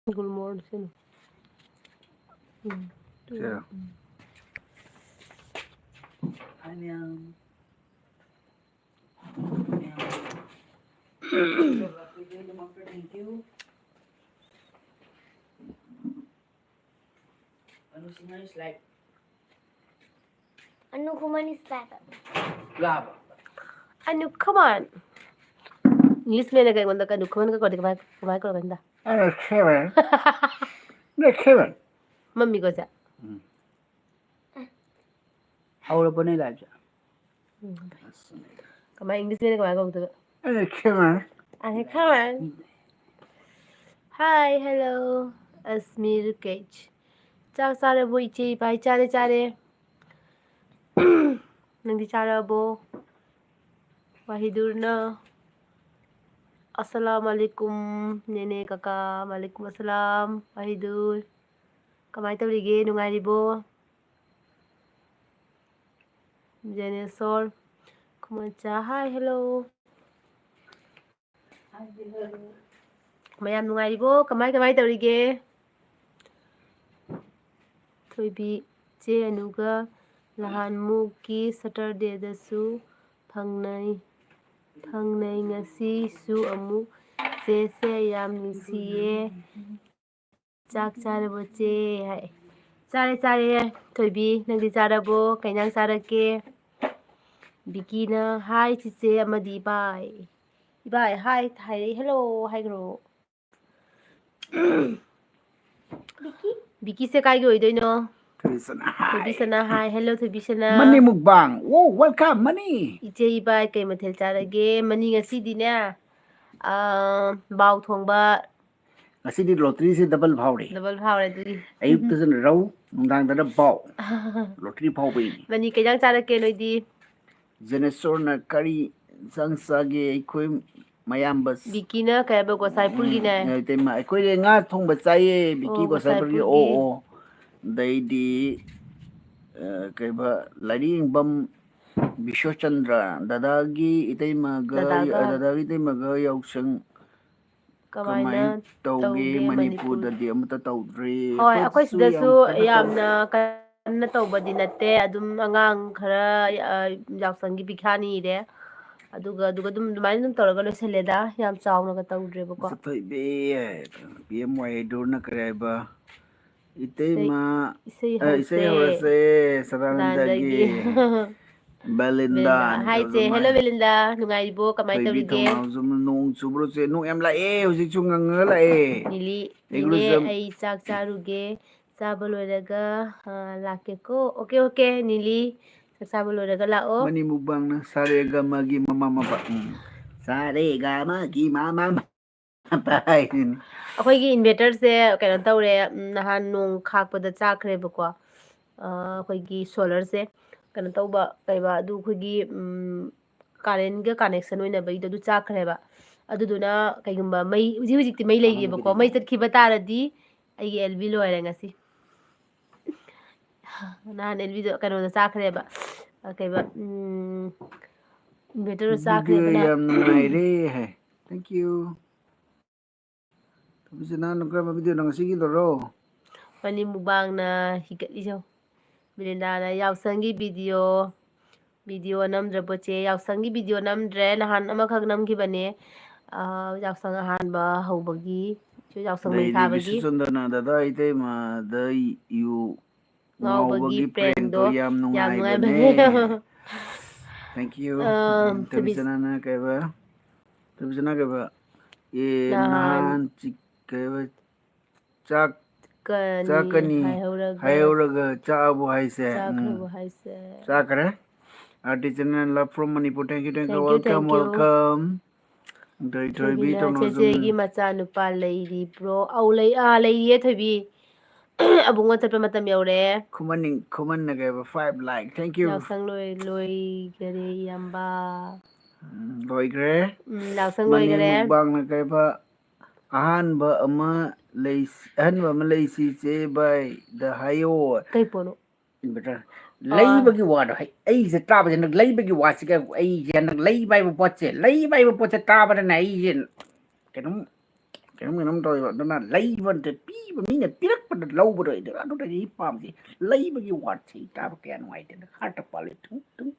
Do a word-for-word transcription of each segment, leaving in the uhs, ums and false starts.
Good morning. ꯎꯝ꯫ ꯁꯤꯔꯣ? ꯎꯝ꯫ Hi, ma'am. Ma'am. Thank you. Ano si Nurse like? Anu Khuman is back. ꯂꯥꯕ꯫ ꯑꯅꯨ ꯈꯨꯃꯟ꯫ English ꯃꯦꯟꯅꯒ ꯑꯩꯉꯣꯟꯗ ꯑꯅꯨ ꯈꯨꯃꯟꯒ ꯀꯧꯔꯗꯤ ꯀꯃꯥꯏ, ꯀꯃꯥꯏ ꯀꯧꯔꯛꯀꯅꯤꯗ? ꯑꯅꯨ ꯈꯨꯃꯟ꯫ ꯑꯅꯨ ꯈꯨꯃꯟ꯫ ꯃꯝꯃꯤꯀꯣ ꯁꯦ? ꯎꯝ꯫ ꯍꯧꯔꯕꯅꯦ live ꯁꯦ꯫ ꯎꯝ꯫ ꯀꯃꯥꯏ, English ꯃꯦꯟꯅ ꯀꯃꯥꯏ ꯀꯧꯗꯣꯏꯕ? ꯑꯅꯨ ꯈꯨꯃꯟ꯫ ꯑꯅꯨ ꯈꯨꯃꯟ꯫ Hi, hello. ꯑꯁꯃꯤꯔ ꯀꯦꯆ꯫ ꯆꯥꯛ ꯆꯥꯔꯕꯣ ꯏꯆꯦ ꯏꯕꯥꯏ? ꯆꯥꯔꯦ, ꯆꯥꯔꯦ꯫ ꯅꯪꯗꯤ ꯆꯥꯔꯕꯣ? ꯋꯥꯍꯤꯗꯨꯔꯅ꯫ ꯑꯁꯂꯥꯝ ꯑꯂꯩꯀꯨꯝ, ꯅꯦꯅꯦ ꯀꯀꯥ꯫ ꯋꯥꯂꯩꯀꯨꯝ ꯑꯁꯂꯥꯝ, ꯋꯥꯍꯤꯗꯨꯔ꯫ ꯀꯃꯥꯏ ꯇꯧꯔꯤꯒꯦ? ꯅꯨꯡꯉꯥꯏꯔꯤꯕꯣ? ꯖꯦꯅꯦꯁꯣꯔ꯫ ꯈꯨꯃꯟꯆꯥ, hi, hello꯫ ꯃꯌꯥꯝ ꯅꯨꯡꯉꯥꯏꯔꯤꯕꯣ? ꯀꯃꯥꯏ, ꯀꯃꯥꯏ ꯇꯧꯔꯤꯒꯦ? ꯊꯣꯏꯕꯤ, ꯆꯦ ꯑꯅꯨꯒ ꯅꯍꯥꯟꯃꯨꯛꯀꯤ Saturdayꯗꯁꯨ ꯐꯪꯅꯩ, ꯐꯪꯅꯩ, ꯉꯁꯤꯁꯨ ꯑꯃꯨꯛ꯫ ꯆꯦꯁꯦ ꯌꯥꯝ ꯅꯨꯡꯁꯤꯌꯦ꯫ ꯆꯥꯛ ꯆꯥꯔꯕꯣ ꯆꯦ? ꯍꯥꯏ꯫ ꯆꯥꯔꯦ, ꯆꯥꯔꯦ꯫ ꯊꯣꯏꯕꯤ, ꯅꯪꯗꯤ ꯆꯥꯔꯕꯣ? ꯀꯩ ꯏꯟꯖꯥꯡ ꯆꯥꯔꯛꯀꯦ? ꯕꯤꯀꯤꯅ, hi ꯆꯤꯆꯦ ꯑꯃꯗꯤ ꯏꯕꯥꯏ꯫ ꯏꯕꯥꯏ, hi ꯍꯥꯏꯔꯛꯏ, hello ꯍꯥꯏꯈ꯭ꯔꯣ꯫ ꯕꯤꯀꯤꯁꯦ ꯀꯥꯏꯒꯤ ꯑꯣꯏꯗꯣꯏꯅꯣ? Thoibisana, hi꯫ Thoibisana, hi꯫ Hello, Thoibisana. ꯃꯅꯤ ꯃꯨꯛꯕꯥꯡ꯫ Wow, welcome, ꯃꯅꯤ꯫ ꯏꯆꯦ ꯏꯕꯥꯏ, ꯀꯩ ꯃꯊꯦꯜ ꯆꯥꯔꯒꯦ? ꯃꯅꯤ ꯉꯁꯤꯗꯤꯅꯦ, ꯑꯥ, ꯕꯥꯎ ꯊꯣꯡꯕ꯫ ꯉꯁꯤꯗꯤ lotteryꯁꯦ double ꯐꯥꯎꯔꯦ꯫ Double ꯐꯥꯎꯔꯦ ꯑꯗꯨꯒꯤ꯫ ꯑꯌꯨꯛꯇꯁꯨ ꯔꯧ, ꯅꯨꯡꯗꯥꯡꯗꯅ ꯕꯥꯎ꯫ Lottery ꯐꯥꯎꯕꯩꯅꯤ꯫ ꯃꯅꯤ, ꯀꯩ ꯏꯟꯖꯥꯡ ꯆꯥꯔꯛꯀꯦ ꯅꯣꯏꯗꯤ? ꯖꯦꯅꯦꯁꯣꯔꯅ ꯀꯔꯤ ꯏꯟꯁꯥꯡ ꯆꯥꯒꯦ? ꯑꯩꯈꯣꯏ ꯃꯌꯥꯝꯕ ꯕꯤꯀꯤꯅ ꯀꯩ ꯍꯥꯏꯕ, ꯒꯣꯁꯥꯏꯄꯨꯔꯒꯤꯅꯦ? ꯎꯝ, ꯏꯇꯩꯃ, ꯑꯩꯈꯣꯏꯗꯤ ꯉꯥ ꯊꯣꯡꯕ ꯆꯥꯏꯌꯦ, ꯕꯤꯀꯤ ꯑꯣ, ꯒꯣꯁꯥꯏꯄꯨꯔꯒꯤ꯫ ꯒꯣꯁꯥꯏꯄꯨꯔꯒꯤ꯫ ꯑꯣ, ꯑꯣ꯫ ꯑꯗꯩꯗꯤ, ꯑ, ꯀꯩꯕ, ꯂꯥꯏꯔꯤꯡꯕꯝ ꯕꯤꯁ꯭ꯋꯆꯟꯗ꯭ꯔ, ꯗꯗꯥꯒꯤ ꯏꯇꯩꯃꯒ, ꯗꯗꯥꯒ꯫ ꯑ, ꯗꯗꯥꯒꯤ ꯏꯇꯩꯃꯒ ꯌꯥꯎꯁꯪ ꯀꯃꯥꯏꯅ ꯀꯃꯥꯏꯅ ꯇꯧꯒꯦ? ꯇꯧꯒꯦ ꯃꯅꯤꯄꯨꯔ? ꯃꯅꯤꯄꯨꯔꯗꯗꯤ ꯑꯃꯠꯇ ꯇꯧꯗ꯭ꯔꯤ꯫ ꯍꯣꯏ, ꯑꯩꯈꯣꯏ ꯑꯩꯈꯣꯏꯁꯨ ꯌꯥꯝ ꯁꯤꯗꯁꯨ ꯀꯟꯅ ꯇꯧ- ꯌꯥꯝꯅ ꯀꯟꯅ ꯇꯧꯕꯗꯤ ꯅꯠꯇꯦ, ꯑꯗꯨꯝ ꯑꯉꯥꯡ ꯈꯔ, ꯑ, ꯌꯥꯎꯁꯪꯒꯤ ꯄꯤꯈ꯭ꯌꯥ ꯅꯤꯔꯦ, ꯑꯗꯨꯒ ꯑꯗꯨꯒ ꯑꯗꯨꯝ ꯑꯗꯨꯃꯥꯏꯅ ꯑꯗꯨꯝ ꯇꯧꯔꯒ ꯂꯣꯏꯁꯤꯜꯂꯦꯗ, ꯌꯥꯝ ꯆꯥꯎꯅꯒ ꯇꯧꯗ꯭ꯔꯦꯕꯀꯣ꯫ ꯆꯠꯊꯣꯏꯕꯤ, ꯄꯤ ꯑꯦꯝ ꯋꯥꯏ ꯗꯣꯔꯅ ꯀꯔꯤ ꯍꯥꯏꯕ? ꯏꯁꯩ ꯏꯇꯩꯃ, ꯏꯁꯩ ꯑ, ꯏꯁꯩ ꯍꯧꯔꯁꯦ꯫ ꯍꯧꯔꯁꯦ ꯁꯗꯥꯅꯟꯗꯒꯤ꯫ ꯁꯗꯥꯅꯟꯗꯒꯤ꯫ ꯕꯦꯂꯤꯟꯗꯥ ꯕꯦꯂꯤꯟꯗꯥ꯫ and ꯍꯥꯏ ꯆꯦ, ꯇꯧꯖꯃꯥꯏ꯫ ꯍꯦꯜꯂꯣ ꯕꯦꯂꯤꯟꯗꯥ, ꯅꯨꯡꯉꯥꯏꯔꯤꯕꯣ? ꯀꯃꯥꯏ ꯊꯣꯏꯕꯤ ꯇꯧꯔꯤꯒꯦ? ꯊꯧꯅꯥꯎꯖꯝꯅ ꯅꯣꯡ ꯆꯨꯕ꯭ꯔꯣ ꯆꯦ? ꯅꯣꯡ ꯌꯥꯝ ꯂꯥꯛꯑꯦ, ꯍꯧꯖꯤꯛꯁꯨ ꯉꯪꯉꯒ ꯂꯥꯛꯑꯦ꯫ ꯅꯤꯂꯤ, ꯑꯩꯒ꯭ꯔꯨ ꯅꯤꯅꯦ, ꯆꯝ- ꯑꯩ ꯆꯥꯛ ꯆꯥꯔꯨꯒꯦ, ꯆꯥꯕ ꯂꯣꯏꯔꯒ, ꯑ, ꯂꯥꯛꯀꯦꯀꯣ꯫ ꯑꯣꯀꯦ, ꯑꯣꯀꯦ, ꯅꯤꯂꯤ, ꯆꯥꯛ ꯆꯥꯕ ꯂꯣꯏꯔꯒ ꯂꯥꯛꯑꯣ꯫ ꯃꯅꯤ ꯃꯨꯛꯕꯥꯡꯅ ꯁꯥꯔꯦꯒꯃꯒꯤ ꯃꯃꯥ ꯃꯄꯥ꯫ ꯎꯝ꯫ ꯁꯥꯔꯦꯒꯃꯒꯤ ꯃꯃꯥ ꯃꯄꯥ ꯍꯥꯏꯁꯤꯅꯤ꯫ ꯑꯩꯈꯣꯏꯒꯤ inverterꯁꯦ ꯀꯩꯅꯣ ꯇꯧꯔꯦ, ꯎꯝ, ꯅꯍꯥꯟ ꯅꯣꯡ ꯈꯥꯛꯄꯗ ꯆꯥꯛꯈ꯭ꯔꯦꯕꯀꯣ꯫ ꯑ, ꯑꯩꯈꯣꯏꯒꯤ solarꯁꯦ ꯀꯩꯅꯣ ꯇꯧꯕ, ꯀꯩꯕ, ꯑꯗꯨ ꯑꯩꯈꯣꯏꯒꯤ, ꯎꯝ, currentꯒ connection ꯑꯣꯏꯅꯕꯒꯤꯗꯣ ꯑꯗꯨ ꯆꯥꯛꯈ꯭ꯔꯦꯕ꯫ ꯑꯗꯨꯗꯨꯅ ꯀꯩꯒꯨꯝꯕ ꯃꯩ, ꯍꯧꯖꯤꯛ ꯍꯧꯖꯤꯛꯇꯤ ꯃꯩ ꯂꯩꯔꯤꯕꯀꯣ, ꯃꯩ ꯆꯠꯈꯤꯕ ꯇꯥꯔꯗꯤ ꯑꯩꯒꯤ ꯑꯦꯜ ꯕꯤ ꯂꯣꯏꯔꯦ ꯉꯁꯤ꯫ ꯅꯍꯥꯟ ꯑꯦꯜ ꯕꯤꯗꯣ ꯀꯩꯅꯣꯗ ꯆꯥꯛꯈ꯭ꯔꯦꯕ, ꯑ, ꯀꯩꯕ, ꯎꯝ, inverterꯗꯣ ꯆꯥꯛꯈ꯭ꯔꯦ꯫ Video ꯑꯗꯨꯅ ꯌꯥꯝ ꯅꯨꯡꯉꯥꯏꯔꯦ ꯍꯥꯏ꯫ Thank you꯫ ꯊꯣꯏꯕꯤꯁꯅꯥꯅ ꯀꯔꯝꯕ videoꯅꯣ ꯉꯁꯤꯒꯤꯗꯨꯔꯣ? ꯃꯅꯤ ꯃꯨꯛꯕꯥꯡꯅ ꯍꯤꯒꯠꯂꯤꯁꯦ ꯌꯦꯡꯉꯣ꯫ ꯕꯤꯔꯤꯟꯗꯥꯅ ꯌꯥꯎꯁꯪꯒꯤ video, video ꯅꯝꯗ꯭ꯔꯕꯣ ꯆꯦ? ꯌꯥꯎꯁꯪꯒꯤ video ꯅꯝꯗ꯭ꯔꯦ, ꯅꯍꯥꯟ ꯑꯃꯈꯛ ꯅꯝꯈꯤꯕꯅꯦ꯫ ꯑ, ꯌꯥꯎꯁꯪ ꯑꯍꯥꯟꯕ ꯍꯧꯕꯒꯤ, ꯌꯥꯎꯁꯪ ꯃꯩ ꯑꯗꯩꯗꯤ ꯊꯥꯕꯒꯤ꯫ ꯕꯤꯁꯨꯆꯟꯗ꯭ꯔꯅ ꯗꯗꯥ ꯏꯇꯩꯃꯗ ꯌꯨ ꯉꯥꯎꯕꯒꯤ ꯉꯥꯎꯕꯒꯤ prankꯗꯣ prankꯗꯣ ꯌꯥꯝ ꯌꯥꯝ ꯅꯨꯡꯉꯥꯏꯕꯅꯦ꯫ ꯅꯨꯡꯉꯥꯏꯕꯅꯦ꯫ Thank you꯫ ꯑ, ꯎꯝ, ꯊꯣꯏꯕꯤꯁꯅꯥꯅ ꯀꯩꯕ? ꯊꯣꯏꯕꯤꯁꯅꯥ ꯀꯩꯕ? ꯑꯦ, ꯅꯍꯥꯟ ꯅꯍꯥꯟ ꯆꯤꯛ-, ꯀꯩꯕ? ꯆꯥꯛ, ꯀꯅꯤ ꯆꯥꯛ ꯀꯅꯤ ꯍꯥꯏꯍꯧꯔꯒ ꯍꯥꯏꯍꯧꯔꯒ ꯆꯥꯕꯨ ꯍꯥꯏꯁꯦ꯫ ꯎꯝ꯫ ꯆꯥꯈ꯭ꯔꯕ ꯍꯥꯏꯁꯦ? ꯆꯥꯈ꯭ꯔꯦ꯫ Artisanal love fromꯃꯅꯤꯄꯨꯔ꯫ Thank you, thank you꯫ Thank you, Welcome, thank you꯫ welcome꯫ ꯊꯣꯏ-, ꯊꯣꯏꯕꯤ ꯊꯣꯏꯕꯤꯅ ꯇꯧꯅꯣꯖꯨꯝ꯫ ꯆꯦꯆꯦꯒꯤ ꯃꯆꯥꯅꯨꯄꯥ ꯂꯩꯔꯤꯕ꯭ꯔꯣ? ꯑꯧ, ꯂꯩ-, ꯑꯥ, ꯂꯩꯔꯤꯌꯦ ꯊꯣꯏꯕꯤ꯫ ꯑꯕꯨꯡꯉꯣ ꯆꯠꯄ ꯃꯇꯝ ꯌꯧꯔꯦ꯫ ꯈꯨꯃꯟ ꯅꯤꯡ-, ꯈꯨꯃꯟꯅ ꯀꯩꯕ? Five like꯫ Thank you꯫ ꯌꯥꯎꯁꯪ ꯂꯣꯏ-, ꯂꯣꯏꯒꯔꯦ, ꯏꯌꯥꯝꯕ꯫ ꯎꯝ, ꯂꯣꯏꯈ꯭ꯔꯦ꯫ ꯎꯝ, ꯌꯥꯎꯁꯪ ꯃꯅꯤ ꯂꯣꯏꯒꯔꯦ꯫ ꯃꯨꯛꯕꯥꯡꯅ ꯀꯩꯕ? ꯑꯍꯥꯟꯕ ꯑꯃ ꯂꯩꯁꯤ, ꯑꯍꯟꯕ ꯑꯃ ꯂꯩꯁꯤ ꯆꯦ ꯕꯥꯏꯗ ꯍꯥꯏꯌꯣ꯫ ꯀꯩ ꯄꯣꯠꯅꯣ? Inverter꯫ ꯑꯥ꯫ ꯂꯩꯕꯒꯤ ꯋꯥꯗꯣ ꯍꯩ-, ꯑꯩꯁꯦ ꯇꯥꯕꯁꯦ ꯍꯟꯗꯛ ꯂꯩꯕꯒꯤ ꯋꯥꯁꯤꯒ ꯑꯩꯁꯦ ꯍꯟꯗꯛ ꯂꯩꯕ ꯍꯥꯏꯕ ꯄꯣꯠꯁꯦ, ꯂꯩꯕ ꯍꯥꯏꯕ ꯄꯣꯠꯁꯦ ꯇꯥꯕꯗꯅ ꯑꯩꯁꯦ ꯀꯩꯅꯣꯝ ꯀꯩꯅꯣꯝ ꯀꯩꯅꯣꯝ ꯇꯧꯋꯦꯕ꯫ ꯑꯗꯨꯅ ꯂꯩꯕ ꯅꯠꯇꯦ, ꯄꯤꯕ, ꯃꯤꯅ ꯄꯤꯔꯛꯄꯗ ꯂꯧꯕꯗꯣ ꯑꯩꯗꯤ ꯑꯗꯨꯗꯒꯤ ꯑꯩ ꯄꯥꯝꯗꯦ꯫ ꯂꯩꯕꯒꯤ ꯋꯥꯠꯁꯦ ꯑꯩ ꯇꯥꯕ ꯀꯌꯥ ꯅꯨꯡꯉꯥꯏꯇꯦ꯫ ꯍꯥꯔꯠꯇ ꯄꯥꯜꯂꯦ꯫ ꯊꯨꯝ, ꯊꯨꯝ꯫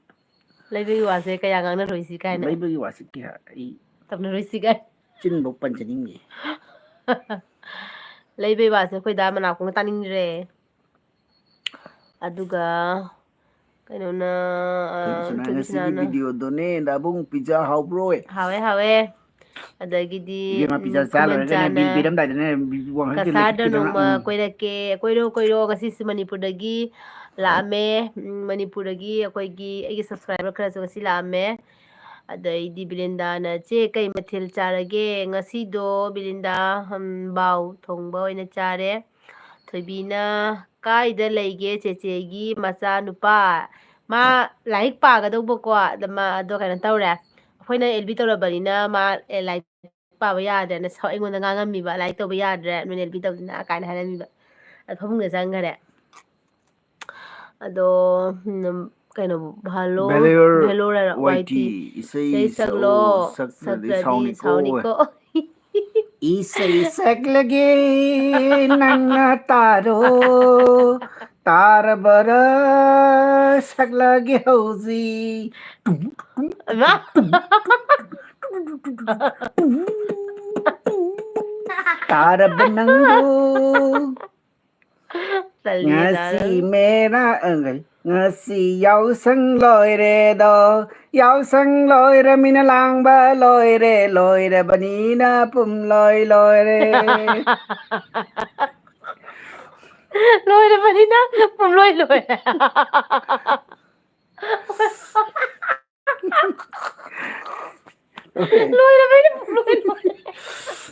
ꯂꯩꯕꯒꯤ ꯋꯥꯁꯦ ꯀꯌꯥ ꯉꯥꯡꯅꯔꯣꯏꯁꯤ ꯀꯥꯏꯅ꯫ ꯂꯩꯕꯒꯤ ꯋꯥꯁꯦ ꯀꯌꯥ ꯑꯩ ꯇꯧꯅꯔꯣꯏꯁꯤ ꯀꯥꯏ꯫ ꯆꯤꯟꯐꯧ ꯄꯟꯖꯅꯤꯡꯉꯤ꯫ ꯂꯩꯕꯩ ꯋꯥꯁꯦ ꯑꯩꯈꯣꯏ ꯗꯥ ꯃꯅꯥꯀꯣꯡꯅ ꯇꯥꯅꯤꯡꯗ꯭ꯔꯦ꯫ ꯑꯗꯨꯒ ꯀꯩꯅꯣꯅ, ꯑ, ꯊꯣꯏꯕꯤꯁꯅꯥ, ꯉꯁꯤꯒꯤ ꯊꯣꯏꯕꯤꯁꯅꯥꯅ videoꯗꯣꯅꯦ, ꯗꯥꯕꯨꯡ, pizza ꯍꯥꯎꯕ꯭ꯔꯣ? ꯍꯥꯎꯋꯦ, ꯍꯥꯎꯋꯦ꯫ ꯑꯗꯒꯤꯗꯤ, ꯏꯕꯦꯝꯃ, ꯎꯝ, pizza ꯆꯥ ꯂꯣꯏꯔꯒꯅꯦ, ꯈꯨꯃꯟꯆꯥꯅ bill ꯄꯤꯔꯝꯗꯥꯏꯗꯅꯦ, ꯋꯥꯡꯈꯩ ꯀꯁꯥꯔꯗ ꯈꯤꯇꯪ, ꯅꯣꯡꯃ ꯎꯝ꯫ ꯀꯣꯏꯔꯛꯀꯦ, ꯀꯣꯏꯔꯣ, ꯀꯣꯏꯔꯣ, ꯉꯁꯤꯁꯨ ꯃꯅꯤꯄꯨꯔꯗꯒꯤ ꯂꯥꯛꯑꯝꯃꯦ꯫ ꯎꯝ, ꯃꯅꯤꯄꯨꯔꯗꯒꯤ ꯑꯩꯈꯣꯏꯒꯤ, ꯑꯩꯒꯤ subscriber ꯈꯔꯁꯨ ꯉꯁꯤ ꯂꯥꯛꯑꯝꯃꯦ꯫ ꯑꯗꯩꯗꯤ ꯕꯤꯂꯤꯟꯗꯥꯅ, "ꯆꯦ, ꯀꯩ ꯃꯊꯦꯜ ꯆꯥꯔꯒꯦ?" "ꯉꯁꯤꯗꯣ ꯕꯤꯂꯤꯟꯗꯥ, ꯎꯝ, ꯕꯥꯎ ꯊꯣꯡꯕ ꯑꯣꯏꯅ ꯆꯥꯔꯦ꯫" ꯊꯣꯏꯕꯤꯅ, "ꯀꯥꯏꯗ ꯂꯩꯒꯦ ꯆꯦꯆꯦꯒꯤ ꯃꯆꯥꯅꯨꯄꯥ?" ꯃꯥ ꯂꯥꯏꯔꯤꯛ ꯄꯥꯒꯗꯧꯕꯀꯣ, ꯑꯗ ꯃꯥ, ꯑꯗꯣ ꯀꯩꯅꯣ ꯇꯧꯔꯦ, ꯑꯩꯈꯣꯏꯅ ꯑꯦꯜꯕꯤ ꯇꯧꯔꯕꯅꯤꯅ ꯃꯥ, ꯑꯦ, ꯂꯥꯏꯔꯤꯛ ꯄꯥꯕ ꯌꯥꯗ꯭ꯔꯦꯅ ꯁ-, ꯑꯩꯉꯣꯟꯗ ꯉꯥꯡꯉꯝꯃꯤꯕ, "ꯂꯥꯏꯔꯤꯛ ꯇꯧꯕ ꯌꯥꯗ꯭ꯔꯦ, ꯅꯣꯏꯅ ꯑꯦꯜꯕꯤ ꯇꯧꯗꯅ" ꯀꯥꯏꯅ ꯍꯥꯏꯔꯝꯃꯤꯕ꯫ ꯑꯗ ꯐꯃꯨꯡꯗ ꯆꯪꯈꯔꯦ꯫ ꯑꯗꯣ, ꯎꯝ, ꯀꯩꯅꯣ, ꯚꯦꯂꯣꯔ, ꯚꯦꯂꯣꯔ, ꯚꯦꯂꯣꯔ ꯍꯥꯏꯔꯣ, ꯋꯥꯏ ꯇꯤ, ꯋꯥꯏ ꯇꯤ, ꯏꯁꯩ ꯏꯁꯩ ꯁꯛꯂꯣ, ꯁꯛꯑꯣ, ꯁꯛꯇ꯭ꯔꯗꯤ ꯁꯛꯇ꯭ꯔꯗꯤ ꯁꯥꯎꯅꯤꯀꯣ꯫ ꯁꯥꯎꯅꯤꯀꯣ꯫ ꯏꯁꯩ ꯁꯛꯂꯒꯦ ꯅꯪꯅ ꯇꯥꯔꯣ, ꯇꯥꯔꯕꯔ ꯁꯛꯂꯒꯦ ꯍꯧꯖꯤꯛ꯫ ꯇꯨꯝ, ꯇꯨꯝ, ꯇꯨꯝ, ꯏꯃꯥ! ꯇꯨꯝ, ꯇꯨꯝ, ꯇꯨꯝ, ꯇꯨꯝ, ꯇꯨꯝ, ꯇꯨꯝ, ꯇꯨꯝ, ꯇꯨꯝ, ꯇꯨꯝ꯫ ꯇꯥꯔꯕ ꯅꯪꯕꯨ꯫ ꯇꯜꯂꯦꯗ꯫ ꯉꯁꯤ ꯃꯦꯔꯥ, ꯑ, ꯀꯔꯤ? ꯉꯁꯤ ꯌꯥꯎꯁꯪ ꯂꯣꯏꯔꯦꯗꯣ, ꯌꯥꯎꯁꯪ ꯂꯣꯏꯔꯃꯤꯅ ꯂꯥꯡꯕ ꯂꯣꯏꯔꯦ, ꯂꯣꯏꯔꯕꯅꯤꯅ ꯄꯨꯝꯂꯣꯏ ꯂꯣꯏꯔꯦ꯫ ꯂꯣꯏꯔꯕꯅꯤꯅ ꯄꯨꯝꯂꯣꯏ ꯂꯣꯏꯔꯦ꯫ ꯂꯣꯏꯔꯕꯅꯤꯅ ꯄꯨꯝꯂꯣꯏ ꯂꯣꯏꯔꯦ꯫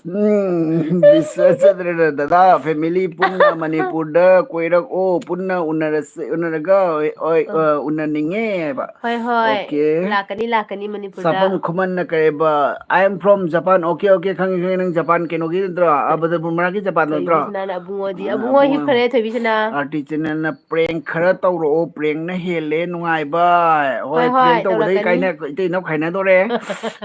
ꯎꯝ, ꯕꯤꯁ꯭ꯋꯥꯁ ꯆꯟꯗ꯭ꯔꯅ, "ꯗꯗꯥ, family ꯄꯨꯟꯅ ꯃꯅꯤꯄꯨꯔꯗ ꯀꯣꯏꯔꯛꯑꯣ, ꯄꯨꯟꯅ ꯎꯅꯔꯁꯦ, ꯎꯅꯔꯒ, ꯍꯣꯏ, ꯍꯣꯏ, ꯑ, ꯎꯅꯅꯤꯡꯉꯦ" ꯍꯥꯏꯕ꯫ ꯍꯣꯏ, ꯍꯣꯏ꯫ Okay꯫ ꯂꯥꯛꯀꯅꯤ, ꯂꯥꯛꯀꯅꯤ ꯃꯅꯤꯄꯨꯔꯗ꯫ ꯆꯥꯐꯝ ꯈꯨꯃꯟꯅ ꯀꯩꯕ, "I am from Japan"꯫ Okay, okay, ꯈꯪꯉꯦ, ꯈꯪꯉꯦ, ꯅꯪ ꯖꯄꯥꯟ ꯀꯩꯅꯣꯒꯤ ꯅꯠꯇ꯭ꯔꯣ? ꯑꯥ, ꯕꯗꯔꯄꯨꯔ ꯃꯅꯥꯛꯀꯤ ꯖꯄꯥꯟꯗꯣ ꯅꯠꯇ꯭ꯔꯣ? ꯊꯣꯏꯕꯤꯁꯅꯥꯅ ꯑꯕꯨꯡꯉꯣꯗꯤ, ꯑꯥ, ꯑꯕꯨꯡꯉꯣ ꯑꯕꯨꯡꯉꯣ꯫ ꯍꯤꯞꯈ꯭ꯔꯦ, ꯊꯣꯏꯕꯤꯁꯅꯥ꯫ ꯑꯥꯔꯇꯤ ꯆꯦꯅꯦꯜꯅ prank ꯈꯔ ꯇꯧꯔꯛꯑꯣ, prankꯅ ꯍꯦꯜꯂꯦ ꯅꯨꯡꯉꯥꯏꯕ꯫ ꯍꯣꯏ, ꯍꯣꯏ, ꯍꯣꯏ, prank ꯇꯧꯕꯗꯩ ꯇꯧꯔꯛꯀꯅꯤ꯫ ꯀꯥꯏꯅ ꯏꯇꯩ ꯏꯅꯥꯎ ꯈꯥꯏꯅꯗꯣꯔꯦ꯫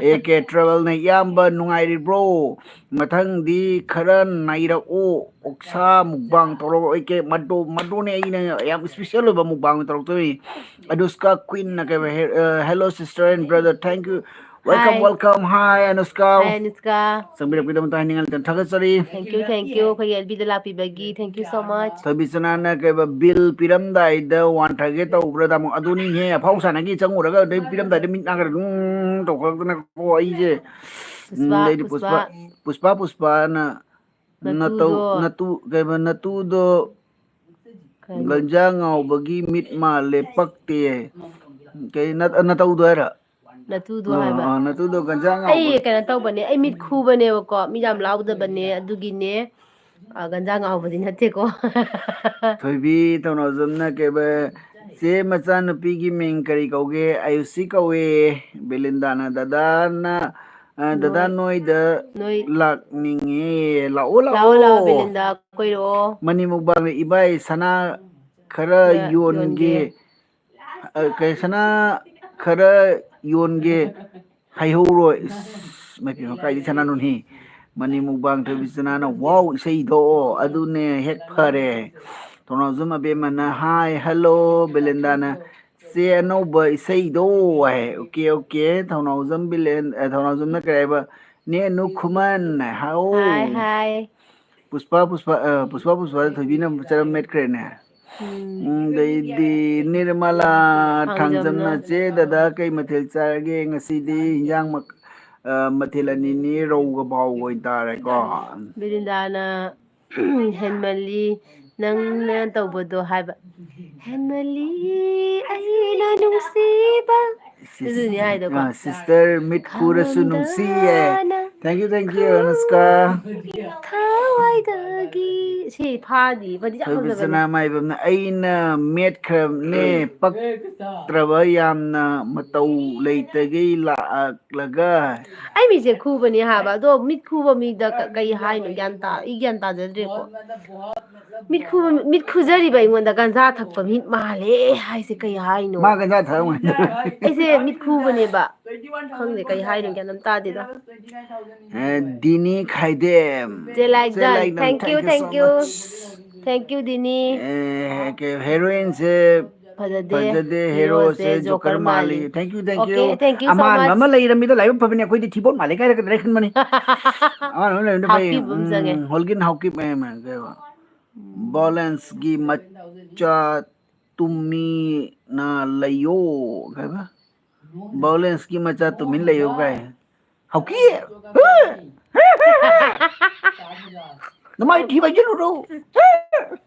ꯑꯦ ꯀꯦ ꯇ꯭ꯔꯥꯚꯦꯜꯅ ꯏꯌꯥꯝꯕ ꯅꯨꯡꯉꯥꯏꯔꯤꯕ꯭ꯔꯣ? ꯃꯊꯪꯗꯤ ꯈꯔ ꯅꯩꯔꯛꯑꯣ꯫ ꯑꯣꯛꯁꯥ mukbang ꯇꯧꯔꯛꯑꯣ꯫ ꯑꯩ ꯀꯦ-, ꯃꯗꯨ, ꯃꯗꯨꯅꯦ ꯑꯩꯅ ꯌꯥꯝ special ꯑꯣꯏꯕ mukbang ꯇꯧꯔꯛꯇꯣꯏꯅꯤ꯫ ꯑꯅꯨꯁꯀꯥ ꯀ꯭ꯋꯤꯟꯅ ꯀꯩꯕ, ꯍꯦ-, ꯑ, "Hello sister and brother, thank you." Welcome, hi꯫ Welcome. Hi, ꯑꯅꯨꯁꯀꯥ꯫ Hi, ꯑꯅꯨꯁꯀꯥ꯫ ꯆꯪꯕꯤꯔꯛꯄꯒꯤꯗꯃꯛꯇ ꯍꯥꯏꯅꯤꯡꯉꯥꯏ ꯂꯩꯇꯅ ꯊꯥꯒꯠꯆꯔꯤ꯫ Thank you, thank you꯫ ꯑꯩꯈꯣꯏꯒꯤ L B the ꯂꯥꯛꯄꯤꯕꯒꯤ thank you so much꯫ ꯊꯣꯏꯕꯤꯆꯅꯥꯅ ꯀꯩꯕ, bill ꯄꯤꯔꯝꯗꯥꯏꯗ ꯋꯥꯟꯊꯒꯦ ꯇꯧꯕ꯭ꯔꯥ ꯇꯥꯃꯣ? ꯑꯗꯨꯅꯤꯅꯦꯍꯦ, ꯑꯐꯥꯎ ꯁꯥꯟꯅꯒꯤ ꯆꯪꯉꯨꯔꯒ ꯑꯗꯩ ꯄꯤꯔꯝꯗꯥꯏꯗ ꯃꯤꯠ ꯅꯥꯈ꯭ꯔ ꯑꯗꯨꯝ ꯇꯧꯈꯠꯂꯛꯇꯅꯀꯣ ꯑꯩꯁꯦ꯫ ꯄꯨꯁꯄꯥ, ꯎꯝ, ꯑꯗꯩꯗꯤ ꯄꯨꯁꯄꯥ꯫ ꯄꯨꯁꯄꯥ, ꯄꯨꯁꯄꯥ, ꯄꯨꯁꯄꯥꯅ ꯅꯇꯧ, ꯅꯇꯨꯗꯣ꯫ ꯅꯇꯨ, ꯀꯩꯕ, ꯅꯇꯨꯗꯣ ꯀꯩꯅꯣ? ꯒꯟꯖꯥ ꯉꯥꯎꯕꯒꯤ ꯃꯤꯠ ꯃꯥꯜꯂꯦ, ꯄꯛꯇꯦ꯫ ꯀꯩ, ꯅ-, ꯅꯇꯧꯗꯣ ꯍꯥꯏꯔ? ꯅꯇꯨꯗꯣ ꯑꯥ, ꯍꯥꯏꯕ꯫ ꯑꯥ, ꯅꯇꯨꯗꯣ ꯒꯟꯖꯥ ꯉꯥꯎꯕ꯫ ꯑꯩ ꯀꯩꯅꯣ ꯇꯧꯕꯅꯦ, ꯑꯩ ꯃꯤꯠ ꯈꯨꯕꯅꯦꯕꯀꯣ, ꯃꯤꯠ ꯌꯥꯝ ꯂꯥꯎꯗꯕꯅꯦ, ꯑꯗꯨꯒꯤꯅꯦ꯫ ꯑ, ꯒꯟꯖꯥ ꯉꯥꯎꯕꯗꯤ ꯅꯠꯇꯦꯀꯣ꯫ ꯊꯣꯏꯕꯤ ꯊꯧꯅꯥꯎꯖꯝꯅ ꯀꯩꯕ, "ꯆꯦ ꯃꯆꯥꯅꯨꯄꯤꯒꯤ ꯃꯤꯡ ꯀꯔꯤ ꯀꯧꯒꯦ?" ꯑꯌꯨꯁꯤ ꯀꯧꯋꯦ꯫ ꯕꯦꯂꯤꯟꯗꯥꯅ ꯗꯗꯥꯅ, ꯑ, "ꯗꯗꯥ ꯅꯣꯏ-, ꯅꯣꯏꯗ ꯅꯣꯏ-, ꯂꯥꯛꯅꯤꯡꯉꯦ꯫" ꯂꯥꯛꯑꯣ, ꯂꯥꯛꯑꯣ, ꯂꯥꯛꯑꯣ, ꯂꯥꯛꯑꯣ꯫ ꯕꯦꯂꯤꯟꯗꯥ, ꯀꯣꯏꯔꯛꯑꯣ꯫ ꯃꯅꯤ mukbang ꯗ, "ꯏꯕꯥꯏ ꯁꯅꯥ ꯈꯔ ꯈꯔ ꯌꯣꯟꯒꯦ, ꯌꯣꯟꯒꯦ꯫ ꯑ, ꯀꯩ, ꯁꯅꯥ ꯈꯔ ꯌꯣꯟꯒꯦ, ꯍꯩꯍꯧꯔꯣꯏ꯫" ꯏꯁ, ꯃꯥꯏ ꯄꯦꯝꯃ, ꯀꯥꯏꯗꯩ ꯁꯅꯥꯅꯣꯅꯦꯍꯦ? ꯃꯅꯤ mukbang ꯊꯣꯏꯕꯤ ꯆꯅꯥꯅ, "ꯋꯥꯎ, ꯏꯁꯩꯗꯣ ꯑꯗꯨꯅꯦ ꯍꯦꯛ ꯐꯔꯦ꯫" ꯊꯧꯅꯥꯎꯖꯝ ꯑꯕꯦꯝꯃꯅ, "Hi, hello, ꯕꯦꯂꯤꯟꯗꯥꯅ, ꯆꯦ ꯑꯅꯧꯕ ꯏꯁꯩꯗꯣ" ꯍꯥꯏ꯫ "OK, OK꯫" ꯊꯧꯅꯥꯎꯖꯝ ꯕꯤꯂꯦꯟ-, ꯑ, ꯊꯧꯅꯥꯎꯖꯝꯅ ꯀꯔꯤ ꯍꯥꯏꯕ? "ꯅꯦ ꯑꯅꯨ ꯈꯨꯃꯟ" ꯍꯥꯏ꯫ ꯍꯥꯎ꯫ Hi, hi꯫ ꯄꯨꯁꯄꯥ, ꯄꯨꯁꯄꯥ, ꯑ, ꯄꯨꯁꯄꯥ, ꯄꯨꯁꯄꯥꯗ ꯊꯣꯏꯕꯤꯅ ꯑꯃꯨꯛ ꯆꯔꯝ ꯃꯦꯠꯈ꯭ꯔꯦꯅꯦ꯫ ꯎꯝ꯫ ꯎꯝ, ꯑꯗꯩꯗꯤ ꯅꯤꯔꯃꯂꯥ ꯊꯥꯡꯖꯝꯅ, ꯊꯥꯡꯖꯝꯅ, "ꯆꯦ, ꯗꯗꯥ ꯀꯩ ꯃꯊꯦꯜ ꯆꯥꯔꯒꯦ?" "ꯉꯁꯤꯗꯤ ꯏꯟꯖꯥꯡ ꯃꯛ-, ꯑ, ꯃꯊꯦꯜ ꯑꯅꯤꯅꯤ, ꯔꯧꯒ ꯕꯥꯎꯒ ꯑꯣꯏꯅ ꯇꯥꯔꯦꯀꯣ꯫" ꯕꯤꯔꯤꯟꯗꯥꯅ, "ꯍꯦꯟꯃꯜꯂꯤ ꯅꯪꯅ ꯇꯧꯕꯗꯣ" ꯍꯥꯏꯕ꯫ "ꯍꯦꯟꯃꯜꯂꯤ ꯑꯩꯅ ꯅꯨꯡꯁꯤꯕ꯫" ꯁꯤꯁ-, ꯑꯗꯨꯅꯤ ꯍꯥꯏꯗꯣꯀꯣ꯫ ꯑ, sister ꯃꯤꯠ ꯈꯨꯔꯁꯨ ꯅꯨꯡꯁꯤꯌꯦ꯫ ꯈꯪꯗꯅ Thank you, thank you, ꯑꯅꯨꯁꯀꯥ꯫ ꯊꯋꯥꯏꯗꯒꯤ꯫ ꯁꯤ ꯐꯥꯗꯤ, ꯐꯗꯤ ꯌꯥꯝ ꯊꯣꯏꯕꯤ ꯐꯖꯕꯅꯦ꯫ ꯁꯅꯥꯃꯥꯏꯕꯝꯅ, "ꯑꯩꯅ ꯃꯦꯠꯈ꯭ꯔꯕꯅꯦ, ꯄꯛꯇ꯭ꯔꯕ ꯌꯥꯝꯅ, ꯃꯇꯧ ꯂꯩꯇꯒꯩ ꯂꯥꯛꯂꯒ꯫" ꯑꯩ ꯃꯤꯠꯁꯦ ꯈꯨꯕꯅꯦ ꯍꯥꯏꯕ, ꯑꯗꯣ ꯃꯤꯠ ꯈꯨꯕ ꯃꯤꯗ ꯀ-, ꯀꯩ ꯍꯥꯏꯅꯣ? ꯒ꯭ꯌꯥꯟ ꯇꯥ-, ꯑꯩ ꯒ꯭ꯌꯥꯟ ꯇꯥꯖꯗ꯭ꯔꯦꯀꯣ꯫ ꯃꯤꯠ ꯈꯨꯕ, ꯃꯤꯠ ꯈꯨꯖꯔꯤꯕ ꯑꯩꯉꯣꯟꯗ ꯒꯟꯖꯥ ꯊꯛꯄ ꯃꯤꯠ ꯃꯥꯜꯂꯦ ꯍꯥꯏꯁꯦ ꯀꯩ ꯍꯥꯏꯅꯣ? ꯃꯥ ꯒꯟꯖꯥ ꯊꯛꯑꯝꯒꯅꯤ꯫ ꯑꯩꯁꯦ ꯃꯤꯠ ꯈꯨꯕꯅꯦꯕ꯫ ꯈꯪꯗꯦ ꯀꯩ ꯍꯥꯏꯅꯣ, ꯒ꯭ꯌꯥꯟ ꯑꯃ ꯇꯥꯗꯦꯗ꯫ ꯑꯦ, ꯗꯤꯅꯤ ꯈꯥꯏꯗꯦꯝ꯫ J like J done. like done. Thank you, Thank you thank so you. much. Thank you, ꯗꯤꯅꯤ꯫ ꯑꯦ, ꯀꯩ, heroineꯁꯦ ꯐꯖꯗꯦ꯫ ꯐꯖꯗꯦ, Heroꯁꯦ heroꯁꯦ Joker Joker ꯃꯥꯜꯂꯤ꯫ ꯃꯥꯜꯂꯤ꯫ Thank you, thank Okay, you. thank you so ꯑꯃꯥꯟꯕ much. ꯑꯃ ꯂꯩꯔꯝꯃꯤꯗꯣ ꯂꯥꯏꯕꯛ ꯐꯕꯅꯦ, ꯑꯩꯈꯣꯏꯗꯤ ꯊꯤꯕꯣꯡ ꯃꯥꯜꯂꯤ ꯀꯥꯏꯔꯒ ꯂꯩꯔꯛꯈꯟꯕꯅꯤ꯫ ꯑꯃꯥꯟꯕ ꯑꯃ ꯂꯩꯔꯝꯃꯤꯗꯣ ꯐꯩ꯫ ꯍꯥꯎꯀꯤꯞ ꯑꯃ ꯆꯪꯉꯦ꯫ ꯎꯝ, ꯍꯣꯜꯒꯤꯟ ꯍꯥꯎꯀꯤꯞ, ꯃꯌꯥꯝ, ꯃꯌꯥꯝ, ꯀꯩꯕ? Violenceꯀꯤ ꯃꯆꯥ ꯇꯨꯃꯤꯅ ꯂꯩꯌꯣ꯫ ꯀꯩꯕ? Violenceꯀꯤ ꯃꯆꯥ ꯇꯨꯃꯤꯟ ꯂꯩꯌꯨ ꯀꯥꯏ꯫ ꯍꯥꯎꯀꯤ! ꯅꯃꯥꯏ ꯊꯤ ꯐꯥꯏꯖꯤꯜꯂꯨꯔꯣ!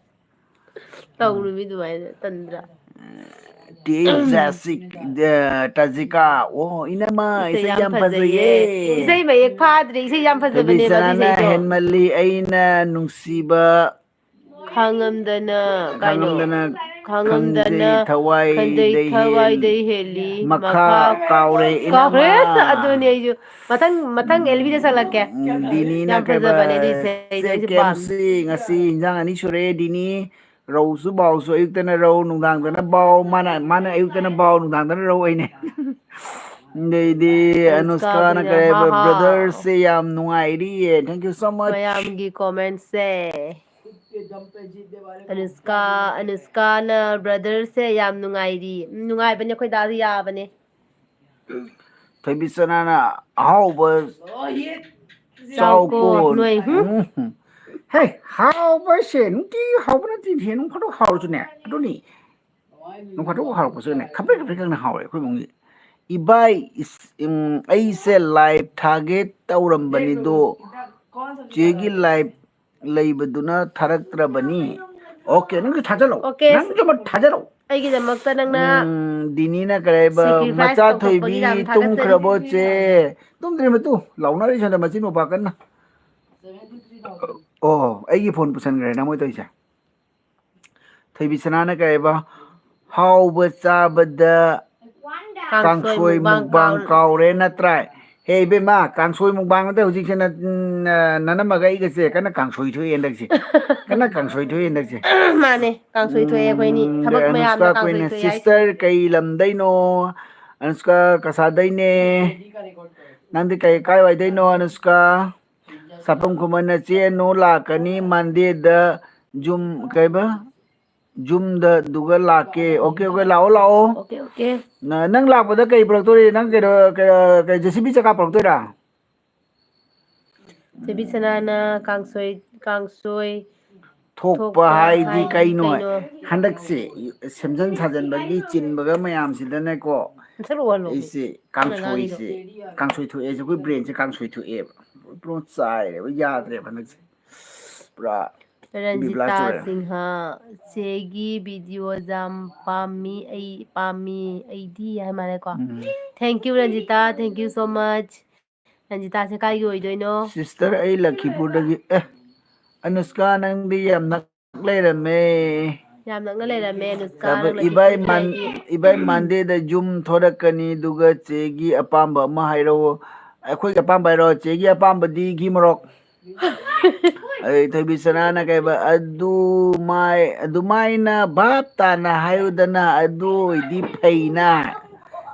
ꯇꯧꯔꯨꯃꯤ ꯑꯗꯨꯃꯥꯏꯅ ꯇꯟꯗ꯭ꯔꯥ? ꯇꯦꯖꯥꯁꯤꯛ, ꯑ, ꯇꯥꯖꯤꯀꯥ꯫ ꯑꯣ, ꯏꯅꯝꯃ, ꯏꯁꯩ ꯌꯥꯝ ꯐꯖꯩꯌꯦ꯫ ꯏꯁꯩ ꯃꯌꯦꯛ ꯐꯥꯗ꯭ꯔꯦ, ꯏꯁꯩ ꯌꯥꯝ ꯐꯖꯕꯅꯦꯕ ꯑꯗꯨ ꯊꯣꯏꯕꯤꯁꯅꯥꯅ ꯏꯁꯩꯗꯣ꯫ ꯍꯦꯟꯃꯜꯂꯤ ꯑꯩꯅ ꯅꯨꯡꯁꯤꯕ ꯈꯥꯡꯉꯝꯗꯅ ꯀꯩꯅꯣ? ꯈꯥꯡꯉꯝꯗꯅ ꯈꯥꯡꯉꯝꯗꯅ ꯈꯟꯖꯩ ꯊꯋꯥꯏꯗꯩ ꯈꯟꯖꯩ ꯍꯦꯜꯂꯤ꯫ ꯊꯋꯥꯏꯗꯩ ꯍꯦꯜꯂꯤ꯫ ꯃꯈꯥ ꯃꯈꯥ ꯀꯥꯎꯔꯦ ꯏꯅꯝꯃ꯫ ꯀꯥꯎꯔꯦ꯫ ꯑꯗꯨꯅꯦ ꯑꯩꯁꯨ ꯃꯊꯪ, ꯃꯊꯪ ꯑꯦꯜꯕꯤꯗ ꯁꯛꯂꯛꯀꯦ꯫ ꯎꯝ, ꯗꯤꯅꯤꯅ ꯌꯥꯝ ꯀꯩꯕ, ꯐꯖꯕꯅꯦ ꯑꯗꯨ ꯏꯁꯩꯗꯣ, ꯆꯦ ꯑꯩꯁꯨ ꯄꯥꯝꯃꯦ꯫ ꯀꯦꯝꯁꯤ ꯉꯁꯤ ꯏꯟꯖꯥꯡ ꯑꯅꯤ ꯁꯨꯔꯦ꯫ ꯗꯤꯅꯤ, ꯔꯧꯁꯨ ꯕꯥꯎꯁꯨ, ꯑꯌꯨꯛꯇꯅ ꯔꯧ, ꯅꯨꯡꯗꯥꯡꯗꯅ ꯕꯥꯎ, ꯃꯥꯅ, ꯃꯥꯅ ꯑꯌꯨꯛꯇꯅ ꯕꯥꯎ, ꯅꯨꯡꯗꯥꯡꯗꯅ ꯔꯧ ꯑꯩꯅꯦ꯫ ꯑꯗꯩꯗꯤ ꯑꯅꯨꯁꯀꯥ ꯑꯅꯨꯁꯀꯥꯅ ꯀꯨꯏꯅ, ꯀꯔꯤ ꯍꯥꯏꯕ, ꯍꯥ, ꯍꯥ꯫ brotherꯁꯦ ꯌꯥꯝ ꯅꯨꯡꯉꯥꯏꯔꯤꯌꯦ, thank you so much꯫ ꯃꯌꯥꯝꯒꯤ commentꯁꯦ꯫ ꯑꯅꯨꯁꯀꯥ, ꯑꯅꯨꯁꯀꯥꯅ brotherꯁꯦ ꯌꯥꯝ ꯅꯨꯡꯉꯥꯏꯔꯤ꯫ ꯎꯝ, ꯅꯨꯡꯉꯥꯏꯕꯅꯦ, ꯑꯩꯈꯣꯏ ꯗꯥꯗꯤ ꯌꯥꯕꯅꯦ꯫ ꯊꯣꯏꯕꯤꯁꯅꯥꯅ ꯑꯍꯥꯎꯕ ꯆꯥꯎꯀꯣ ꯆꯥꯎꯀꯣ꯫ ꯅꯣꯏ, ꯍꯨꯝ? ꯎꯝ꯫ ꯍꯦ, ꯍꯥꯎꯕꯁꯦ ꯅꯨꯡꯇꯤ ꯍꯥꯎꯕ ꯅꯠꯇꯦ, ꯅꯣꯡ ꯐꯥꯗꯣꯛ ꯍꯥꯎꯔꯁꯨꯅꯦ꯫ ꯑꯗꯨꯅꯤ, ꯅꯣꯡ ꯐꯥꯗꯣꯛ ꯍꯥꯎꯔꯛꯄꯁꯨꯅꯦ, ꯈꯞꯄ꯭ꯔꯦꯛ ꯈꯞꯄ꯭ꯔꯦꯛ ꯈꯪꯅ ꯍꯥꯎꯋꯦ ꯑꯩꯈꯣꯏ ꯏꯃꯨꯡꯒꯤ꯫ ꯏꯕꯥꯏ, ꯏꯁ-, ꯎꯝ, ꯑꯩꯁꯦ live ꯊꯥꯒꯦ ꯇꯧꯔꯝꯕꯅꯤꯗꯣ, ꯆꯦꯒꯤ live ꯂꯩꯕꯗꯨꯅ ꯊꯥꯔꯛꯇ꯭ꯔꯕꯅꯤ꯫ Okay, ꯅꯪꯁꯨ ꯊꯥꯖꯜꯂꯣ꯫ Okay. ꯅꯪꯁꯨ ꯑꯃ ꯊꯥꯖꯜꯂꯣ꯫ ꯑꯩꯒꯤꯗꯃꯛꯇ ꯅꯪꯅ ꯎꯝ, ꯗꯤꯅꯤꯅ ꯀꯔꯤ ꯍꯥꯏꯕ, sacrifice ꯃꯆꯥ ꯇꯧꯊꯣꯛꯄꯒꯤ ꯊꯣꯏꯕꯤ ꯌꯥꯝ ꯊꯥꯒꯠꯆꯔꯤ꯫ ꯇꯨꯝꯈ꯭ꯔꯕꯣ ꯆꯦ? ꯇꯨꯝꯗ꯭ꯔꯤ ꯃꯇꯨ, ꯂꯥꯎꯅꯔꯤ ꯁꯣꯝꯗ ꯃꯆꯤꯟ ꯃꯧꯄꯥ ꯀꯟꯅ꯫ ꯑꯣ, ꯑꯩꯒꯤ phone ꯄꯨꯁꯟꯈ꯭ꯔꯦ ꯅꯃꯣꯏ ꯇꯧꯔꯤꯁꯦ꯫ ꯊꯣꯏꯕꯤ ꯁꯅꯥꯅ ꯀꯩ ꯍꯥꯏꯕ? ꯍꯥꯎꯕ ꯆꯥꯕꯗ ꯀꯥꯡꯁꯣꯏ ꯃꯨꯛꯕꯥꯡ ꯀꯥꯎꯔꯦ ꯅꯠꯇ꯭ꯔꯥ? ꯍꯦ ꯏꯕꯦꯝꯃ, ꯀꯥꯡꯁꯣꯏ ꯃꯨꯛꯕꯥꯡ ꯅꯠꯇꯦ ꯍꯧꯖꯤꯛꯁꯦ, ꯅ-, ꯅ-, ꯅꯅꯝꯃꯒ ꯑꯩꯒꯁꯦ ꯀꯟꯅ ꯀꯥꯡꯁꯣꯏ ꯊꯣꯛꯑꯦ ꯍꯟꯗꯛꯁꯦ꯫ ꯀꯟꯅ ꯀꯥꯡꯁꯣꯏ ꯊꯣꯛꯑꯦ ꯍꯟꯗꯛꯁꯦ꯫ ꯃꯥꯅꯦ, ꯀꯥꯡꯁꯣꯏ ꯊꯣꯛꯑꯦ ꯑꯩꯈꯣꯏꯅꯤ꯫ ꯎꯝ, ꯊꯕꯛ ꯑꯅꯨꯁꯀꯥ ꯃꯌꯥꯝꯅ ꯀꯥꯡꯁꯣꯏ ꯀꯨꯏꯅ, ꯊꯣꯛꯑꯦ ꯍꯥꯏꯁꯦ꯫ "Sister, ꯀꯩ ꯂꯝꯗꯩꯅꯣ?" ꯑꯅꯨꯁꯀꯥ ꯀꯁꯥꯗꯩꯅꯦ꯫ ꯅꯪꯗꯤ ꯀꯩ, ꯀꯥꯏꯋꯥꯏꯗꯩꯅꯣ ꯑꯅꯨꯁꯀꯥ? ꯁꯥꯄꯝ ꯈꯨꯃꯟꯅ ꯆꯦ ꯑꯅꯨ ꯂꯥꯛꯀꯅꯤ ꯃꯟꯗꯦꯗ꯫ ꯖꯨꯝ ꯀꯩꯕ? ꯖꯨꯝꯗ ꯑꯗꯨꯒ ꯂꯥꯛꯀꯦ꯫ ꯑꯣꯀꯦ, ꯑꯣꯀꯦ, ꯂꯥꯛꯑꯣ, ꯂꯥꯛꯑꯣ꯫ Okay, okay. ꯅ-, ꯅꯪ ꯂꯥꯛꯄꯗ ꯀꯩ ꯄꯨꯔꯛꯇꯣꯔꯤ? ꯅꯪ ꯀꯩꯅꯣ, ꯀꯩ, ꯀꯩ, ꯖꯦ ꯁꯤ ꯕꯤ ꯆꯀꯥ ꯄꯨꯔꯛꯇꯣꯏꯔꯥ? ꯆꯦꯕꯤ ꯁꯅꯥꯅ ꯀꯥꯡꯁꯣꯏ, ꯀꯥꯡꯁꯣꯏ ꯊꯣꯛꯄ ꯊꯣꯛꯄ ꯍꯥꯏꯗꯤ ꯍꯥꯏꯗꯤ ꯀꯩꯅꯣ? ꯀꯩꯅꯣ? ꯍꯟꯗꯛꯁꯦ ꯁꯦꯝꯖꯤꯟ ꯁꯥꯖꯤꯟꯕꯒꯤ ꯆꯤꯟꯕꯒ ꯃꯌꯥꯝꯁꯤꯗꯅꯦꯀꯣ, ꯅꯁꯛ ꯎꯍꯜꯂꯣ꯫ ꯑꯩꯁꯦ ꯀꯥꯡꯁꯣꯏꯁꯦ, ꯀꯥꯡꯁꯣꯏ ꯊꯣꯛꯑꯦ꯫ ꯑꯩꯈꯣꯏ ꯕ꯭ꯔꯦꯟꯁꯦ ꯀꯥꯡꯁꯣꯏ ꯊꯣꯛꯑꯦꯕ꯫ ꯄꯨꯔꯥ ꯆꯥꯏꯔꯦꯕ, ꯌꯥꯗ꯭ꯔꯦꯕ ꯍꯟꯗꯛꯁꯦ꯫ ꯄꯨꯔꯥ ꯕꯤꯕ꯭ꯂꯥ ꯔꯟꯖꯤꯇꯥ ꯆꯨꯔꯦ꯫ ꯁꯤꯡꯍ, ꯆꯦꯒꯤ ꯚꯤꯗꯤꯑꯣ ꯌꯥꯝ ꯄꯥꯝꯃꯤ, ꯑꯩ ꯄꯥꯝꯃꯤ, ꯑꯩꯗꯤ ꯍꯥꯏ ꯃꯥꯜꯂꯦꯀꯣ꯫ ꯎꯝ꯫ Thank you, Ranjita, thank you so much꯫ ꯔꯟꯖꯤꯇꯥꯁꯦ ꯀꯥꯏꯒꯤ ꯑꯣꯏꯗꯣꯏꯅꯣ? Sister, ꯑꯩ ꯂꯈꯤꯄꯨꯔꯗꯒꯤ꯫ ꯑꯦ, ꯑꯅꯨꯁꯀꯥ, ꯅꯪꯗꯤ ꯌꯥꯝ ꯅꯛ ꯂꯩꯔꯝꯃꯦ꯫ ꯌꯥꯝ ꯅꯛꯅ ꯂꯩꯔꯝꯃꯦ, ꯑꯅꯨꯁꯀꯥ, ꯀꯕ-, ꯅꯪ ꯏꯕꯥꯏ ꯃꯟ-, ꯂꯈꯤꯄꯨꯔꯗꯒꯤ꯫ ꯏꯕꯥꯏ ꯃꯟꯗꯦꯗ ꯖꯨꯝ ꯊꯣꯔꯛꯀꯅꯤ, ꯑꯗꯨꯒ ꯆꯦꯒꯤ ꯑꯄꯥꯝꯕ ꯑꯃ ꯍꯥꯏꯔꯛꯑꯣ꯫ ꯑꯩꯈꯣꯏꯒꯤ ꯑꯄꯥꯝꯕ ꯍꯥꯏꯔꯛꯑꯣ, ꯆꯦꯒꯤ ꯑꯄꯥꯝꯕꯗꯤ ꯘꯤ ꯃꯣꯔꯣꯛ꯫ ꯑꯗꯩ ꯊꯣꯏꯕꯤ ꯁꯅꯥꯅ ꯀꯩꯕ, "ꯑꯗꯨ ꯃꯥꯏ-, ꯑꯗꯨꯃꯥꯏꯅ ꯚꯥꯞ ꯇꯥꯅ ꯍꯥꯏꯌꯨꯗꯅ, ꯑꯗꯨ ꯑꯣꯏꯗꯤ ꯐꯩꯅ"꯫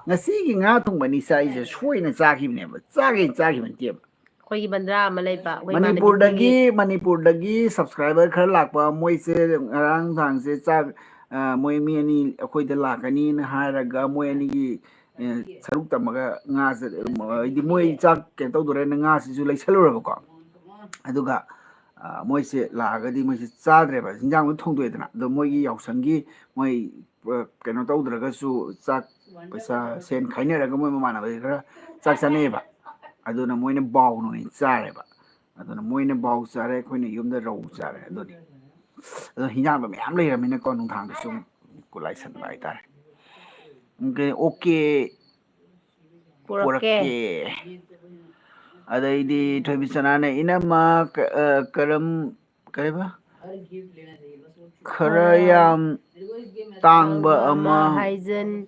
ꯉꯁꯤꯒꯤ ꯉꯥ ꯊꯣꯡꯕ ꯑꯅꯤ ꯆꯥꯏꯁꯦ ꯁꯣꯏꯅ ꯆꯥꯈꯤꯕꯅꯦꯕ, ꯆꯥꯒꯦ ꯆꯥꯈꯤꯕ ꯅꯠꯇꯦꯕ꯫ ꯑꯩꯈꯣꯏꯒꯤ ꯕꯟꯗ꯭ꯔꯥ ꯑꯃ ꯂꯩꯕ, ꯑꯩꯈꯣꯏ ꯃꯅꯤꯄꯨꯔꯗꯒꯤ, ꯏꯃꯥꯟꯅꯕꯤꯁꯤꯡꯒꯤ꯫ ꯃꯅꯤꯄꯨꯔꯗꯒꯤ subscriber ꯈꯔ ꯂꯥꯛꯄ, ꯃꯣꯏꯁꯦ ꯉꯔꯥꯡ ꯅꯨꯡꯗꯥꯡꯁꯦ ꯆꯥꯛ, ꯑ, ꯃꯣꯏ ꯃꯤ ꯑꯅꯤ ꯑꯩꯈꯣꯏꯗ ꯂꯥꯛꯀꯅꯤꯅ ꯍꯥꯏꯔꯒ, ꯃꯣꯏ ꯑꯅꯤꯒꯤ, ꯑ, ꯁꯔꯨꯛ ꯇꯝꯃꯒ ꯉꯥꯁꯦ, ꯍꯥꯏꯗꯤ ꯃꯣꯏ ꯆꯥꯛ ꯀꯩꯅꯣ ꯇꯧꯗꯣꯔꯦꯅ ꯉꯥꯁꯤꯁꯨ ꯂꯩꯁꯜꯂꯨꯔꯕꯀꯣ꯫ ꯑꯗꯨꯒ, ꯑ, ꯃꯣꯏꯁꯦ ꯂꯥꯛꯑꯒꯗꯤ ꯃꯣꯏꯁꯦ ꯆꯥꯗ꯭ꯔꯦꯕ, ꯍꯤꯟꯖꯥꯡꯗꯣ ꯊꯣꯡꯗꯣꯛꯑꯦꯗꯅ꯫ ꯑꯗꯣ ꯃꯣꯏꯒꯤ ꯌꯥꯎꯁꯪꯒꯤ ꯃꯣꯏ, ꯑ, ꯀꯩꯅꯣ ꯇꯧꯗ꯭ꯔꯒꯁꯨ ꯆꯥꯛ ꯄꯩꯁꯥ, ꯁꯦꯟ ꯈꯥꯏꯅꯔꯒ ꯃꯣꯏ ꯃꯃꯥꯟꯅꯕ ꯈꯔ ꯆꯥꯛ ꯆꯥꯅꯩꯌꯦꯕ꯫ ꯑꯗꯨꯅ ꯃꯣꯏꯅ ꯕꯥꯎꯅ ꯑꯣꯏꯅ ꯆꯥꯔꯦꯕ꯫ ꯑꯗꯨꯅ ꯃꯣꯏꯅ ꯕꯥꯎ ꯆꯥꯔꯦ, ꯑꯩꯈꯣꯏꯅ ꯌꯨꯝꯗ ꯔꯧ ꯆꯥꯔꯦ꯫ ꯑꯗꯨꯅꯤ꯫ ꯑꯗꯣ ꯍꯤꯟꯖꯥꯡꯗꯣ ꯃꯌꯥꯝ ꯂꯩꯔꯝꯃꯤꯅꯀꯣ, ꯅꯨꯡꯗꯥꯡꯗꯁꯨ ꯑꯃꯨꯛ ꯀꯨꯂꯥꯏꯁꯟꯕ ꯍꯥꯏꯇꯥꯔꯦ꯫ Okay, okay. ꯄꯨꯔꯛꯀꯦ꯫ ꯄꯨꯔꯛꯀꯦ꯫ ꯑꯗꯩꯗꯤ ꯊꯣꯏꯕꯤꯆꯅꯥꯅ, "ꯏꯅꯝꯃ, ꯀ-, ꯑ, ꯀꯔꯝ, ꯀꯩꯕ? ꯈꯔ ꯈꯔ ꯌꯥꯝ ꯇꯥꯡꯕ ꯑꯃ ꯍꯥꯏꯖꯟ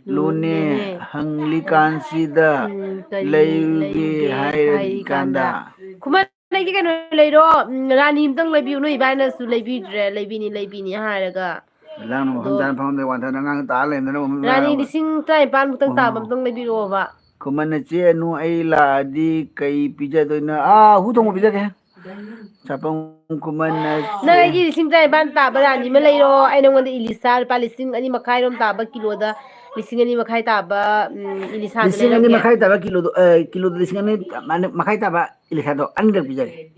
ꯂꯨꯅꯦ, ꯂꯨꯅꯦ꯫ ꯍꯪꯂꯤꯀꯥꯟꯁꯤꯗ ꯎꯝ, ꯀꯔꯤ ꯂꯩꯔꯨꯒꯦ ꯂꯩꯔꯨꯒꯦ ꯍꯥꯏꯔꯀꯥꯟꯗ?" ꯍꯥꯏꯔꯤꯀꯥꯟꯗ? ꯈꯨꯃꯟ, ꯑꯩꯒꯤ ꯀꯩꯅꯣ ꯂꯩꯔꯣ, ꯎꯝ, ꯔꯥꯅꯤ ꯑꯝꯇꯪ ꯂꯩꯕꯤꯌꯨ, ꯅꯣꯏ ꯏꯕꯥꯏꯅꯁꯨ ꯂꯩꯕꯤꯗ꯭ꯔꯦ, ꯂꯩꯕꯤꯅꯤ, ꯂꯩꯕꯤꯅꯤ ꯍꯥꯏꯔꯒ꯫ ꯂꯥꯡꯅ ꯃꯐꯝ ꯑꯗꯣ ꯆꯥꯅ ꯐꯝꯗ ꯋꯥꯟꯊꯗ ꯑꯉꯥꯡ ꯇꯥ ꯂꯩꯔꯝꯗꯅ ꯃꯐꯝ ꯔꯥꯅꯤ ꯆꯥꯅ ꯂꯤꯁꯤꯡ ꯇꯔꯥꯅꯤꯄꯥꯟ ꯃꯨꯛꯇꯪ ꯇꯥꯕ ꯑꯣ꯫ ꯑꯝꯇꯪ ꯂꯩꯕꯤꯔꯛꯑꯣꯕ꯫ ꯈꯨꯃꯟꯅ ꯆꯦ ꯑꯅꯨ ꯑꯩ ꯂꯥꯛꯑꯗꯤ ꯀꯩ ꯄꯤꯖꯗꯣꯏꯅꯣ? ꯑꯥ, ꯍꯨ ꯊꯣꯡꯕ ꯄꯤꯖꯒꯦ꯫ ꯆꯥꯄꯝ ꯈꯨꯃꯟꯅ ꯅꯪ ꯆꯦ ꯑꯩꯒꯤ ꯂꯤꯁꯤꯡ ꯇꯔꯥꯅꯤꯄꯥꯟ ꯇꯥꯕ ꯔꯥꯅꯤ ꯑꯃ ꯂꯩꯔꯣ꯫ ꯑꯩ ꯅꯉꯣꯟꯗ ꯏꯂꯤꯁꯥ ꯂꯨꯄꯥ ꯂꯤꯁꯤꯡ ꯑꯅꯤ ꯃꯈꯥꯏꯔꯣꯝ ꯇꯥꯕ ꯀꯤꯂꯣꯗ ꯂꯤꯁꯤꯡ ꯑꯅꯤ ꯃꯈꯥꯏ ꯇꯥꯕ, ꯎꯝ, ꯏꯂꯤꯁꯥꯗꯨ ꯂꯤꯁꯤꯡ ꯑꯅꯤ ꯂꯩꯔꯛꯀꯦ꯫ ꯃꯈꯥꯏ ꯇꯥꯕ ꯀꯤꯂꯣꯗꯣ, ꯑ, ꯀꯤꯂꯣꯗ ꯂꯤꯁꯤꯡ ꯑꯅꯤ ꯃꯈꯥꯏ ꯇꯥꯕ ꯏꯂꯤꯁꯥꯗꯣ ꯑꯅꯤꯔꯛ ꯄꯤꯖꯒꯦ꯫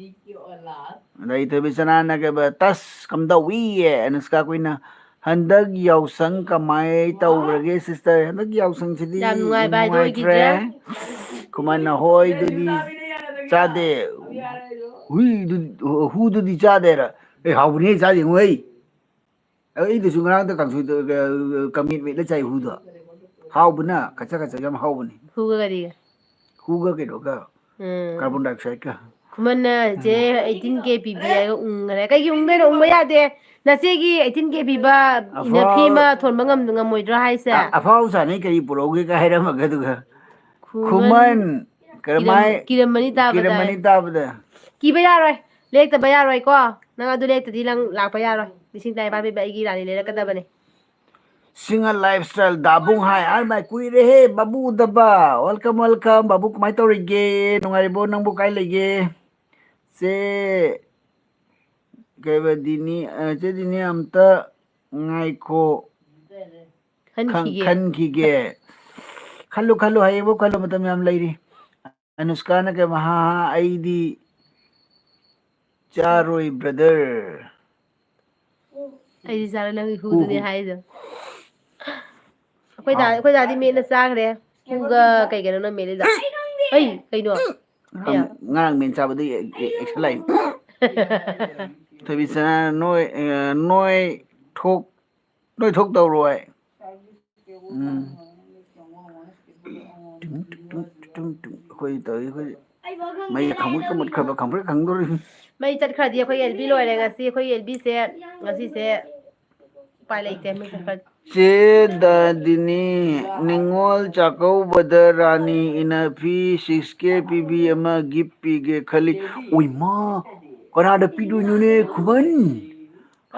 ꯑꯗ ꯏꯊꯣꯏꯕꯤ ꯁꯅꯥꯅ ꯀꯩꯕ, "ꯇꯁ, ꯀꯝꯗꯧꯋꯤ?" ꯑꯦ, ꯑꯅꯨꯁꯀꯥ ꯀꯨꯏꯅ, "ꯍꯟꯗꯛ ꯌꯥꯎꯁꯪ ꯀꯃꯥꯏ ꯇꯧꯈ꯭ꯔꯒꯦ sister? ꯍꯟꯗꯛ ꯌꯥꯎꯁꯪꯁꯤꯗꯤ ꯌꯥꯝ ꯅꯨꯡꯉꯥꯏꯕ ꯍꯥꯏꯗꯣ ꯅꯨꯡꯉꯥꯏꯇ꯭ꯔꯦ꯫ ꯑꯣꯏꯈꯤꯗ꯭ꯔꯦ꯫ ꯈꯨꯃꯟꯅ ꯍꯣꯏꯗꯨꯗꯤ ꯆꯥꯗꯦ꯫ ꯍꯨꯏꯗꯨ-, ꯍꯨꯗꯨꯗꯤ ꯆꯥꯗꯦꯔ?" ꯑꯦ, ꯍꯥꯎꯕꯅꯦ, ꯆꯥꯗꯦꯉꯣ ꯑꯩ꯫ ꯑꯩꯗꯁꯨ ꯉꯔꯥꯡꯗ ꯀꯥꯡꯁꯣꯏꯗ, ꯑ, ꯀꯥꯡꯃꯦꯠ ꯃꯦꯠꯂ ꯆꯥꯏ ꯍꯨꯗꯣ꯫ ꯍꯥꯎꯕꯅ, ꯀꯆꯥ ꯀꯆꯥ ꯌꯥꯝ ꯍꯥꯎꯕꯅꯦ꯫ ꯍꯨꯒ ꯀꯔꯤꯒ? ꯍꯨꯒ ꯀꯩꯅꯣꯒ, ꯎꯝ꯫ Carbon dioxideꯀ꯫ ꯈꯨꯃꯟꯅ ꯆꯦ ꯎꯝ꯫ eighteen K ꯄꯤꯕꯤ ꯍꯥꯏꯔꯒ ꯎꯪꯈꯔꯦ꯫ ꯀꯩꯒꯤ ꯎꯪꯗꯣꯏꯅꯣ? ꯎꯪꯕ ꯌꯥꯗꯦ꯫ ꯅꯆꯦꯒꯤ eighteen K ꯄꯤꯕ ꯑꯐꯥꯎ-, ꯏꯅꯐꯤ ꯑꯃ ꯊꯣꯟꯕ ꯉꯝ-, ꯉꯝꯃꯣꯏꯗ꯭ꯔꯣ ꯍꯥꯏꯁꯦ? ꯑ-, ꯑꯐꯥꯎ ꯁꯥꯅꯩ ꯀꯔꯤ ꯄꯨꯔꯛꯎꯒꯦ ꯀ ꯍꯥꯏꯔꯝꯃꯒ ꯑꯗꯨꯒ꯫ ꯈꯨꯃꯟ ꯈꯨꯃꯟ, ꯀꯔꯝꯍꯥꯏ-, ꯀꯤꯔꯝ-, ꯀꯤꯔꯝꯃꯅꯤ ꯇꯥꯕꯗ꯫ ꯀꯤꯔꯝꯃꯅꯤ ꯇꯥꯕꯗ꯫ ꯀꯤꯕ ꯌꯥꯔꯣꯏ꯫ ꯂꯦꯛꯇꯕ ꯌꯥꯔꯣꯏꯀꯣ꯫ ꯅꯪ ꯑꯗꯨ ꯂꯦꯛꯇꯗꯤ ꯅꯪ ꯂꯥꯛꯄ ꯌꯥꯔꯣꯏ꯫ ꯂꯤꯁꯤꯡ ꯇꯔꯥꯅꯤꯄꯥꯟ ꯄꯤꯕ ꯑꯩꯒꯤ ꯔꯥꯅꯤ ꯂꯩꯔꯛꯀꯗꯕꯅꯦ꯫ Single lifestyle ꯗꯥꯕꯨꯡ ꯍꯥꯏ, ꯍꯥꯏ ꯃꯥꯏ ꯀꯨꯏꯔꯦꯍꯦ ꯕꯥꯕꯨ ꯎꯗꯕ꯫ Welcome, welcome꯫ ꯕꯥꯕꯨ ꯀꯃꯥꯏ ꯇꯧꯔꯤꯒꯦ? ꯅꯨꯡꯉꯥꯏꯔꯤꯕꯣ? ꯅꯪꯕꯨ ꯀꯥꯏ ꯂꯩꯒꯦ? ꯆꯦ, ꯀꯩꯕ, ꯗꯤꯅꯤ, ꯑ, ꯆꯦ ꯗꯤꯅꯤ ꯑꯝꯇ ꯉꯥꯏꯈꯣ꯫ ꯈꯟꯈꯤꯒꯦ꯫ ꯈꯟꯈꯤꯒꯦ꯫ ꯈꯜꯂꯨ, ꯈꯜꯂꯨ, ꯍꯌꯦꯡꯕꯨ ꯈꯜꯂꯨ, ꯃꯇꯝ ꯌꯥꯝ ꯂꯩꯔꯤ꯫ ꯑꯅꯨꯁꯀꯥꯅ ꯀꯩꯕ, "ꯍꯥ, ꯍꯥ, ꯑꯩꯗꯤ ꯆꯥꯔꯣꯏ, brother꯫ ꯑꯩꯗꯤ ꯆꯥꯔꯣꯏ, ꯅꯪꯒꯤ ꯍꯨ, ꯍꯨꯗꯨꯅꯦ ꯍꯨ꯫ ꯍꯥꯏꯗꯣ꯫" ꯑꯩꯈꯣꯏ ꯗꯥ, ꯍꯥꯎ꯫ ꯑꯩꯈꯣꯏ ꯗꯥꯗꯤ ꯃꯦꯠꯅ ꯆꯥꯈ꯭ꯔꯦ꯫ ꯍꯨꯒ ꯀꯩ ꯀꯩꯅꯣ ꯅꯪ ꯃꯦꯠꯂꯤꯗꯣ? ꯑꯩ, ꯀꯩꯅꯣ? ꯉꯔꯥꯡ, ꯑꯌꯥ꯫ ꯉꯔꯥꯡ ꯃꯦꯟ ꯆꯥꯕꯗꯒꯤ ꯑꯦ-, ꯑꯦ-, action ꯂꯥꯛꯏꯅꯤ꯫ ꯊꯣꯏꯕꯤꯆꯥ, ꯅꯣꯏ, ꯑ, ꯅꯣꯏ ꯊꯣꯛ ꯅꯣꯏ ꯊꯣꯛ ꯇꯧꯔꯣꯏ꯫ ꯎꯝ꯫ ꯇꯨꯡ, ꯇꯨꯡ, ꯇꯨꯡ, ꯇꯨꯡ, ꯇꯨꯡ꯫ ꯑꯩꯈꯣꯏ ꯇꯧꯔꯤ, ꯑꯩꯈꯣꯏ ꯃꯩ ꯈꯪꯕ꯭ꯔꯦꯛ ꯃꯨꯠꯈ꯭ꯔꯕ ꯈꯪꯕ꯭ꯔꯦꯛ ꯈꯪꯗꯣꯔꯤ꯫ ꯃꯩ ꯆꯠꯈ꯭ꯔꯗꯤ ꯑꯩꯈꯣꯏ ꯑꯦꯜ ꯕꯤ ꯂꯣꯏꯔꯦ ꯉꯁꯤ꯫ ꯑꯩꯈꯣꯏ ꯑꯦꯜ ꯕꯤꯁꯦ ꯉꯁꯤꯁꯦ ꯎꯄꯥꯏ ꯂꯩꯇꯦ, ꯃꯩ ꯆꯠꯈ꯭ꯔꯗꯤ꯫ ꯆꯦ ꯗꯥꯗꯤꯅꯤ, ꯅꯤꯉꯣꯜ ꯆꯥꯛꯀꯧꯕꯗ ꯔꯥꯅꯤ ꯏꯅꯐꯤ six K ꯄꯤꯕꯤ ꯑꯃ gift ꯄꯤꯒꯦ ꯈꯜꯂꯤ꯫ ꯑꯣꯏꯃꯥ, ꯀꯅꯥꯗ ꯄꯤꯗꯣꯏꯅꯣꯅꯦ ꯈꯨꯃꯟ?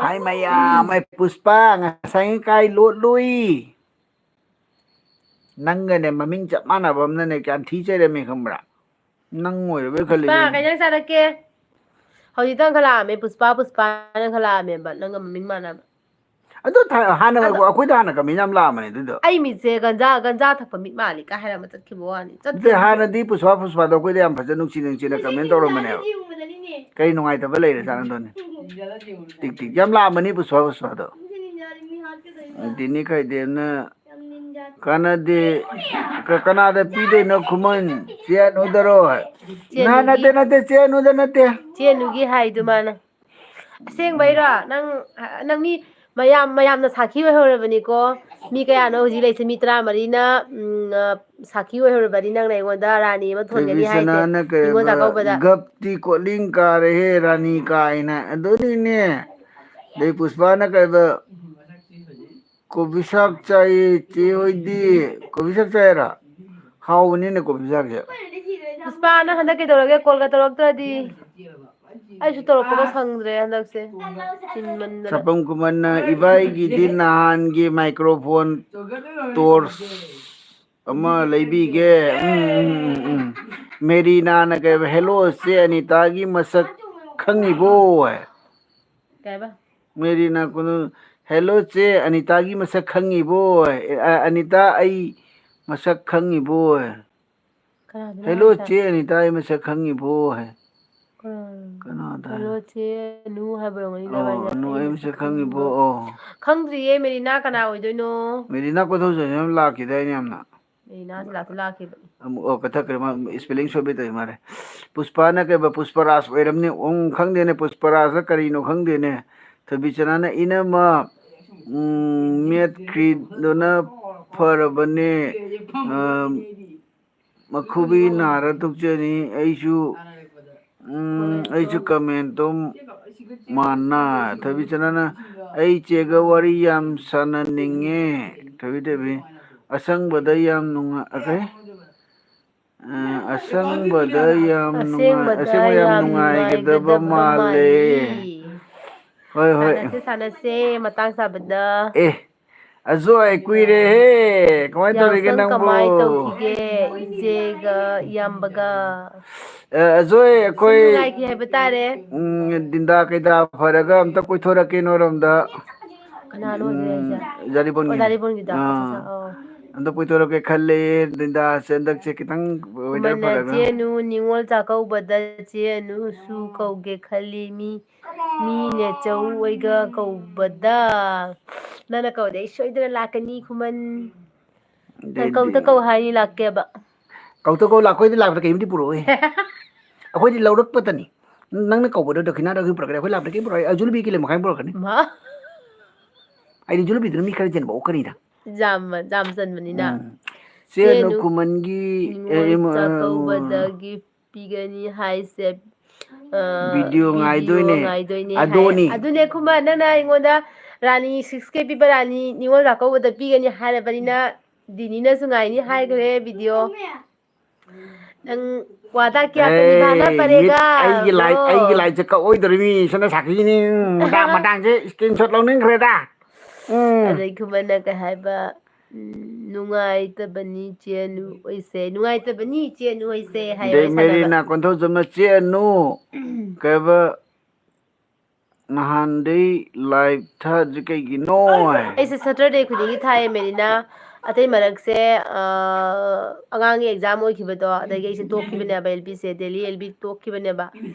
ꯍꯥꯏ ꯃꯌꯥꯝ, ꯑꯩ ꯄꯨꯁꯄꯥ ꯉꯁꯥꯏ ꯀꯥꯏ ꯂꯣꯠꯂꯨꯏ? ꯅꯪꯒꯅꯦ ꯃꯃꯤꯡ ꯆꯞ ꯃꯥꯟꯅꯕ ꯑꯃꯅꯅꯦ ꯀꯌꯥꯝ ꯊꯤ ꯆꯩꯔꯝꯃꯤ ꯈꯪꯕ꯭ꯔꯥ? ꯅꯪ ꯑꯣꯏꯔꯕꯣꯏ ꯄꯨꯁꯄꯥ, ꯈꯜꯂꯤꯅꯦ꯫ ꯀꯩ ꯏꯟꯖꯥꯡ ꯆꯥꯔꯛꯀꯦ? ꯍꯧꯖꯤꯛꯇꯪ ꯈꯜꯂꯛꯑꯝꯃꯦ, ꯄꯨꯁꯄꯥ, ꯄꯨꯁꯄꯥꯅ ꯈꯜꯂꯛꯑꯝꯃꯦꯕ, ꯅꯪꯒ ꯃꯃꯤꯡ ꯃꯥꯟꯅꯕ꯫ ꯑꯗꯨ ꯊꯥ-, ꯍꯥꯟꯅ ꯑꯗꯣ ꯑꯩꯈꯣꯏꯗ ꯍꯥꯟꯅ ꯀꯃꯦꯟ ꯌꯥꯝ ꯂꯥꯛꯑꯝꯕꯅꯦ ꯑꯗꯨꯗꯣ꯫ ꯑꯩ ꯃꯤꯠꯁꯦ ꯒꯟꯖꯥ, ꯒꯟꯖꯥ ꯊꯛꯄ ꯃꯤꯠ ꯃꯥꯜꯂꯤ ꯀꯥꯏ ꯍꯥꯏꯔꯝꯃ ꯆꯠꯈꯤꯕ ꯋꯥꯅꯤ꯫ ꯅꯠꯇꯦ, ꯆꯠꯇ꯭ꯔꯤꯕ꯫ ꯍꯥꯟꯅꯗꯤ ꯄꯨꯁꯄꯥ, ꯄꯨꯁꯄꯥꯗꯣ ꯑꯩꯈꯣꯏꯗ ꯌꯥꯝ ꯐꯖꯅ ꯅꯨꯡꯁꯤ ꯅꯨꯡꯁꯤꯅ ꯀꯃꯦꯟ ꯇꯧꯔꯝꯕꯅꯦꯕ꯫ ꯀꯔꯤ ꯅꯨꯡꯉꯥꯏꯇꯕ ꯂꯩꯔꯦ ꯆꯥꯅꯗꯣꯅꯦ? ꯇꯤꯛ ꯇꯤꯛ ꯌꯥꯝ ꯂꯥꯛꯑꯝꯕꯅꯤ ꯄꯨꯁꯄꯥ, ꯄꯨꯁꯄꯥꯗꯣ꯫ ꯗꯤꯅꯤ ꯈꯥꯏꯗꯦꯝꯅ ꯀꯥꯟꯅꯗꯦ꯫ ꯀ-, ꯀꯅꯥꯗ ꯄꯤꯗꯣꯏꯅꯣ ꯈꯨꯃꯟ? ꯆꯦ ꯑꯅꯨꯗꯔꯣ? ꯆꯦ ꯅꯥ, ꯑꯅꯨꯒꯤ ꯅꯠꯇꯦ, ꯅꯠꯇꯦ, ꯆꯦ ꯑꯅꯨꯗ ꯅꯠꯇꯦ꯫ ꯆꯦ ꯑꯅꯨꯒꯤ ꯍꯥꯏꯗꯨ ꯃꯥꯅ꯫ ꯑꯁꯦꯡꯕꯩꯔꯣ? ꯅꯪ, ꯅꯪ ꯃꯤ ꯃꯌꯥꯝ, ꯃꯌꯥꯝꯅ ꯁꯥꯈꯤ ꯑꯣꯏꯍꯧꯔꯕꯅꯤꯀꯣ꯫ ꯃꯤ ꯀꯌꯥꯅꯣ ꯍꯧꯖꯤꯛ ꯂꯩꯁꯦ? ꯃꯤ ꯇꯔꯥꯃꯔꯤꯅ, ꯎꯝ, ꯑ, ꯁꯥꯈꯤ ꯑꯣꯏꯍꯧꯔꯕꯅꯤ ꯅꯪꯅ ꯑꯩꯉꯣꯟꯗ ꯔꯥꯅꯤ ꯑꯃ ꯊꯣꯟꯒꯅꯤ ꯍꯥꯏꯁꯦ꯫ ꯊꯣꯏꯕꯤꯁꯅꯥꯅ ꯀꯩꯕ, ꯅꯤꯉꯣꯜ ꯆꯥꯛꯀꯧꯕꯗ꯫ ꯒꯞꯇꯤ ꯀꯣꯠꯂꯤꯡ ꯀꯥꯔꯦꯍꯦ ꯔꯥꯅꯤ ꯀꯥꯏꯅ꯫ ꯑꯗꯨꯅꯤꯅꯦ꯫ ꯑꯗꯩ ꯄꯨꯁꯄꯥꯅ ꯀꯩꯕ, ꯀꯣꯕꯤ ꯁꯥꯛ ꯆꯥꯏꯌꯦ ꯆꯦ ꯍꯣꯏꯗꯤ꯫ ꯀꯣꯕꯤ ꯁꯥꯛ ꯆꯥꯏꯔꯥ? ꯍꯥꯎꯕꯅꯤꯅꯦ ꯀꯣꯕꯤ ꯁꯥꯛꯁꯦ꯫ ꯄꯨꯁꯄꯥ, ꯅꯪ ꯍꯟꯗꯛ ꯀꯩꯗꯧꯔꯒꯦ? ꯀꯣꯜꯒ ꯇꯧꯔꯛꯇ꯭ꯔꯗꯤ꯫ ꯑꯩꯁꯨ ꯇꯧꯔꯛꯄꯒ ꯁꯪꯗ꯭ꯔꯦ ꯍꯟꯗꯛꯁꯦ꯫ ꯆꯤꯟꯃꯟꯗꯅ꯫ ꯁꯄꯝ ꯀꯨꯃꯥꯔꯅ ꯏꯕꯥꯏꯒꯤꯗꯤ ꯅꯍꯥꯟꯒꯤ microphone torch ꯑꯃ ꯂꯩꯕꯤꯒꯦ꯫ ꯎꯝ, ꯎꯝ, ꯎꯝ, ꯎꯝ꯫ ꯃꯦꯔꯤꯅꯥꯅ ꯀꯩ ꯍꯥꯏꯕ? "ꯍꯦꯜꯂꯣ, ꯆꯦ ꯑꯅꯤꯇꯥꯒꯤ ꯃꯁꯛ ꯈꯪꯉꯤꯕꯣ?" ꯍꯥꯏ꯫ ꯀꯩ ꯍꯥꯏꯕ? ꯃꯦꯔꯤꯅꯥ ꯀꯣꯅꯨ, "ꯍꯦꯜꯂꯣ, ꯆꯦ ꯑꯅꯤꯇꯥꯒꯤ ꯃꯁꯛ ꯈꯪꯉꯤꯕꯣ?" ꯍꯥꯏ꯫ "ꯑ, ꯑꯅꯤꯇꯥ, ꯑꯩ ꯃꯁꯛ ꯈꯪꯉꯤꯕꯣ?" ꯍꯥꯏ꯫ ꯀꯅꯥꯗꯅꯣ ꯍꯦꯜꯂꯣ, ꯍꯥꯏꯁꯦ? ꯆꯦ ꯑꯅꯤꯇꯥ, ꯑꯩ ꯃꯁꯛ ꯈꯪꯉꯤꯕꯣ? ꯍꯥꯏ꯫ ꯀꯅꯥꯅꯣ? ꯀꯅꯥꯗ ꯍꯥꯏ? ꯍꯦꯜꯂꯣ, ꯆꯦ ꯑꯅꯨ ꯍꯥꯏꯕ ꯑꯣꯏꯔꯝꯒꯅꯤ, ꯑꯣ, ꯅꯕꯥꯅꯤ ꯑꯅꯨ, ꯑꯩ ꯃꯁꯛ ꯈꯪꯉꯤꯕꯣ? ꯑꯣ꯫ ꯈꯪꯗ꯭ꯔꯤꯌꯦ, ꯃꯦꯔꯤꯅꯥ ꯀꯅꯥ ꯑꯣꯏꯗꯣꯏꯅꯣ? ꯃꯦꯔꯤꯅꯥ ꯀꯣꯟꯊꯧꯖꯝ ꯌꯥꯝ ꯂꯥꯛꯈꯤꯗꯥꯏꯅꯦ ꯌꯥꯝꯅ? ꯃꯦꯔꯤꯅꯥꯁꯦ ꯂꯥꯛꯇꯤ ꯂꯥꯛꯈꯤꯕꯅꯤ꯫ ꯑꯃꯨꯛ, ꯑꯣ, ꯀꯛꯊꯠꯈ꯭ꯔꯦ, ꯃꯥ spelling ꯁꯣꯏꯕꯩ ꯇꯧꯔꯤ ꯃꯥꯜꯂꯦ꯫ ꯄꯨꯁꯄꯥꯅ ꯀꯩꯕ? ꯄꯨꯁꯄꯔꯥꯖ ꯑꯣꯏꯔꯝꯅꯤ꯫ ꯎꯝ, ꯈꯪꯗꯦꯅꯦ, ꯄꯨꯁꯄꯔꯥꯖꯂ ꯀꯔꯤꯅꯣ ꯈꯪꯗꯦꯅꯦ꯫ ꯊꯣꯏꯕꯤꯆꯅꯥꯅ ꯏꯅꯝꯃ, ꯎꯝ, ꯃꯦꯠꯈ꯭ꯔꯤꯗꯨꯅ ꯐꯔꯕꯅꯦ꯫ ꯑ, ꯃꯈꯨꯕꯤ ꯅꯥꯔ ꯇꯣꯛꯆꯅꯤ꯫ ꯑꯩꯁꯨ, ꯎꯝ, ꯑꯩꯁꯨ comment ꯇꯣ ꯃꯥꯟꯅ꯫ ꯊꯣꯏꯕꯤꯆꯅꯥꯅ, "ꯑꯩ ꯆꯦꯒ ꯋꯥꯔꯤ ꯌꯥꯝ ꯁꯥꯟꯅꯅꯤꯡꯉꯦ꯫ ꯊꯣꯏꯕꯤ, ꯊꯣꯏꯕꯤ, ꯑꯁꯪꯕꯗ ꯌꯥꯝ ꯅꯨꯡꯉꯥꯏ", ꯑ, "ꯑꯁꯪꯕꯗ ꯌꯥꯝ ꯅꯨꯡꯉꯥꯏ-, ꯑꯁꯦꯡꯕꯗ ꯑꯁꯦꯡꯕ ꯌꯥꯝ ꯌꯥꯝ ꯅꯨꯡꯉꯥꯏꯒꯗꯕ ꯅꯨꯡꯉꯥꯏꯒꯗꯕ ꯃꯥꯜꯂꯦ"꯫ ꯃꯥꯜꯂꯤ꯫ ꯍꯣꯏ, ꯍꯣꯏ꯫ ꯁꯥꯟꯅꯁꯦ, ꯁꯥꯟꯅꯁꯦ, ꯃꯇꯥꯡ ꯆꯥꯕꯗ꯫ ꯑꯦ, ꯑꯖꯣꯏ, ꯀꯨꯏꯔꯦꯍꯦ꯫ ꯀꯃꯥꯏꯅ ꯇꯧꯔꯤꯒꯦ ꯌꯥꯎꯁꯪ ꯅꯪꯕꯨ? ꯀꯃꯥꯏ ꯇꯧꯈꯤꯒꯦ, ꯏꯆꯦꯒ ꯏꯌꯥꯝꯕꯒ? ꯑ, ꯑꯖꯣꯏ, ꯁꯨꯝ ꯑꯩꯈꯣꯏ, ꯅꯨꯡꯉꯥꯏꯈꯤ ꯍꯥꯏꯕ ꯇꯥꯔꯦ꯫ ꯎꯝ, ꯗꯤꯟꯗꯥ ꯀꯩꯗꯥ ꯐꯔꯒ ꯑꯝꯇ ꯀꯣꯏꯊꯣꯔꯛꯀꯦ ꯅꯣꯏꯔꯣꯝꯗ꯫ ꯀꯅꯥꯅꯣ ꯍꯧꯖꯤꯛ ꯎꯝ, ꯍꯥꯏꯁꯦ? ꯌꯥꯔꯤꯄꯣꯟꯒꯤ꯫ ꯑꯣ, ꯌꯥꯔꯤꯄꯣꯟꯒꯤꯗꯣ? ꯑꯥ꯫ ꯑꯠꯆꯥ, ꯑꯠꯆꯥ, ꯑꯣ꯫ ꯑꯝꯇ ꯀꯣꯏꯊꯣꯔꯛꯀꯦ ꯈꯜꯂꯦ, ꯗꯤꯟꯗꯥꯁꯦ ꯍꯟꯗꯛꯁꯦ ꯈꯤꯇꯪ weather ꯈꯨꯃꯟꯅ ꯐꯔꯒ꯫ ꯆꯦꯅꯨ, ꯅꯤꯉꯣꯜ ꯆꯥꯛꯀꯧꯕꯗ ꯆꯦꯅꯨꯁꯨ ꯀꯧꯒꯦ ꯈꯜꯂꯤ꯫ ꯃꯤ, ꯃꯤ ꯅꯦꯆꯧ ꯍꯣꯏꯒ ꯀꯧꯕꯗ꯫ ꯅꯪꯅ ꯀꯧꯔꯗꯤ ꯑꯩ ꯁꯣꯏꯗꯅ ꯂꯥꯛꯀꯅꯤ, ꯈꯨꯃꯟ꯫ ꯅꯪ ꯀꯧꯇ ꯀꯧ ꯍꯥꯏꯅꯤ, ꯂꯥꯛꯀꯦꯕ꯫ ꯀꯧꯇ ꯀꯧ ꯂꯥꯛꯀꯣꯏꯗꯤ ꯂꯥꯛꯄꯗ ꯀꯩꯝꯇ ꯄꯨꯔꯛꯑꯣꯏ꯫ ꯑꯩꯈꯣꯏꯗꯤ ꯂꯧꯔꯛꯄꯇꯅꯤ꯫ ꯅꯪꯅ ꯀꯧꯕꯗꯣ ꯗꯈꯤꯅꯥꯗ ꯑꯩꯈꯣꯏ ꯄꯨꯔꯛꯀꯅꯤ, ꯑꯩꯈꯣꯏ ꯂꯥꯛꯄꯗ ꯀꯩꯝ ꯄꯨꯔꯛꯑꯣꯏ꯫ ꯑꯖꯨ ꯂꯨꯕꯤ ꯀꯤꯂꯣ ꯃꯈꯥꯏ ꯄꯨꯔꯛꯀꯅꯤ꯫ ꯃꯥ꯫ ꯑꯩꯗꯤ ꯖꯨ ꯂꯨꯕꯤꯗꯨꯅ ꯃꯤ ꯈꯔ ꯆꯦꯟꯕ ꯑꯣꯛꯀꯅꯤꯗ꯫ ꯌꯥꯝ, ꯌꯥꯝ ꯆꯟꯕꯅꯤꯅ꯫ ꯎꯝ꯫ ꯆꯦ ꯅꯨ ꯈꯨꯃꯟꯒꯤ, ꯑꯦ, ꯅꯤꯉꯣꯜ ꯏꯃ-, ꯑ, ꯆꯥꯛꯀꯧꯕꯗ gift ꯄꯤꯒꯅꯤ ꯍꯥꯏꯁꯦ꯫ ꯑ, video video ꯉꯥꯏꯗꯣꯏꯅꯦ꯫ ꯉꯥꯏꯗꯣꯏꯅꯦ ꯍꯥꯏ꯫ ꯑꯗꯨꯅꯤ꯫ ꯑꯗꯨꯅꯦ ꯈꯨꯃꯟ, ꯅꯪꯅ ꯑꯩꯉꯣꯟꯗ ꯔꯥꯅꯤ six K ꯄꯤꯕ ꯔꯥꯅꯤ ꯅꯤꯉꯣꯜ ꯆꯥꯛꯀꯧꯕꯗ ꯄꯤꯒꯅꯤ ꯍꯥꯏꯔꯕꯅꯤꯅ, ꯗꯤꯅꯤꯅꯁꯨ ꯉꯥꯏꯅꯤ ꯍꯥꯏꯈ꯭ꯔꯦ video꯫ ꯅꯪ ꯋꯥꯗꯥ ꯀꯌꯥ ꯇꯨ ꯅꯤꯚꯥꯅꯥ ꯑꯦ, ꯃꯤꯠ ꯄꯔꯦꯒꯥ, ꯑꯩꯒꯤ ꯂꯥꯏ-, bro? ꯑꯩꯒꯤ ꯂꯥꯏꯁꯦ ꯀꯛꯑꯣꯏꯗꯧꯔꯤꯃꯤ, ꯁꯅꯥ ꯁꯥꯈꯤꯅꯤ꯫ ꯃꯇꯥꯡ, ꯃꯇꯥꯡꯁꯦ screenshot ꯂꯧꯅꯤꯡꯈ꯭ꯔꯦꯗ꯫ ꯎꯝ꯫ ꯑꯗꯩ ꯈꯨꯃꯟꯅ ꯀꯩ ꯍꯥꯏꯕ, ꯎꯝ, "ꯅꯨꯡꯉꯥꯏꯇꯕꯅꯤ ꯆꯦꯅꯨ ꯍꯣꯏꯁꯦ, ꯅꯨꯡꯉꯥꯏꯇꯕꯅꯤ ꯆꯦꯅꯨ ꯍꯣꯏꯁꯦ" ꯍꯥꯏꯌꯦ, ꯑꯗꯩ ꯋꯥꯔꯤ ꯁꯥꯟꯅꯕ꯫ ꯃꯦꯔꯤꯅꯥ ꯀꯣꯟꯊꯧꯖꯝꯅ ꯆꯦꯅꯨ ꯀꯩꯕ ꯅꯍꯥꯟꯗꯩ live ꯊꯥꯗ꯭ꯔꯤ ꯀꯩꯒꯤꯅꯣ ꯍꯥꯏ꯫ ꯑꯩꯁꯦ Saturday ꯈꯨꯗꯤꯡꯒꯤ ꯊꯥꯏꯌꯦ, ꯃꯦꯔꯤꯅꯥ꯫ ꯑꯇꯩ ꯃꯔꯛꯁꯦ, ꯑ, ꯑꯉꯥꯡꯒꯤ exam ꯑꯣꯏꯈꯤꯕꯗꯣ, ꯑꯗꯒꯤ ꯑꯩꯁꯦ ꯇꯣꯛꯈꯤꯕꯅꯦꯕ, L P ꯁꯦ, Delhi L P ꯇꯣꯛꯈꯤꯕꯅꯦꯕ꯫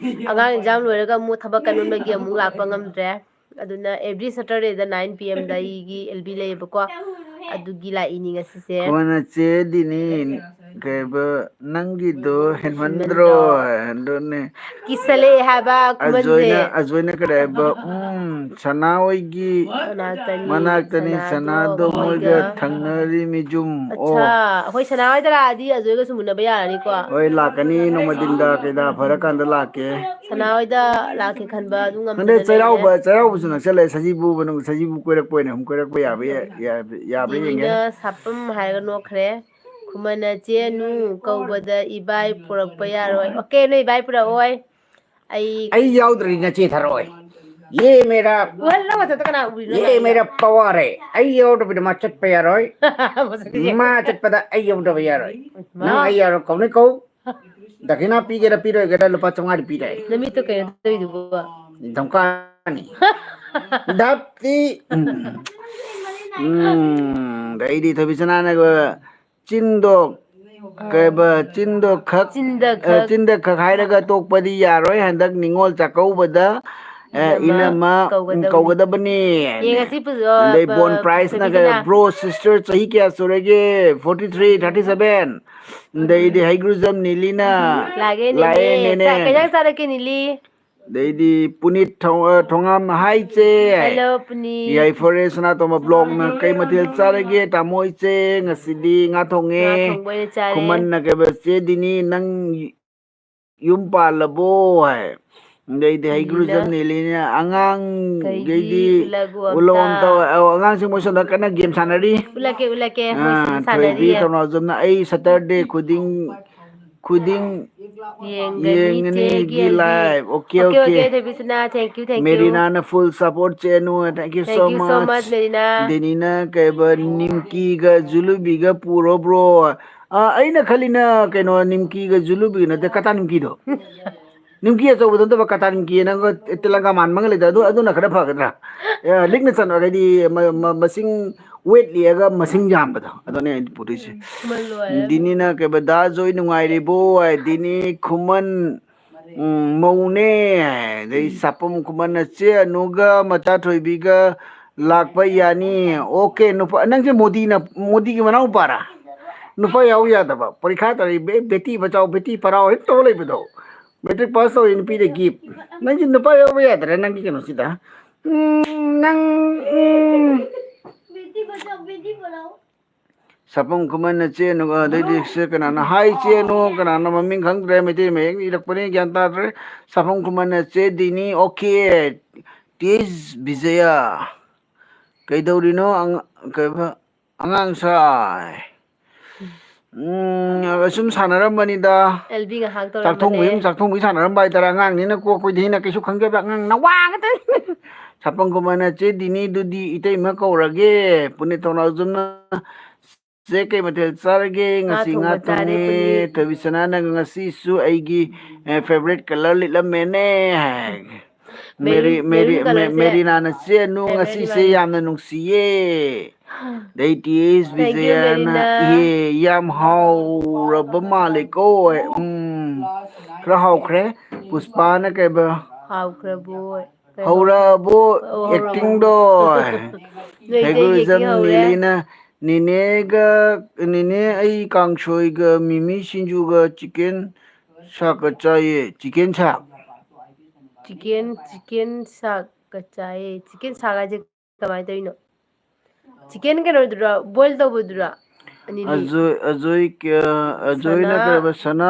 ꯑꯉꯥꯡ exam ꯂꯣꯏꯔꯒ ꯑꯃꯨꯛ ꯊꯕꯛ ꯀꯟꯃꯟꯕꯒꯤ ꯑꯃꯨꯛ ꯂꯥꯛꯄ ꯉꯝꯗ꯭ꯔꯦ꯫ ꯑꯗꯨꯅ every Saturday ꯗ nine P M ꯗ ꯑꯩꯒꯤ L P ꯂꯩꯌꯦꯕꯀꯣ, ꯑꯗꯨꯒꯤ ꯂꯥꯛꯏꯅꯤ ꯉꯁꯤꯁꯦ꯫ ꯀꯣꯟꯅ ꯆꯦ ꯗꯤꯅꯤ, ꯀꯩꯕ, ꯅꯪꯒꯤꯗꯣ ꯍꯦꯟꯃꯟꯗ꯭ꯔꯣ? ꯍꯦꯟꯃꯟꯗ꯭ꯔꯣ? ꯑꯗꯨꯅꯦ꯫ ꯀꯤꯁꯜꯂꯛꯑꯦ ꯍꯥꯏꯕ ꯈꯨꯃꯟꯁꯦ꯫ ꯑꯖꯣꯏꯅ, ꯑꯖꯣꯏꯅ ꯀꯩ ꯍꯥꯏꯕ, ꯎꯝ, ꯁꯅꯥ ꯍꯣꯏꯒꯤ ꯃꯅꯥꯛꯇꯅꯤ, ꯃꯅꯥꯛꯇꯅꯤ, ꯁꯅꯥꯗꯣ ꯁꯅꯥꯗꯣ ꯃꯣꯏꯒ ꯃꯣꯏꯒ ꯊꯪꯅꯔꯤ ꯃꯤꯖꯨꯝ꯫ ꯑꯣ꯫ ꯑꯠꯁꯥ, ꯑꯩꯈꯣꯏ ꯁꯅꯥ ꯍꯣꯏꯗ ꯂꯥꯛꯑꯗꯤ ꯑꯖꯣꯏꯒꯁꯨ ꯃꯨꯟꯅꯕ ꯌꯥꯔꯅꯤꯀꯣ꯫ ꯍꯣꯏ, ꯂꯥꯛꯀꯅꯤ, ꯅꯣꯡꯃ ꯗꯤꯟꯗꯥ ꯀꯩꯗꯥ ꯐꯔꯀꯥꯟꯗ ꯂꯥꯛꯀꯦ꯫ ꯁꯅꯥ ꯍꯣꯏꯗ ꯂꯥꯛꯀꯦ ꯈꯟꯕ ꯑꯗꯨ ꯈꯪꯗꯦ, ꯉꯝꯗꯅ ꯂꯩꯔꯦ꯫ ꯆꯩꯔꯥꯎꯕ, ꯆꯩꯔꯥꯎꯕꯁꯨ ꯅꯛꯁꯜꯂꯛꯑꯦ, ꯁꯖꯤꯕꯨ ꯃꯅꯨꯡ, ꯁꯖꯤꯕꯨ ꯀꯣꯏꯔꯛꯄ ꯑꯣꯏꯅ ꯑꯃꯨꯛ ꯀꯣꯏꯔꯛꯄ ꯌꯥꯕ ꯌꯥ-, ꯌꯥ-, ꯌꯥꯕ꯭ꯔꯥ ꯌꯦꯡꯒꯦ꯫ ꯗꯤꯅꯤꯅ ꯁꯥꯄꯝ ꯍꯥꯏꯔꯒ ꯅꯣꯛꯈ꯭ꯔꯦ꯫ ꯈꯨꯃꯟꯅ ꯆꯦꯅꯨ ꯀꯧꯕꯗ ꯏꯕꯥꯏ ꯄꯨꯔꯛꯄ ꯌꯥꯔꯣꯏ꯫ OK, ꯅꯣꯏ ꯏꯕꯥꯏ ꯄꯨꯔꯛꯑꯣꯏ꯫ ꯑꯩ ꯑꯩ ꯌꯥꯎꯗ꯭ꯔꯗꯤ ꯅꯆꯦ ꯊꯥꯔꯛꯑꯣꯏ꯫ ꯌꯦ ꯃꯦꯔꯥ ꯎꯍꯜꯂꯣ, ꯃꯊꯛꯇ ꯀꯅꯥ ꯎꯔꯤꯅꯣ? ꯌꯦ ꯃꯦꯔꯥ ꯄꯋꯥꯔ ꯍꯦ꯫ ꯑꯩ ꯌꯥꯎꯗꯕꯤꯗ ꯃꯥ ꯆꯠꯄ ꯌꯥꯔꯣꯏ꯫ ꯃꯁꯛꯁꯦ ꯌꯦꯡꯉꯣ꯫ ꯃꯥ ꯆꯠꯄꯗ ꯑꯩ ꯌꯥꯎꯗꯕ ꯌꯥꯔꯣꯏ꯫ ꯃꯥ꯫ ꯅꯪ ꯑꯩ ꯌꯥꯎꯔꯣ ꯀꯧꯅꯤ ꯀꯧ꯫ ꯗꯈꯤꯅꯥ ꯄꯤꯒꯦꯔꯥ ꯄꯤꯔꯣꯏꯒꯦꯔꯥ ꯂꯨꯄꯥ ꯆꯥꯝꯃꯉꯥꯗꯤ ꯄꯤꯔꯦ꯫ ꯅꯃꯤꯠꯇꯣ ꯀꯩꯅꯣ ꯇꯧꯔꯤꯗꯨꯕꯣ? ꯙꯝꯀꯥꯅꯤ꯫ ꯙꯞꯇꯤ꯫ ꯎꯝ꯫ ꯎꯝ, ꯑꯗꯩꯗꯤ ꯊꯣꯏꯕꯤꯁꯅꯥꯅꯒ ꯆꯤꯟꯗꯣ, ꯀꯩꯕ, ꯆꯤꯟꯗꯣ ꯈꯛ, ꯆꯤꯟꯗ ꯑ, ꯈꯛ꯫ ꯆꯤꯟꯗ ꯈꯛ ꯍꯥꯏꯔꯒ ꯇꯣꯛꯄꯗꯤ ꯌꯥꯔꯣꯏ꯫ ꯍꯟꯗꯛ ꯅꯤꯉꯣꯜ ꯆꯥꯛꯀꯧꯕꯗ, ꯑ, ꯏꯅꯝꯃ, ꯏꯅꯝꯃ, ꯎꯝ, ꯀꯧꯒꯗꯕꯅꯤ꯫ ꯀꯧꯒꯗꯕꯅꯤ꯫ ꯌꯦꯡꯉꯁꯤ ꯄꯨ-, ꯑ, ꯑꯗꯩ ꯄ-, ꯕꯣꯟ ꯄ꯭ꯔꯥꯏꯖꯅ ꯊꯣꯏꯕꯤꯁꯅꯥ꯫ ꯀꯩ, bro, sister ꯆꯍꯤ ꯀꯌꯥ ꯁꯨꯔꯒꯦ? Forty three, thirty seven꯫ ꯑꯗꯩꯗꯤ ꯍꯩꯒ꯭ꯔꯨꯖꯝ ꯅꯤꯂꯤꯅ, ꯂꯥꯛꯑꯦ ꯅꯦꯅꯦ꯫ ꯂꯥꯛꯑꯦ ꯅꯦꯅꯦ꯫ ꯆꯥꯛ ꯀꯩ ꯏꯟꯖꯥꯡ ꯆꯥꯔꯛꯀꯦ ꯅꯤꯂꯤ? ꯑꯗꯩꯗꯤ ꯄꯨꯅꯤꯠ ꯊꯣꯡ-, ꯑ, ꯊꯣꯡꯉꯥꯝ, ꯍꯥꯏ ꯆꯦ꯫ Hello, ꯄꯨꯅꯤꯠ꯫ ꯌꯥꯏꯐꯔꯦ ꯁꯅꯥꯇꯣꯝꯕ ꯕ꯭ꯂꯣꯛꯅ ꯀꯩ ꯃꯊꯦꯜ ꯆꯥꯔꯒꯦ? ꯇꯥꯃꯣ ꯏꯆꯦ, ꯉꯁꯤꯗꯤ ꯉꯥ ꯊꯣꯡꯉꯦ꯫ ꯉꯥ ꯊꯣꯡꯕ ꯑꯣꯏꯅ ꯆꯥꯔꯦ꯫ ꯈꯨꯃꯟꯅ ꯀꯩꯕ, "ꯆꯦ ꯗꯤꯅꯤ, ꯅꯪ ꯌꯨꯝ ꯄꯥꯜꯂꯕꯣ?" ꯍꯥꯏ꯫ ꯑꯗꯩꯗꯤ ꯍꯩꯒ꯭ꯔꯨꯖꯝ ꯅꯤꯂꯤꯅ꯫ ꯅꯤꯂꯤꯅ, ꯑꯉꯥꯡꯈꯩꯗꯤ ꯀꯩꯗꯤ ꯎꯠꯂꯒꯨ ꯎꯠꯂꯣ ꯑꯝꯇ꯫ ꯑꯝꯇ꯫ ꯑꯧ, ꯑꯉꯥꯡꯁꯤꯡ ꯃꯣꯏ ꯁꯣꯝꯗ ꯀꯟꯅ ꯒꯦꯝ ꯁꯥꯟꯅꯔꯤ꯫ ꯎꯠꯂꯛꯀꯦ, ꯎꯠꯂꯛꯀꯦ, ꯃꯣꯏ ꯑꯥ, ꯁꯣꯝꯗ ꯊꯣꯏꯕꯤ ꯁꯥꯟꯅꯔꯤꯌꯦ꯫ ꯊꯧꯅꯥꯎꯖꯝꯅ, "ꯑꯩ ꯁꯇꯔꯗꯦ ꯈꯨꯗꯤꯡ, ꯈꯨꯗꯤꯡ ꯌꯦꯡꯒꯅꯤ ꯌꯦꯡꯒꯅꯤ ꯆꯦꯒꯤ ꯒꯤ L B. Live." Okay, okay, okay. Okay, Thoibisana, thank you, thank you꯫ ꯃꯦꯔꯤꯅꯥꯅ full support ꯆꯦ ꯑꯅꯨ, thank you so much꯫ Thank you so much, Merina. ꯗꯦꯅꯤꯅ ꯀꯩꯕ, "ꯅꯤꯝꯀꯤꯒ ꯖꯨꯂꯨꯕꯤꯒ ꯄꯨꯔꯣ, bro꯫" ꯑ, ꯑꯩꯅ ꯈꯜꯂꯤꯅ ꯀꯩꯅꯣ, ꯅꯤꯝꯀꯤꯒ ꯖꯨꯂꯨꯕꯤꯒ ꯅꯠꯇꯦ, ꯀꯇꯥ ꯅꯤꯝꯀꯤꯗꯣ꯫ ꯅꯤꯝꯀꯤ ꯑꯆꯧꯕꯗꯣ ꯅꯠꯇꯕ, ꯀꯇꯥ ꯅꯤꯝꯀꯤ ꯍꯥꯏꯅ ꯇꯦꯂꯪꯒꯥ ꯃꯥꯟꯕ ꯑꯃ ꯂꯩꯗ, ꯑꯗꯨ, ꯑꯗꯨꯅ ꯈꯔ ꯐꯒꯗ꯭ꯔꯥ? ꯑ, ꯂꯤꯛꯅ ꯆꯟꯕ, ꯍꯥꯏꯗꯤ ꯃ-, ꯃ-, ꯃꯁꯤꯡ, weight ꯂꯦꯛꯑꯒ ꯃꯁꯤꯡ ꯌꯥꯝꯕꯗꯣ, ꯑꯗꯨꯅꯦ ꯑꯩꯅ ꯄꯨꯗꯣꯏꯁꯦ꯫ ꯎꯝ, ꯈꯨꯃꯟ ꯂꯣꯏꯔꯦ꯫ ꯗꯤꯅꯤꯅ ꯀꯩꯕ, "ꯗꯥ ꯖꯣꯏ ꯅꯨꯡꯉꯥꯏꯔꯤꯕꯣ?" ꯍꯥꯏ, ꯗꯤꯅꯤ ꯈꯨꯃꯟ, ꯎꯝ, ꯃꯧꯅꯦ꯫ ꯑꯗꯩ ꯁꯥꯄꯝ ꯈꯨꯃꯟꯅ, "ꯆꯦ ꯑꯅꯨꯒ ꯃꯆꯥ ꯊꯣꯏꯕꯤꯒ ꯂꯥꯛꯄ ꯌꯥꯅꯤ?" ꯑꯣꯀꯦ, ꯅꯨꯄꯥ, ꯅꯪꯁꯦ ꯃꯣꯗꯤꯅ, ꯃꯣꯗꯤꯒꯤ ꯃꯅꯥꯎꯄꯥꯔꯥ? ꯅꯨꯄꯥ ꯌꯥꯎ ꯌꯥꯗꯕ, ꯄꯔꯤꯈꯥ ꯇꯧꯔꯤ, ꯕꯦ-, ꯕꯦꯇꯤ ꯕꯆꯥꯎ, ꯕꯦꯇꯤ ꯄꯔꯥꯎ ꯍꯦꯛ ꯇꯧ ꯂꯩꯕꯗꯣ꯫ ꯃꯦꯇ꯭ꯔꯤꯛ ꯄꯥꯁ ꯇꯧꯔꯤ ꯅꯨꯄꯤꯗ gift꯫ ꯅꯪꯁꯦ ꯅꯨꯄꯥ ꯌꯥꯎꯕ ꯌꯥꯗ꯭ꯔꯦ ꯅꯪꯒꯤ ꯀꯩꯅꯣꯁꯤꯗ꯫ ꯎꯝ, ꯅꯪ, ꯎꯝ꯫ ꯁꯥꯄꯝ ꯈꯨꯃꯟꯅ, "ꯆꯦ ꯑꯅꯨ", ꯑꯗꯩꯗꯤ ꯁꯦ ꯀꯅꯥꯅꯣ? "ꯍꯥꯏ ꯆꯦ ꯑꯅꯨ", ꯀꯅꯥꯅꯣ ꯃꯃꯤꯡ ꯈꯪꯗ꯭ꯔꯦ, ꯃꯩꯇꯩ ꯃꯌꯦꯛꯅ ꯏꯔꯛꯄꯅꯤ, ꯒ꯭ꯌꯥꯟ ꯇꯥꯗ꯭ꯔꯦ꯫ ꯁꯥꯄꯝ ꯈꯨꯃꯟꯅ, "ꯆꯦ ꯗꯤꯅꯤ, ꯑꯣꯀꯦ꯫ ꯇꯤ ꯑꯩꯆ ꯕꯤꯖꯌ, ꯀꯩꯗꯧꯔꯤꯅꯣ? ꯑꯉ-, ꯀꯩꯕ, ꯑꯉꯥꯡ ꯁꯥꯏ?" ꯎꯝ, ꯑꯁꯨꯝ ꯁꯥꯟꯅꯔꯝꯕꯅꯤꯗ꯫ ꯑꯦꯜꯕꯤ ꯉꯥꯏꯍꯥꯛ ꯇꯧꯔꯝꯕꯅꯦ꯫ ꯆꯥꯛ ꯊꯣꯡꯕꯒꯤ, ꯆꯥꯛ ꯊꯣꯡꯕꯒꯤ ꯁꯥꯟꯅꯔꯝꯕ ꯍꯥꯏꯇꯥꯔꯦ꯫ ꯑꯉꯥꯡꯅꯤꯅ ꯀꯣ, ꯑꯩꯈꯣꯏꯗꯤ ꯍꯦꯟꯅ ꯀꯩꯁꯨ ꯈꯪꯖꯕ ꯑꯉꯥꯡ ꯅꯋꯥ ꯉꯥꯛꯇꯅꯤ꯫ ꯁꯥꯄꯝ ꯈꯨꯃꯟꯅ, "ꯆꯦ ꯗꯤꯅꯤꯗꯨꯗꯤ ꯏꯇꯩꯃ ꯀꯧꯔꯒꯦ"꯫ ꯄꯨꯅꯤꯠ ꯊꯧꯅꯥꯎꯖꯝꯅ, "ꯆꯦ ꯀꯩ ꯃꯊꯦꯜ ꯆꯥꯔꯒꯦ?" "ꯉꯥ ꯉꯁꯤ ꯉꯥ ꯊꯣꯡꯕ ꯆꯥꯔꯦ, ꯊꯣꯡꯉꯦ"꯫ ꯄꯨꯅꯤꯠ꯫ ꯊꯣꯏꯕꯤꯁꯅꯥꯅ, "ꯉꯁꯤꯁꯨ ꯑꯩꯒꯤ, ꯑꯦ, favorite colour ꯂꯤꯠꯂꯝꯃꯦꯅꯦ" ꯍꯥꯏ꯫ ꯃꯦꯔꯤ-, ꯃꯦꯔꯤ-, ꯃꯦꯔꯤ-, ꯃꯦꯔꯨꯟ ꯃꯦ-, colourꯁꯦ ꯃꯦꯔꯤꯅꯥꯅ, "ꯆꯦ ꯑꯅꯨ, favorite ꯉꯁꯤꯁꯦ ꯏꯕꯥꯅꯤ꯫ ꯌꯥꯝꯅ ꯅꯨꯡꯁꯤꯌꯦ"꯫ ꯗꯩꯇꯤꯁ ꯇꯦꯡꯀ꯭ꯌꯨ, ꯕꯤꯖꯌꯥꯅ, ꯃꯦꯔꯤꯅꯥ꯫ "ꯏꯍꯦ, ꯌꯥꯝ ꯍꯥꯎꯔꯕ ꯃꯥꯜꯂꯦꯀꯣ"꯫ ꯎꯝ, ꯈꯔ ꯍꯥꯎꯈ꯭ꯔꯦ꯫ ꯄꯨꯁꯄꯥꯅ ꯀꯩꯕ? ꯍꯥꯎꯈ꯭ꯔꯕꯣꯏ꯫ ꯀꯩ ꯍꯧꯔꯕꯣ? ꯑꯣ, ꯍꯧꯔꯕꯣ꯫ ꯑꯦꯛꯇꯤꯡꯗꯣ? ꯅꯣꯏ ꯏꯇꯩꯒꯤ ꯍꯦꯒꯨꯔꯤꯖꯝ acting ꯍꯧꯔꯦ꯫ ꯅꯤꯂꯤꯅ, "ꯅꯦꯅꯦꯒ, ꯅꯦꯅꯦ, ꯑꯩ ꯀꯥꯡꯁꯣꯏꯒ ꯃꯤꯃꯤ ꯁꯤꯡꯖꯨꯒ chicken ꯁꯥꯛꯀ ꯆꯥꯏꯌꯦ"꯫ Chicken ꯁꯥꯛ? Chicken, chicken ꯁꯥꯛꯀ ꯆꯥꯏꯌꯦ꯫ Chicken ꯁꯥꯛ ꯍꯥꯏꯁꯦ ꯀꯃꯥꯏꯅ ꯇꯧꯔꯤꯅꯣ? Chicken ꯀꯩꯅꯣꯗꯨꯔꯣ, boil ꯇꯧꯕꯗꯨꯔꯣ? ꯑꯅꯤꯗꯤ꯫ ꯑꯖꯣꯏ, ꯑꯖꯣꯏ ꯀ-, ꯑꯖꯣꯏꯅ ꯁꯅꯥ꯫ ꯀꯩꯕ? ꯁꯅꯥ꯫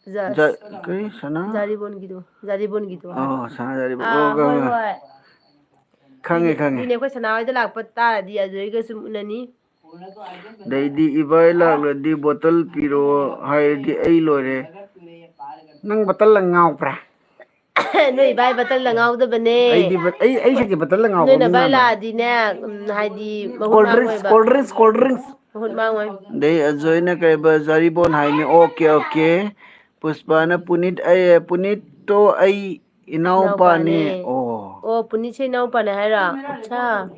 ꯖ-, ꯖ-, ꯀꯔꯤ? ꯁꯅꯥ? ꯖꯥꯔꯤꯕꯣꯟꯒꯤꯗꯣ, ꯖꯥꯔꯤꯕꯣꯟꯒꯤꯗꯣ ꯍꯥꯏꯕ꯫ ꯑꯣ, ꯁꯅꯥ ꯖꯥꯔꯤꯕꯣꯟ꯫ ꯑꯥ, ꯑꯣ, ꯍꯣꯏ, ꯈꯪꯉꯦ꯫ ꯍꯣꯏ꯫ ꯈꯪꯉꯦ, ꯃꯤꯅꯦ, ꯈꯪꯉꯦ꯫ ꯃꯤꯅꯦ, ꯑꯩꯈꯣꯏ ꯁꯅꯥ ꯍꯣꯏꯗ ꯂꯥꯛꯄ ꯇꯥꯔꯗꯤ ꯑꯗꯨꯗꯩꯒꯁꯨ ꯎꯅꯅꯤ꯫ ꯑꯗꯩꯗꯤ, "ꯏꯕꯥꯏ ꯂꯥꯛꯂꯗꯤ ꯕꯣꯇꯜ ꯄꯤꯔꯛꯑꯣ" ꯍꯥꯏꯔꯗꯤ ꯑꯩ ꯂꯣꯏꯔꯦ꯫ ꯅꯪ ꯕꯣꯇꯜꯗ ꯉꯥꯎꯕ꯭ꯔꯥ? ꯅꯣꯏ ꯏꯕꯥꯏ ꯕꯇꯜꯗ ꯉꯥꯎꯗꯕꯅꯦ꯫ ꯑꯩꯗꯤ ꯕ-, ꯑꯩ, ꯑꯩ ꯁꯛꯇꯤ ꯕꯇꯜꯗ ꯉꯥꯎꯕ ꯅꯣꯏ ꯃꯤ ꯅꯕꯥꯏ ꯃꯥꯟꯕ꯭ꯔꯥ? ꯂꯥꯛꯑꯗꯤꯅꯦ, ꯎꯝ, ꯍꯥꯏꯗꯤ ꯃꯍꯨꯠ cold drinks, ꯃꯥꯡꯉꯣꯏꯕ꯫ Cold drinks, cold drinks꯫ ꯃꯍꯨꯠ ꯃꯥꯡꯉꯣꯏ꯫ ꯑꯗꯩ ꯑꯖꯣꯏꯅ ꯀꯩꯕ, ꯖꯥꯔꯤꯕꯣꯟ ꯍꯥꯏꯅꯤ꯫ Okay, okay. ꯄꯨꯁꯄꯥꯅ ꯄꯨꯅꯤꯠ, ꯑꯩ, ꯄꯨꯅꯤꯠꯇꯣ ꯑꯩ ꯏꯅꯥꯎꯄꯥꯅꯦ꯫ ꯏꯅꯥꯎꯄꯥꯅꯦ꯫ ꯑꯣ꯫ ꯑꯣ, ꯄꯨꯅꯤꯠꯁꯦ ꯏꯅꯥꯎꯄꯥꯅꯦ ꯍꯥꯏꯔꯣ? ꯑꯠꯁꯥ꯫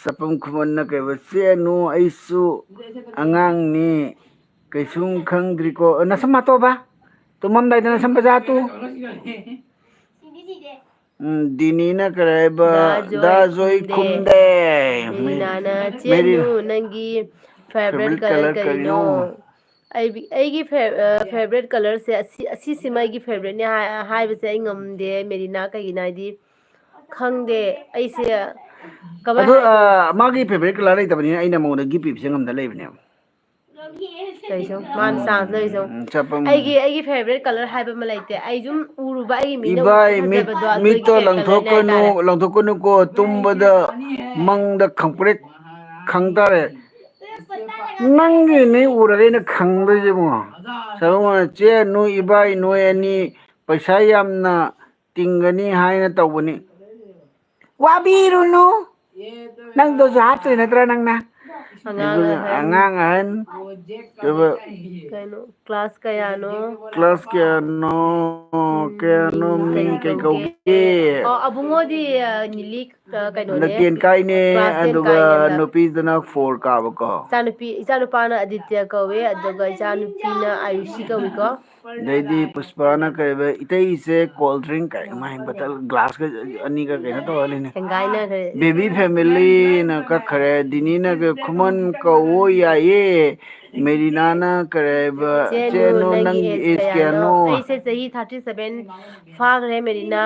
ꯆꯄꯝ ꯈꯨꯃꯟꯅ ꯀꯩꯕ, "ꯆꯦ ꯑꯅꯨ, ꯑꯩꯁꯨ ꯑꯉꯥꯡꯅꯤ, ꯀꯩꯁꯨꯝ ꯈꯪꯗ꯭ꯔꯤꯀꯣ"꯫ ꯅꯁꯝ ꯍꯥꯠꯇꯣꯛꯑꯕ? ꯇꯨꯝꯃꯝꯗꯥꯏꯗ ꯅꯁꯝ ꯐꯖ ꯍꯥꯠꯇꯨ꯫ ꯎꯝ, ꯗꯤꯅꯤꯅ ꯀꯔꯤ ꯍꯥꯏꯕ? ꯗꯥ ꯖꯣꯏ ꯗꯥ ꯖꯣꯏ ꯈꯨꯝꯗꯦ꯫ ꯈꯨꯝꯗꯦ꯫ ꯃꯦꯔꯤꯅꯥꯅ, "ꯆꯦ ꯃꯦꯔꯤ-, ꯑꯅꯨ, ꯅꯪꯒꯤ favourite favourite colour colour ꯀꯔꯤꯅꯣ?" ꯀꯔꯤꯅꯣ? ꯑꯩ, ꯑꯩꯒꯤ ꯐꯦ-, ꯑ, favourite colourꯁꯦ ꯑꯁꯤ, ꯑꯁꯤꯁꯤꯃ ꯑꯩꯒꯤ favouriteꯅꯦ ꯍꯥꯏ-, ꯍꯥꯏꯕꯁꯦ ꯑꯩ ꯉꯝꯗꯦ, ꯃꯦꯔꯤꯅꯥ꯫ ꯀꯩꯒꯤꯅꯣ ꯍꯥꯏꯗꯤ, ꯈꯪꯗꯦ, ꯑꯩꯁꯦ ꯀꯃꯥꯏ ꯑꯗꯣ, ꯍꯥꯏꯗꯣꯏꯅꯣ? ꯑ, ꯃꯥꯒꯤ favourite colour ꯂꯩꯇꯕꯅꯤꯅ ꯑꯩꯅ ꯃꯉꯣꯟꯗ gift ꯄꯤꯕꯁꯦ ꯉꯝꯗ ꯂꯩꯕꯅꯦꯕ꯫ ꯂꯩꯁꯅꯨ, ꯃꯥꯅ ꯎꯝ, chance ꯂꯧꯔꯤꯁꯦ ꯌꯦꯡꯉꯨ꯫ ꯎꯝ, ꯆꯠꯄ ꯑꯃ꯫ ꯑꯩꯒꯤ, ꯑꯩꯒꯤ favourite colour ꯍꯥꯏꯕ ꯑꯃ ꯂꯩꯇꯦ꯫ ꯑꯩ ꯁꯨꯝ ꯎꯔꯨꯕ, ꯑꯩꯒꯤ ꯃꯤꯠꯅ ꯏꯕꯥꯏ, ꯎꯔꯨꯕ ꯃꯤꯠ, ꯐꯖꯕꯗꯣ ꯑꯗꯨꯒꯤ ꯃꯤꯠꯇꯣ colourꯅꯦ ꯂꯪꯊꯣꯛꯀꯅꯨ, ꯍꯥꯏꯇꯥꯔꯦ꯫ ꯂꯪꯊꯣꯛꯀꯅꯨꯀꯣ, ꯇꯨꯝꯕꯗ ꯃꯪꯗ ꯈꯪꯄ꯭ꯔꯦꯛ꯫ ꯈꯪ ꯇꯥꯔꯦ꯫ ꯅꯪꯒꯤꯅꯤ ꯎꯔꯒ ꯑꯩꯅ ꯈꯪꯗꯣꯏꯁꯦ ꯏꯕꯨꯡꯉꯣ꯫ ꯁꯥꯕꯨꯡꯉꯣꯅ, "ꯆꯦ, ꯅꯣꯏ ꯏꯕꯥꯏ ꯅꯣꯏ ꯑꯅꯤ ꯄꯩꯁꯥ ꯌꯥꯝꯅ ꯇꯤꯡꯒꯅꯤ ꯍꯥꯏꯅ ꯇꯧꯕꯅꯤ"꯫ ꯋꯥꯕꯤꯔꯨꯅꯨ꯫ ꯅꯪꯗꯨꯁꯨ ꯍꯥꯞꯇꯣꯏ ꯅꯠꯇ꯭ꯔꯥ ꯅꯪꯅ? ꯑꯉꯥꯡ ꯑꯗꯨꯅ ꯑꯍꯟ꯫ ꯑꯉꯥꯡ ꯑꯍꯟ, ꯑꯗꯨꯒ ꯀꯩꯅꯣ, ꯀ꯭ꯂꯥꯁ ꯀꯌꯥꯅꯣ? ꯀ꯭ꯂꯥꯁ ꯀꯌꯥꯅꯣ? ꯎꯝ, ꯀꯌꯥꯅꯣ? ꯃꯤꯡ ꯃꯤꯡ ꯀꯩ ꯀꯩ ꯀꯧꯒꯦ? ꯀꯧꯒꯦ? ꯑꯣ, ꯑꯕꯨꯡꯉꯣꯗꯤ, ꯑ, ꯅꯤꯂꯤ, ꯑ, ꯀꯩꯅꯣꯅꯦ꯫ ꯍꯟꯗꯛ ꯇꯦꯟ ꯀꯥꯏꯅꯦ, ꯀ꯭ꯂꯥꯁ ꯇꯦꯟ ꯑꯗꯨꯒ ꯀꯥꯏꯅ꯫ ꯅꯨꯄꯤꯗꯨꯅ ꯐꯣꯔ ꯀꯥꯕꯀꯣ꯫ ꯏꯆꯥꯅꯨꯄꯤ, ꯏꯆꯥꯅꯨꯄꯥꯅ ꯑꯥꯗꯤꯇ꯭ꯌ ꯀꯧꯋꯦ, ꯑꯗꯨꯒ ꯏꯆꯥꯅꯨꯄꯤꯅ ꯑꯥꯌꯨꯁꯤ ꯀꯧꯏꯀꯣ꯫ ꯑꯗꯩꯗꯤ ꯄꯨꯁꯄꯥꯅ ꯀꯩꯕ, ꯏꯇꯩꯁꯦ ꯀꯣꯜ ꯗ꯭ꯔꯤꯡ ꯀꯥꯏ, ꯃꯥꯏ ꯕꯇꯜ ꯒ꯭ꯂꯥꯁꯀ ꯑꯅꯤꯒ ꯀꯩꯅꯣ ꯇꯧꯍꯜꯂꯤꯅꯦ꯫ ꯊꯦꯡꯒꯥꯏꯅꯈ꯭ꯔꯦ꯫ ꯕꯦꯕꯤ ꯐꯦꯃꯤꯂꯤꯅ ꯀꯛꯈ꯭ꯔꯦ꯫ ꯗꯤꯅꯤꯅ ꯀꯩ, ꯈꯨꯃꯟ ꯀꯧꯋꯣ ꯌꯥꯏꯌꯦ꯫ ꯃꯦꯔꯤꯅꯥꯅ ꯀꯔꯤ ꯍꯥꯏꯕ, "ꯆꯦ ꯆꯦ ꯅꯨ, ꯅꯨ, ꯅꯪꯒꯤ ꯅꯪꯒꯤ age age ꯀꯌꯥꯅꯣ?" ꯀꯌꯥꯅꯣ? ꯑꯩꯁꯦ ꯆꯍꯤ thirty seven ꯐꯥꯈ꯭ꯔꯦ, ꯃꯦꯔꯤꯅꯥ꯫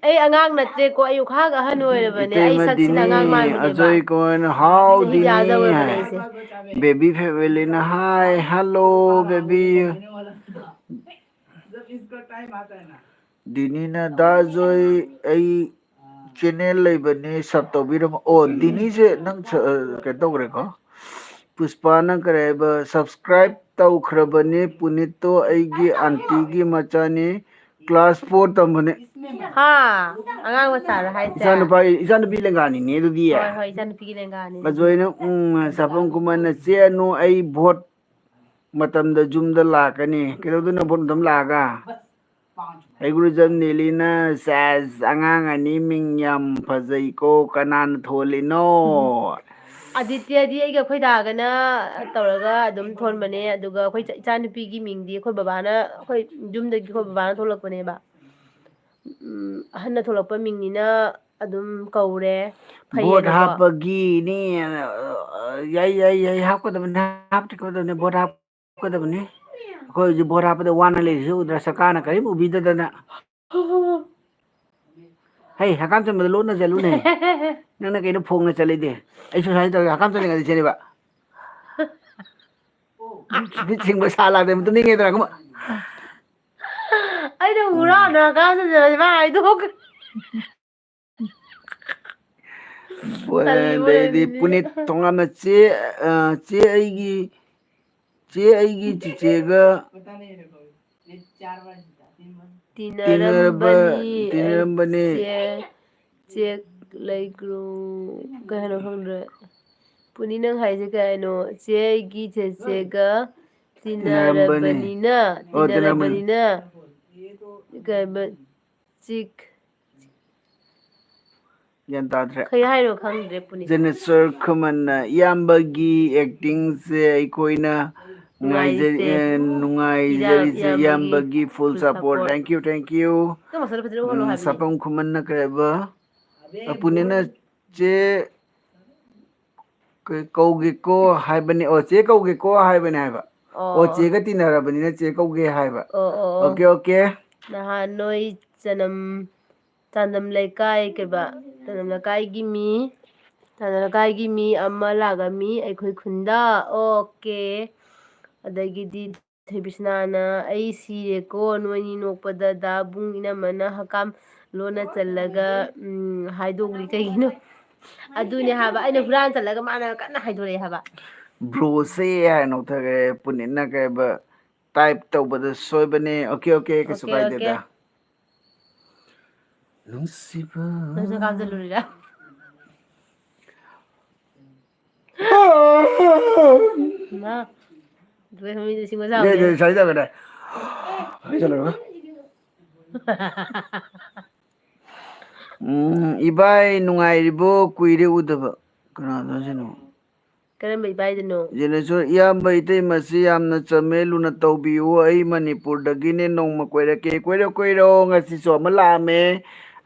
ꯑꯩ ꯑꯉꯥꯡ ꯅꯠꯇ꯭ꯔꯦꯀꯣ, ꯑꯩ ꯈꯥꯒ ꯑꯍꯟ ꯑꯣꯏꯔꯕꯅꯦ꯫ ꯑꯩ ꯏꯇꯩꯃ ꯁꯛꯁꯤꯅ ꯗꯤꯅꯤ, ꯑꯉꯥꯡ ꯃꯥꯟꯕꯅꯦꯕ꯫ ꯑꯖꯣꯏ ꯀꯣꯟ, "ꯍꯥꯎ ꯆꯍꯤꯗꯤ ꯑꯥ ꯗꯤꯅꯤ" ꯌꯧꯔꯕꯅꯦ ꯍꯥꯏ꯫ ꯑꯩꯁꯦ꯫ ꯕꯦꯕꯤ ꯐꯦꯃꯤꯂꯤꯅ, "ꯍꯥꯏ, ꯍꯜꯂꯣ ꯕꯦꯕꯤ"꯫ ꯗꯤꯅꯤꯅ, "ꯗꯥ ꯖꯣꯏ, ꯑꯩ ꯆꯦꯅꯦꯜ ꯂꯩꯕꯅꯦ, ꯁꯕ ꯇꯧꯕꯤꯔꯝꯃꯣ"꯫ ꯑꯣ, ꯗꯤꯅꯤꯁꯦ ꯅꯪ ꯁ-, ꯑ, ꯀꯩꯅꯣ ꯇꯧꯈ꯭ꯔꯦꯀꯣ꯫ ꯄꯨꯁꯄꯥꯅ ꯀꯔꯤ ꯍꯥꯏꯕ, "ꯁꯕꯁꯀ꯭ꯔꯥꯏꯕ ꯇꯧꯈ꯭ꯔꯕꯅꯦ, ꯄꯨꯅꯤꯠꯇꯣ ꯑꯩꯒꯤ ꯑꯟꯇꯤꯒꯤ ꯃꯆꯥꯅꯦ, ꯀ꯭ꯂꯥꯁ ꯐꯣꯔ ꯇꯝꯕꯅꯦ"꯫ ꯍꯥ? ꯑꯉꯥꯡ ꯃꯆꯥꯔꯣ ꯍꯥꯏꯁꯦ? ꯏꯆꯥꯅꯨꯄꯥ, ꯏꯆꯥꯅꯨꯄꯤ ꯂꯦꯡꯒꯥꯅꯤꯅꯦ ꯑꯗꯨꯗꯤ꯫ ꯍꯣꯏ, ꯍꯣꯏ, ꯏꯆꯥꯅꯨꯄꯤꯒꯤ ꯂꯦꯡꯒꯥꯅꯤ꯫ ꯑꯗꯨ ꯑꯩꯅ, ꯎꯝ, ꯆꯥꯐꯝ ꯈꯨꯃꯟꯅ, "ꯆꯦ ꯑꯅꯨ, ꯑꯩ ꯚꯣꯠ ꯃꯇꯝꯗ ꯌꯨꯝꯗ ꯂꯥꯛꯀꯅꯤ"꯫ ꯀꯩꯗꯧꯗꯣꯏꯅꯣ ꯚꯣꯠ ꯃꯇꯝ ꯂꯥꯛꯑꯒ? ꯍꯩꯒ꯭ꯔꯨꯖꯝ ꯅꯦꯂꯤꯅ, "ꯁꯦꯁ, ꯑꯉꯥꯡ ꯑꯅꯤ ꯃꯤꯡ ꯌꯥꯝ ꯐꯖꯩꯀꯣ, ꯀꯅꯥꯅ ꯊꯣꯜꯂꯤꯅꯣ?" ꯑꯗꯤꯇ꯭ꯌꯗꯤ ꯑꯩꯒ ꯑꯩꯈꯣꯏ ꯗꯥꯒꯅ ꯇꯧꯔꯒ ꯑꯗꯨꯝ ꯊꯣꯟꯕꯅꯦ, ꯑꯗꯨꯒ ꯑꯩꯈꯣꯏ ꯏꯆꯥ-, ꯏꯆꯥꯅꯨꯄꯤꯒꯤ ꯃꯤꯡꯗꯤ ꯑꯩꯈꯣꯏ ꯕꯕꯥꯅ, ꯑꯩꯈꯣꯏ ꯌꯨꯝꯗꯒꯤ ꯑꯩꯈꯣꯏ ꯕꯕꯥꯅ ꯊꯣꯛꯂꯛꯄꯅꯦꯕ꯫ ꯎꯝ, ꯑꯍꯟꯅ ꯊꯣꯛꯂꯛꯄ ꯃꯤꯡꯅꯤꯅ ꯑꯗꯨꯝ ꯀꯧꯔꯦ꯫ ꯚꯣꯠ ꯐꯩꯌꯦꯅꯀꯣ꯫ ꯍꯥꯞꯄꯒꯤꯅꯤ꯫ ꯌꯥꯏ, ꯌꯥꯏ, ꯌꯥꯏ, ꯍꯥꯞꯀꯗꯕꯅꯤ, ꯍꯥꯞꯀꯗꯕꯅꯤ, ꯚꯣꯠ ꯍꯥꯞꯀꯗꯕꯅꯤ꯫ ꯑꯩꯈꯣꯏ ꯍꯧꯖꯤꯛ ꯚꯣꯠ ꯍꯥꯞꯄꯗ ꯋꯥꯅ ꯂꯩꯔꯤꯁꯤ ꯎꯗ꯭ꯔꯥ? ꯁꯔꯀꯥꯔꯅ ꯀꯔꯤꯝ ꯎꯕꯤꯗꯗꯅ꯫ ꯍꯩ, ꯍꯀꯥꯝ ꯆꯟꯕꯗ ꯂꯣꯟꯅ ꯆꯠꯂꯨꯅꯦ꯫ ꯅꯪꯅ ꯀꯩꯅꯣ ꯐꯣꯡꯅ ꯆꯠꯂꯤꯗꯤ? ꯑꯩꯁꯨ ꯁꯨꯃꯥꯏꯅ ꯇꯧꯔꯒ ꯍꯀꯥꯝ ꯆꯠꯂꯤꯉꯩꯗ ꯆꯦꯜꯂꯤꯕ꯫ ꯃꯤꯠ ꯁꯤꯡꯕ ꯁꯥ ꯂꯥꯛꯇꯦ, ꯃꯇꯨꯝ ꯅꯤꯡꯉꯦꯗꯅ ꯀꯨꯝꯕ꯫ ꯑꯩꯅ ꯍꯨꯔꯥꯟꯅ ꯍꯀꯥꯝ ꯆꯟꯖꯕꯁꯦ ꯃꯥ ꯍꯥꯏꯗꯣꯛꯈ꯭ꯔꯦ꯫ ꯑꯗꯩꯗꯤ ꯄꯨꯅꯤꯠ ꯊꯣꯡꯉꯥꯝꯅ, "ꯆꯦ, ꯑ, ꯆꯦ ꯑꯩꯒꯤ, ꯆꯦ ꯑꯩꯒꯤ ꯆꯤꯆꯦꯒ ꯇꯤꯟꯅꯔꯝꯕ, ꯇꯤꯟꯅꯔꯝꯕꯅꯤ, ꯇꯤꯟꯅꯔꯝꯕꯅꯤ꯫ ꯆꯦ, ꯆꯦꯛ ꯂꯩꯒ꯭ꯔꯨ, ꯀꯩ ꯍꯥꯏꯅꯣ ꯈꯪꯗ꯭ꯔꯦ꯫ ꯄꯨꯅꯤ, ꯅꯪ ꯍꯥꯏꯁꯦ ꯀꯩ ꯍꯥꯏꯅꯣ? ꯆꯦ ꯑꯩꯒꯤ ꯆꯦꯆꯦꯒ ꯇꯤꯟꯅꯔꯝꯕꯅꯤ꯫ ꯇꯤꯟꯅꯔꯕꯅꯤꯅ, ꯑꯣ, ꯇꯤꯟꯅꯔꯝꯕꯅꯤ꯫ ꯇꯤꯟꯅꯔꯕꯅꯤꯅ, ꯀꯩ ꯍꯥꯏꯕ, ꯆꯤꯛ-" ꯒ꯭ꯌꯥꯟ ꯇꯥꯗ꯭ꯔꯦ꯫ ꯀꯩ ꯍꯥꯏꯅꯣ ꯈꯪꯗ꯭ꯔꯦ, ꯄꯨꯅꯤꯠ꯫ ꯖꯦꯅꯦꯁꯔ ꯈꯨꯃꯟꯅ, "ꯏꯌꯥꯝꯕꯒꯤ ꯑꯦꯛꯇꯤꯡꯁꯦ ꯑꯩꯈꯣꯏꯅ ꯅꯨꯡꯉꯥꯏꯖ-, ꯅꯨꯡꯉꯥꯏꯖꯩꯁꯦ꯫ ꯑꯦ, ꯅꯨꯡꯉꯥꯏꯖꯔꯤꯁꯦ, ꯏꯌꯥꯝ-, ꯏꯌꯥꯝꯕꯒꯤ ꯏꯌꯥꯝꯕꯒꯤ ꯐꯨꯜ full support. Support꯫ Thank you, thank you." ꯅꯪ ꯃꯁꯛꯇꯣ ꯐꯖꯅ ꯎꯍꯜꯂꯣ ꯎꯝ, ꯍꯥꯏꯕꯅꯤ꯫ ꯁꯥꯄꯝ ꯈꯨꯃꯟꯅ ꯀꯩ ꯍꯥꯏꯕ? ꯑ, ꯄꯨꯅꯤꯠꯅ ꯆꯦ ꯀ-, ꯀꯧꯒꯦꯀꯣ ꯍꯥꯏꯕꯅꯦ꯫ ꯑꯣ, ꯆꯦ ꯀꯧꯒꯦꯀꯣ ꯍꯥꯏꯕꯅꯦ ꯍꯥꯏꯕ꯫ ꯑꯣ, ꯑꯣ꯫ ꯆꯦꯒ ꯇꯤꯟꯅꯔꯕꯅꯤꯅ ꯆꯦ ꯀꯧꯒꯦ ꯍꯥꯏꯕ꯫ ꯑꯣ, ꯑꯣ, ꯑꯣ꯫ Okay, okay. ꯅꯍꯥꯟ ꯅꯣꯏ ꯆꯅꯝ, ꯆꯥꯟꯗꯝ ꯂꯩꯀꯥꯏ ꯀꯩꯕ? ꯆꯥꯟꯗꯝ ꯂꯩꯀꯥꯏꯒꯤ ꯃꯤ, ꯆꯥꯟꯗꯝ ꯂꯩꯀꯥꯏꯒꯤ ꯃꯤ ꯑꯃ ꯂꯥꯛꯑꯝꯃꯤ ꯑꯩꯈꯣꯏ ꯈꯨꯟꯗ꯫ ꯑꯣꯀꯦ꯫ ꯑꯗꯒꯤꯗꯤ ꯊꯣꯏꯕꯤꯁꯅꯥꯅ, "ꯑꯩ ꯁꯤꯔꯦꯀꯣ, ꯅꯣꯏꯅꯤ ꯅꯣꯛꯄꯗ ꯗꯥ ꯕꯨꯡ ꯏꯅꯝꯃꯅ ꯍꯀꯥꯝ ꯂꯣꯟꯅ ꯆꯜꯂꯒ, ꯎꯝ, ꯍꯥꯏꯗꯣꯛꯂꯤ ꯀꯩꯒꯤꯅꯣ?" ꯑꯗꯨꯅꯦ ꯍꯥꯏꯕ, ꯑꯩꯅ ꯍꯨꯔꯥꯟ ꯆꯜꯂꯒ ꯃꯥꯅ ꯀꯟꯅ ꯍꯥꯏꯗꯣꯔꯛꯑꯦ ꯍꯥꯏꯕ꯫ ꯕ꯭ꯔꯣꯁꯦ ꯍꯥꯏꯅ ꯅꯣꯛꯊꯈ꯭ꯔꯦ, ꯄꯨꯅꯤꯠꯅ ꯀꯩꯕ, ꯇꯥꯏꯞ ꯇꯧꯕꯗ ꯁꯣꯏꯕꯅꯦ꯫ ꯑꯣꯀꯦ, ꯑꯣꯀꯦ, ꯀꯩꯁꯨ ꯑꯣꯀꯦ, ꯀꯥꯏꯗꯦꯗ꯫ ꯑꯣꯀꯦ꯫ ꯅꯨꯡꯁꯤꯕ꯫ ꯅꯪꯁꯨ ꯀꯥꯞꯁꯤꯜꯂꯨꯔꯤꯔꯥ? ꯏꯃꯥ, ꯗꯨꯕꯩ ꯐꯝꯃꯤꯗꯨ ꯁꯤ ꯃꯆꯥ ꯅꯦ, ꯍꯧꯔꯦ꯫ ꯅꯦ, ꯁꯥꯏ ꯇꯧꯒꯗ꯭ꯔꯦ꯫ ꯍꯥꯏ ꯆꯠꯂꯨꯔꯒ꯫ ꯎꯝ, ꯏꯕꯥꯏ ꯅꯨꯡꯉꯥꯏꯔꯤꯕꯣ? ꯀꯨꯏꯔꯦ ꯎꯗꯕ꯫ ꯀꯅꯥꯅꯣ ꯁꯤꯅꯣ? ꯀꯔꯝꯕ ꯏꯕꯥꯏꯗꯅꯣ? ꯖꯦꯅꯦꯁꯣꯔ, ꯏꯌꯥꯝꯕ ꯏꯇꯩꯃꯁꯤ ꯌꯥꯝꯅ ꯆꯝꯃꯦ, ꯂꯨꯅ ꯇꯧꯕꯤꯌꯨ꯫ ꯑꯩ ꯃꯅꯤꯄꯨꯔꯗꯒꯤꯅꯦ, ꯅꯣꯡꯃ ꯀꯣꯏꯔꯛꯀꯦ꯫ ꯀꯣꯏꯔꯣ, ꯀꯣꯏꯔꯣ, ꯉꯁꯤꯁꯨ ꯑꯃ ꯂꯥꯛꯑꯝꯃꯦ꯫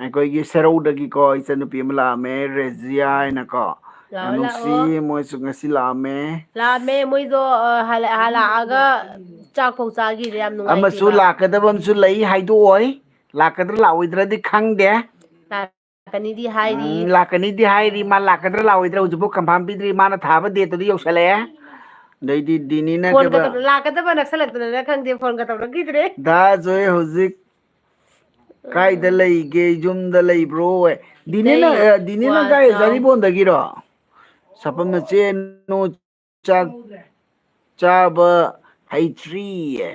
ꯑꯩꯈꯣꯏꯒꯤ ꯁꯦꯔꯧꯗꯒꯤꯀꯣ ꯏꯆꯟꯅꯨꯄꯤ ꯑꯃ ꯂꯥꯛꯑꯝꯃꯦ, ꯔꯦꯖꯤꯌꯥ ꯍꯥꯏꯅꯀꯣ꯫ ꯌꯥꯝ ꯂꯥꯛꯑꯣ, ꯅꯨꯡꯁꯤ, ꯂꯥꯛꯑꯣ꯫ ꯃꯣꯏꯁꯨ ꯉꯁꯤ ꯂꯥꯛꯑꯝꯃꯦ꯫ ꯂꯥꯛꯑꯝꯃꯦ, ꯃꯣꯏꯗꯣ, ꯑ, ꯍꯜꯂꯛ-, ꯍꯜꯂꯛꯑꯒ ꯆꯥꯛ ꯐꯥꯎ ꯆꯥꯈꯤꯗ꯭ꯔꯦ, ꯌꯥꯝ ꯑꯃꯁꯨ ꯅꯨꯡꯉꯥꯏꯇꯦꯕ꯫ ꯂꯥꯛꯀꯗꯕ ꯑꯃꯁꯨ ꯂꯩ, ꯍꯥꯏꯗꯣꯛꯑꯣꯏ꯫ ꯂꯥꯛꯀꯗ꯭ꯔꯥ ꯂꯥꯛꯑꯣꯏꯗ꯭ꯔꯗꯤ ꯈꯪꯗꯦ꯫ ꯂꯥꯛꯀꯅꯤꯗꯤ ꯍꯥꯏꯔꯤ꯫ ꯎꯝ, ꯂꯥꯛꯀꯅꯤꯗꯤ ꯍꯥꯏꯔꯤ, ꯃꯥ ꯂꯥꯛꯀꯗ꯭ꯔꯥ ꯂꯥꯛꯑꯣꯏꯗ꯭ꯔꯥ ꯍꯧꯖꯤꯛꯐꯥꯎ ꯀꯟꯐꯥꯔꯝ ꯄꯤꯗ꯭ꯔꯤ, ꯃꯥꯅ ꯊꯥꯕ ꯗꯦꯠꯇꯨꯗꯤ ꯌꯧꯁꯜꯂꯛꯑꯦ꯫ ꯑꯗꯩꯗꯤ ꯗꯤꯅꯤꯅ ꯐꯣꯟꯒ ꯀꯩꯕ? ꯇꯧꯔ-, ꯂꯥꯛꯀꯗꯕ ꯅꯛꯁꯜꯂꯛꯇꯅꯔ ꯈꯪꯗꯦ, ꯐꯣꯟꯒ ꯇꯧꯔꯛꯈꯤꯗ꯭ꯔꯦ꯫ ꯗꯥ ꯖꯣꯏ ꯍꯧꯖꯤꯛ ꯀꯥꯏꯗ ꯂꯩꯒꯦ? ꯌꯨꯝꯗ ꯂꯩꯕ꯭ꯔꯣ? ꯗꯤꯅꯦꯅ, ꯏꯇꯩ ꯑ, ꯗꯤꯅꯦꯅ ꯀꯥꯏ? ꯀ꯭ꯋꯥꯆꯥꯎ꯫ ꯖꯥꯔꯤꯕꯣꯟꯗꯒꯤꯔꯣ? ꯁꯥꯄꯝ ꯃꯆꯦ, ꯅꯨ ꯆꯥꯛ ꯆꯥꯕ ꯍꯩꯇ꯭ꯔꯤꯌꯦ꯫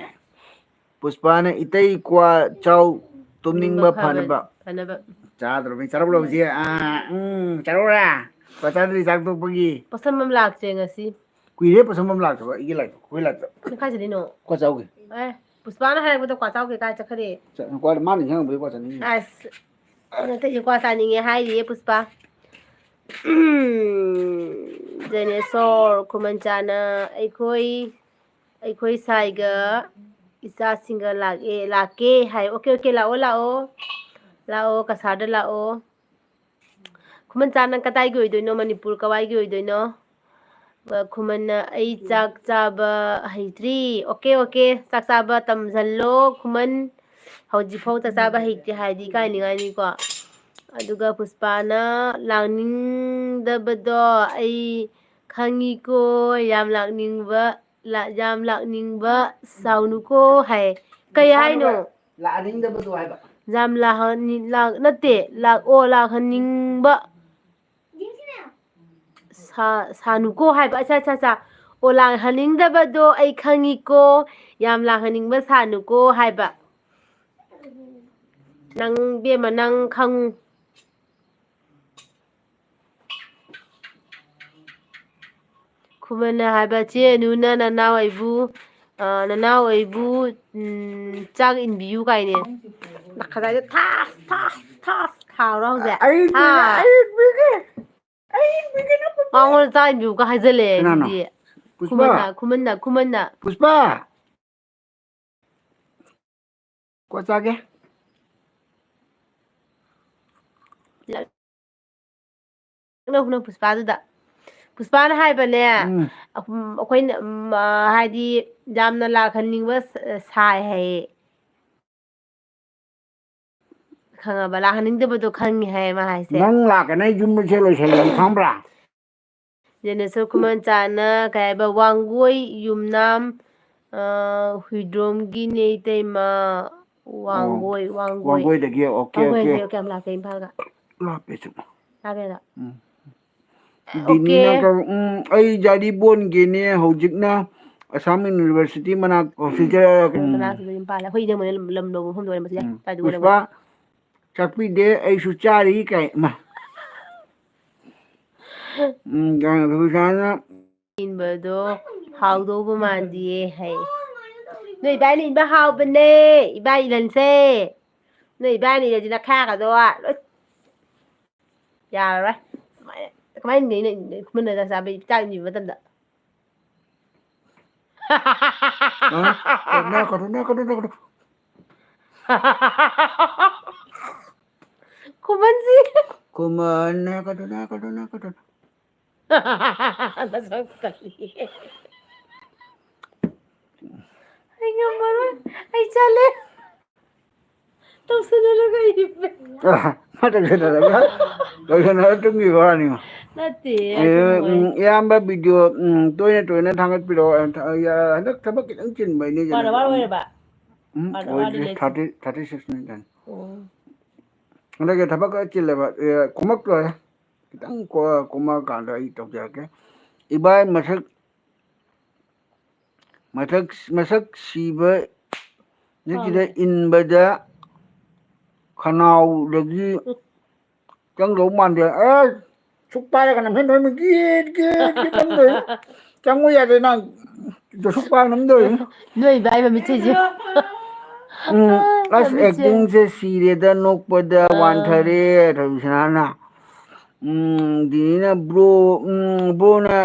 ꯄꯨꯁꯄꯥꯅ ꯏꯇꯩ ꯀ꯭ꯋꯥ ꯆꯥꯎ, ꯇꯨꯝꯅꯤꯡꯕ ꯇꯨꯝꯅꯤꯡꯕ ꯐꯕ-, ꯐꯅꯕ꯫ ꯐꯅꯕ꯫ ꯆꯥꯗ꯭ꯔꯣ? ꯃꯤ ꯆꯥꯔꯧꯔꯣ ꯍꯧꯖꯤꯛ? ꯑꯥ, ꯎꯝ, ꯆꯥꯔꯧꯔꯥ? ꯀ꯭ꯋꯥ ꯆꯥꯗ꯭ꯔꯤ ꯆꯥꯛ ꯇꯣꯛꯄꯒꯤ? ꯄꯣꯠꯁꯝꯕꯝ ꯂꯥꯛꯇ꯭ꯔꯦ ꯉꯁꯤ꯫ ꯀꯨꯏꯔꯦ ꯄꯣꯠꯁꯝꯕꯝ ꯂꯥꯛꯇꯕ, ꯑꯩꯒꯤ ꯂꯥꯛꯇꯕ, ꯑꯩꯈꯣꯏ ꯂꯥꯛꯇꯕ꯫ ꯅꯪ ꯀꯥꯏ ꯆꯠꯂꯤꯅꯣ? ꯀ꯭ꯋꯥ ꯆꯥꯎꯒꯦ꯫ ꯑꯦ, ꯄꯨꯁꯄꯥꯅ ꯍꯥꯏꯔꯛꯄꯗ ꯀ꯭ꯋꯥ ꯆꯥꯎꯒꯦ ꯀꯥꯏ ꯆꯠꯈ꯭ꯔꯦ? ꯆꯠ-, ꯀ꯭ꯋꯥ ꯃꯥꯅ ꯏꯟꯁꯥꯡ ꯍꯪꯕꯗ ꯀ꯭ꯋꯥ ꯆꯥꯅꯤꯡꯉꯤ꯫ ꯑꯁ, ꯅꯠꯇꯦ, ꯀ꯭ꯋꯥ ꯆꯥꯅꯤꯡꯉꯦ ꯍꯥꯏꯔꯤꯌꯦ ꯄꯨꯁꯄꯥ꯫ ꯖꯦꯅꯦꯁꯣꯔ ꯈꯨꯃꯟꯆꯥꯅ ꯑꯩꯈꯣꯏ, ꯑꯩꯈꯣꯏ ꯁꯥꯏꯒ ꯏꯆꯥꯁꯤꯡꯒ ꯂꯥꯛꯑꯦ, ꯂꯥꯛꯀꯦ ꯍꯥꯏ꯫ ꯑꯣꯀꯦ, ꯑꯣꯀꯦ, ꯂꯥꯛꯑꯣ, ꯂꯥꯛꯑꯣ꯫ ꯂꯥꯛꯑꯣ, ꯀꯁꯥꯔꯗ ꯂꯥꯛꯑꯣ꯫ ꯈꯨꯃꯟꯆꯥ, ꯅꯪ ꯀꯗꯥꯏꯒꯤ ꯑꯣꯏꯗꯣꯏꯅꯣ? ꯃꯅꯤꯄꯨꯔ ꯀꯋꯥꯏꯒꯤ ꯑꯣꯏꯗꯣꯏꯅꯣ? ꯑ, ꯈꯨꯃꯟꯅ, "ꯑꯩ ꯆꯥꯛ ꯆꯥꯕ ꯍꯩꯇ꯭ꯔꯤ꯫" ꯑꯣꯀꯦ, ꯑꯣꯀꯦ, ꯆꯥꯛ ꯆꯥꯕ ꯇꯝꯁꯤꯜꯂꯣ꯫ ꯈꯨꯃꯟ ꯍꯧꯖꯤꯛꯐꯥꯎ ꯆꯥꯛ ꯆꯥꯕ ꯍꯩꯇꯦ ꯍꯥꯏꯗꯤ ꯏꯀꯥꯏꯅꯤꯡꯉꯥꯏꯅꯤꯀꯣ꯫ ꯑꯗꯨꯒ ꯄꯨꯁꯄꯥꯅ, "ꯂꯥꯛꯅꯤꯡꯗꯕꯗꯣ ꯑꯩ ꯈꯪꯉꯤꯀꯣ, ꯌꯥꯝ ꯂꯥꯛꯅꯤꯡꯕ, ꯂꯥ-, ꯌꯥꯝ ꯂꯥꯛꯅꯤꯡꯕ ꯁꯥꯎꯅꯨꯀꯣ" ꯍꯥꯏ꯫ ꯀꯩ ꯍꯥꯏꯅꯣ? ꯂꯥꯛꯍꯟꯅꯤꯡꯗꯕꯗꯣ ꯍꯥꯏꯕ꯫ ꯌꯥꯝ ꯂꯥꯛꯍꯟꯅꯤ-, ꯂꯥꯛ-, ꯅꯠꯇꯦ, ꯂꯥꯛ-, ꯑꯣ, ꯂꯥꯛꯍꯟꯅꯤꯡꯕ ꯁꯥ-, ꯁꯥꯅꯨꯀꯣ ꯍꯥꯏꯕ꯫ ꯑꯠꯆꯥ, ꯑꯠꯆꯥ, ꯑꯠꯆꯥ꯫ ꯑꯣ, ꯂꯥꯛꯍꯟꯅꯤꯡꯗꯕꯗꯣ ꯑꯩ ꯈꯪꯉꯤꯀꯣ, ꯌꯥꯝ ꯂꯥꯛꯍꯟꯅꯤꯡꯕ ꯁꯥꯅꯨꯀꯣ ꯍꯥꯏꯕ꯫ ꯅꯪ, ꯕꯦꯝꯃ, ꯅꯪ ꯈꯪꯉꯨ꯫ ꯈꯨꯃꯟꯅ ꯍꯥꯏꯕ, "ꯆꯦ ꯑꯅꯨꯅ ꯅꯅꯥꯎ ꯑꯩꯕꯨ, ꯑ, ꯅꯅꯥꯎ ꯑꯩꯕꯨ, ꯎꯝ, ꯆꯥꯛ ꯏꯟꯕꯤꯌꯨ" ꯀꯥꯏꯅꯦ꯫ ꯉꯁꯥꯏꯗ ꯊꯥꯁ, ꯊꯥꯁ, ꯊꯥꯁ ꯊꯥꯎꯔꯣ ꯍꯧꯖꯤꯛ? ꯑꯩ ꯍꯥ? ꯏꯟꯕꯤꯒꯦ, ꯑꯩ ꯏꯟꯕꯤꯒꯦ, ꯑꯩ ꯏꯟꯕꯤꯒꯦ, ꯅꯪ ꯄꯨꯄꯨ꯫ ꯃꯉꯣꯟꯗ ꯆꯥꯛ ꯏꯟꯕꯤꯌꯨꯒ ꯍꯥꯏꯖꯜꯂꯦ ꯀꯅꯥꯅꯣ? ꯑꯗꯨꯗꯤ꯫ ꯄꯨꯁꯄꯥ? ꯈꯨꯃꯟꯅ, ꯈꯨꯃꯟꯅ, ꯈꯨꯃꯟꯅ꯫ ꯄꯨꯁꯄꯥ! ꯀꯣ ꯆꯥꯒꯦ꯫ ꯂꯛꯅꯧ, ꯂꯛꯅꯧ ꯄꯨꯁꯄꯥꯗꯨꯗ꯫ ꯄꯨꯁꯄꯥꯅ ꯍꯥꯏꯕꯅꯦ, ꯎꯝ꯫ ꯑꯍꯨꯝ, ꯑꯩꯈꯣꯏꯅ, ꯎꯝ, ꯑ, ꯍꯥꯏꯗꯤ, ꯌꯥꯝꯅ ꯂꯥꯛꯍꯟꯅꯤꯡꯕ ꯁ-, ꯁꯥꯏ ꯍꯥꯏꯌꯦ꯫ ꯈꯪꯉꯕ? ꯂꯥꯛꯍꯟꯅꯤꯡꯗꯕꯗꯣ ꯈꯪꯉꯦ ꯍꯥꯏꯌꯦ ꯃꯥ ꯍꯥꯏꯁꯦ꯫ ꯅꯪ ꯂꯥꯛꯀꯅꯤ, ꯑꯩ ꯌꯨꯝ ꯃꯁꯦ ꯂꯣꯏꯁꯜꯂꯒꯦ, ꯈꯪꯕ꯭ꯔꯥ? ꯖꯦꯅꯦꯁꯣꯔ ꯈꯨꯃꯟꯆꯥꯅ ꯀꯩ ꯍꯥꯏꯕ? ꯋꯥꯡꯒꯣꯏ ꯌꯨꯝꯅꯥꯝ, ꯑ, ꯍꯨꯏꯗ꯭ꯔꯣꯝꯒꯤꯅꯦ ꯏꯇꯩꯃ꯫ ꯋꯥꯡꯒꯣꯏ, ꯋꯥꯡꯒꯣꯏ꯫ ꯋꯥꯡꯒꯣꯏꯗꯒꯤ, ꯑꯣꯀꯦ, ꯋꯥꯡꯒꯣꯏ ꯑꯣꯀꯦ꯫ ꯍꯥꯏꯁꯦ ꯀꯌꯥꯝ ꯂꯥꯞꯀꯦ ꯏꯝꯐꯥꯜꯒ? ꯂꯥꯞꯄꯦ ꯁꯨꯝ꯫ ꯂꯥꯞꯄꯦꯗ? ꯎꯝ꯫ ꯑꯣꯀꯦ꯫ ꯗꯤꯅꯤꯅ ꯀꯧ-, ꯎꯝ, ꯑꯩ ꯖꯥꯔꯤꯕꯣꯟꯒꯤꯅꯦ, ꯍꯧꯖꯤꯛꯅ ꯑꯁꯥꯝ ꯌꯨꯅꯤꯚꯔꯁꯤꯇꯤ ꯃꯅꯥꯛ ꯍꯣꯁꯇꯦꯜ ꯀꯩꯅꯣ ꯎꯝ꯫ ꯃꯅꯥꯛꯇꯨꯗ ꯌꯨꯝ ꯄꯥꯜꯂꯦ꯫ ꯑꯩꯈꯣꯏ ꯏꯅꯝꯃꯅ ꯂꯝ ꯂꯧꯕ ꯃꯐꯝꯗ ꯑꯣꯏꯔꯦ ꯃꯁꯤꯗ꯫ ꯎꯝ꯫ ꯀꯥꯏꯗ ꯑꯣꯏꯔꯦ? ꯄꯨꯁꯄꯥ, ꯆꯥꯛꯄꯤꯗꯦ, ꯑꯩꯁꯨ ꯆꯥꯔꯤ ꯀꯥꯏ꯫ ꯃꯥ꯫ ꯎꯝ, ꯔꯕꯤꯁꯥꯅ ꯏꯟꯕꯗꯣ ꯍꯥꯎꯗꯧꯕ ꯃꯥꯟꯗꯤꯌꯦ ꯍꯥꯏ꯫ ꯅꯣꯏ ꯏꯕꯥꯅꯤ ꯏꯟꯕ ꯍꯥꯎꯕꯅꯦ, ꯏꯕꯥꯅꯤ ꯏꯜꯍꯟꯁꯦ꯫ ꯅꯣꯏ ꯏꯕꯥꯅꯤꯗꯗꯤ ꯅꯈꯥꯒꯗꯣ ꯂꯣꯏ ꯌꯥꯔꯔꯣꯏ꯫ ꯀꯃꯥꯏꯅ, ꯀꯃꯥꯏꯅ ꯏꯟꯗꯣꯏꯅꯣ? ꯈꯨꯃꯟꯗ ꯆꯥꯛ ꯆꯥꯕꯩ, ꯆꯥꯛ ꯏꯟꯕꯤꯕ ꯃꯇꯝꯗ꯫ ꯍꯥ? ꯅꯣꯛꯀꯅꯨ, ꯅꯣꯛꯀꯅꯨ, ꯅꯣꯛꯀꯅꯨ, ꯅꯣꯛꯀꯅꯨ꯫ ꯈꯨꯃꯟꯁꯤ꯫ ꯈꯨꯃꯟ, ꯅꯣꯛꯀꯅꯨ, ꯅꯣꯛꯀꯅꯨ, ꯅꯣꯛꯀꯅꯨ꯫ ꯅꯁꯛ ꯇꯜꯂꯤ꯫ ꯑꯩ ꯉꯝꯃꯔꯣꯏ꯫ ꯑꯩ ꯆꯠꯂꯦ꯫ ꯇꯧꯁꯟꯅꯔꯒ ꯍꯤꯞꯄꯦ꯫ ꯑ, ꯃꯥ ꯇꯧꯁꯟꯅꯔꯒ, ꯇꯧꯁꯟꯅꯔꯒ ꯇꯨꯝꯈꯤꯕ ꯋꯥꯅꯤꯉꯣ꯫ ꯅꯠꯇꯦ, ꯑꯦ, ꯑꯗꯨ ꯎꯝ, ꯏꯌꯥꯝꯕ ꯚꯤꯗꯤꯑꯣ, ꯎꯝ, ꯇꯣꯏꯅ ꯇꯣꯏꯅ ꯊꯥꯒꯠꯄꯤꯔꯛꯑꯣ꯫ ꯑ, ꯊ-, ꯑ, ꯍꯟꯗꯛ ꯊꯕꯛ ꯈꯤꯇꯪ ꯆꯤꯟꯕꯩꯅꯦ, ꯄꯥꯟꯗ ꯀꯩꯅꯣ꯫ ꯋꯥꯔ ꯑꯣꯏꯔꯕ? ꯎꯝ, ꯄꯥꯟꯗ ꯋꯥꯔꯗꯤ ꯑꯣꯏꯗ꯭ꯔꯤ꯫ ꯂꯩꯇ꯭ꯔꯤ꯫ Thirty, thirty six minute ꯇꯅꯤ꯫ ꯑꯣ꯫ ꯍꯟꯗꯛꯀꯤ ꯊꯕꯛ ꯈꯔ ꯆꯤꯜꯂꯦꯕ꯫ ꯑꯦ, ꯈꯨꯃꯛ ꯂꯣꯏꯔꯦ꯫ ꯈꯤꯇꯪ ꯀꯣ-, ꯀꯨꯝꯃꯛꯑꯀꯥꯟꯗ ꯑꯩ ꯇꯧꯖꯔꯛꯀꯦ꯫ ꯏꯕꯥꯏ ꯃꯁꯛ ꯃꯊꯛ, ꯃꯁꯛ ꯁꯤꯕ ꯅꯠꯇ꯭ꯔ ꯑꯥ꯫ ꯏꯟꯕꯗ ꯈꯅꯥꯎꯗꯒꯤ ꯎꯝ꯫ ꯆꯪꯗꯧ ꯃꯥꯟꯗꯦ꯫ ꯑꯦ, ꯁꯨꯛ ꯄꯥꯏꯔꯒ ꯅꯝꯁꯤꯟꯗꯣꯏꯅꯤ꯫ ꯒꯤꯠ, ꯒꯤꯠ, ꯒꯤꯠ ꯅꯝꯗꯣꯏꯅꯤ꯫ ꯆꯪꯉꯨ ꯌꯥꯗꯦ ꯅꯪ꯫ ꯁꯨꯛ ꯄꯥꯏꯔꯒ ꯅꯝꯗꯣꯏꯅꯤ꯫ ꯅꯣꯏ ꯏꯕꯥꯏ ꯃꯃꯤꯠꯁꯤꯁꯨ꯫ ꯎꯝ, ꯑꯁ, ꯃꯃꯤꯠꯁꯦ꯫ Acting ꯁꯦ ꯁꯤꯔꯦꯗ, ꯅꯣꯛꯄꯗ ꯑꯥ꯫ ꯋꯥꯟꯊꯔꯦ, ꯔꯕꯤꯁꯅꯥꯅ꯫ ꯎꯝ, ꯗꯤꯅꯤꯅ bro, ꯎꯝ, bro ꯅ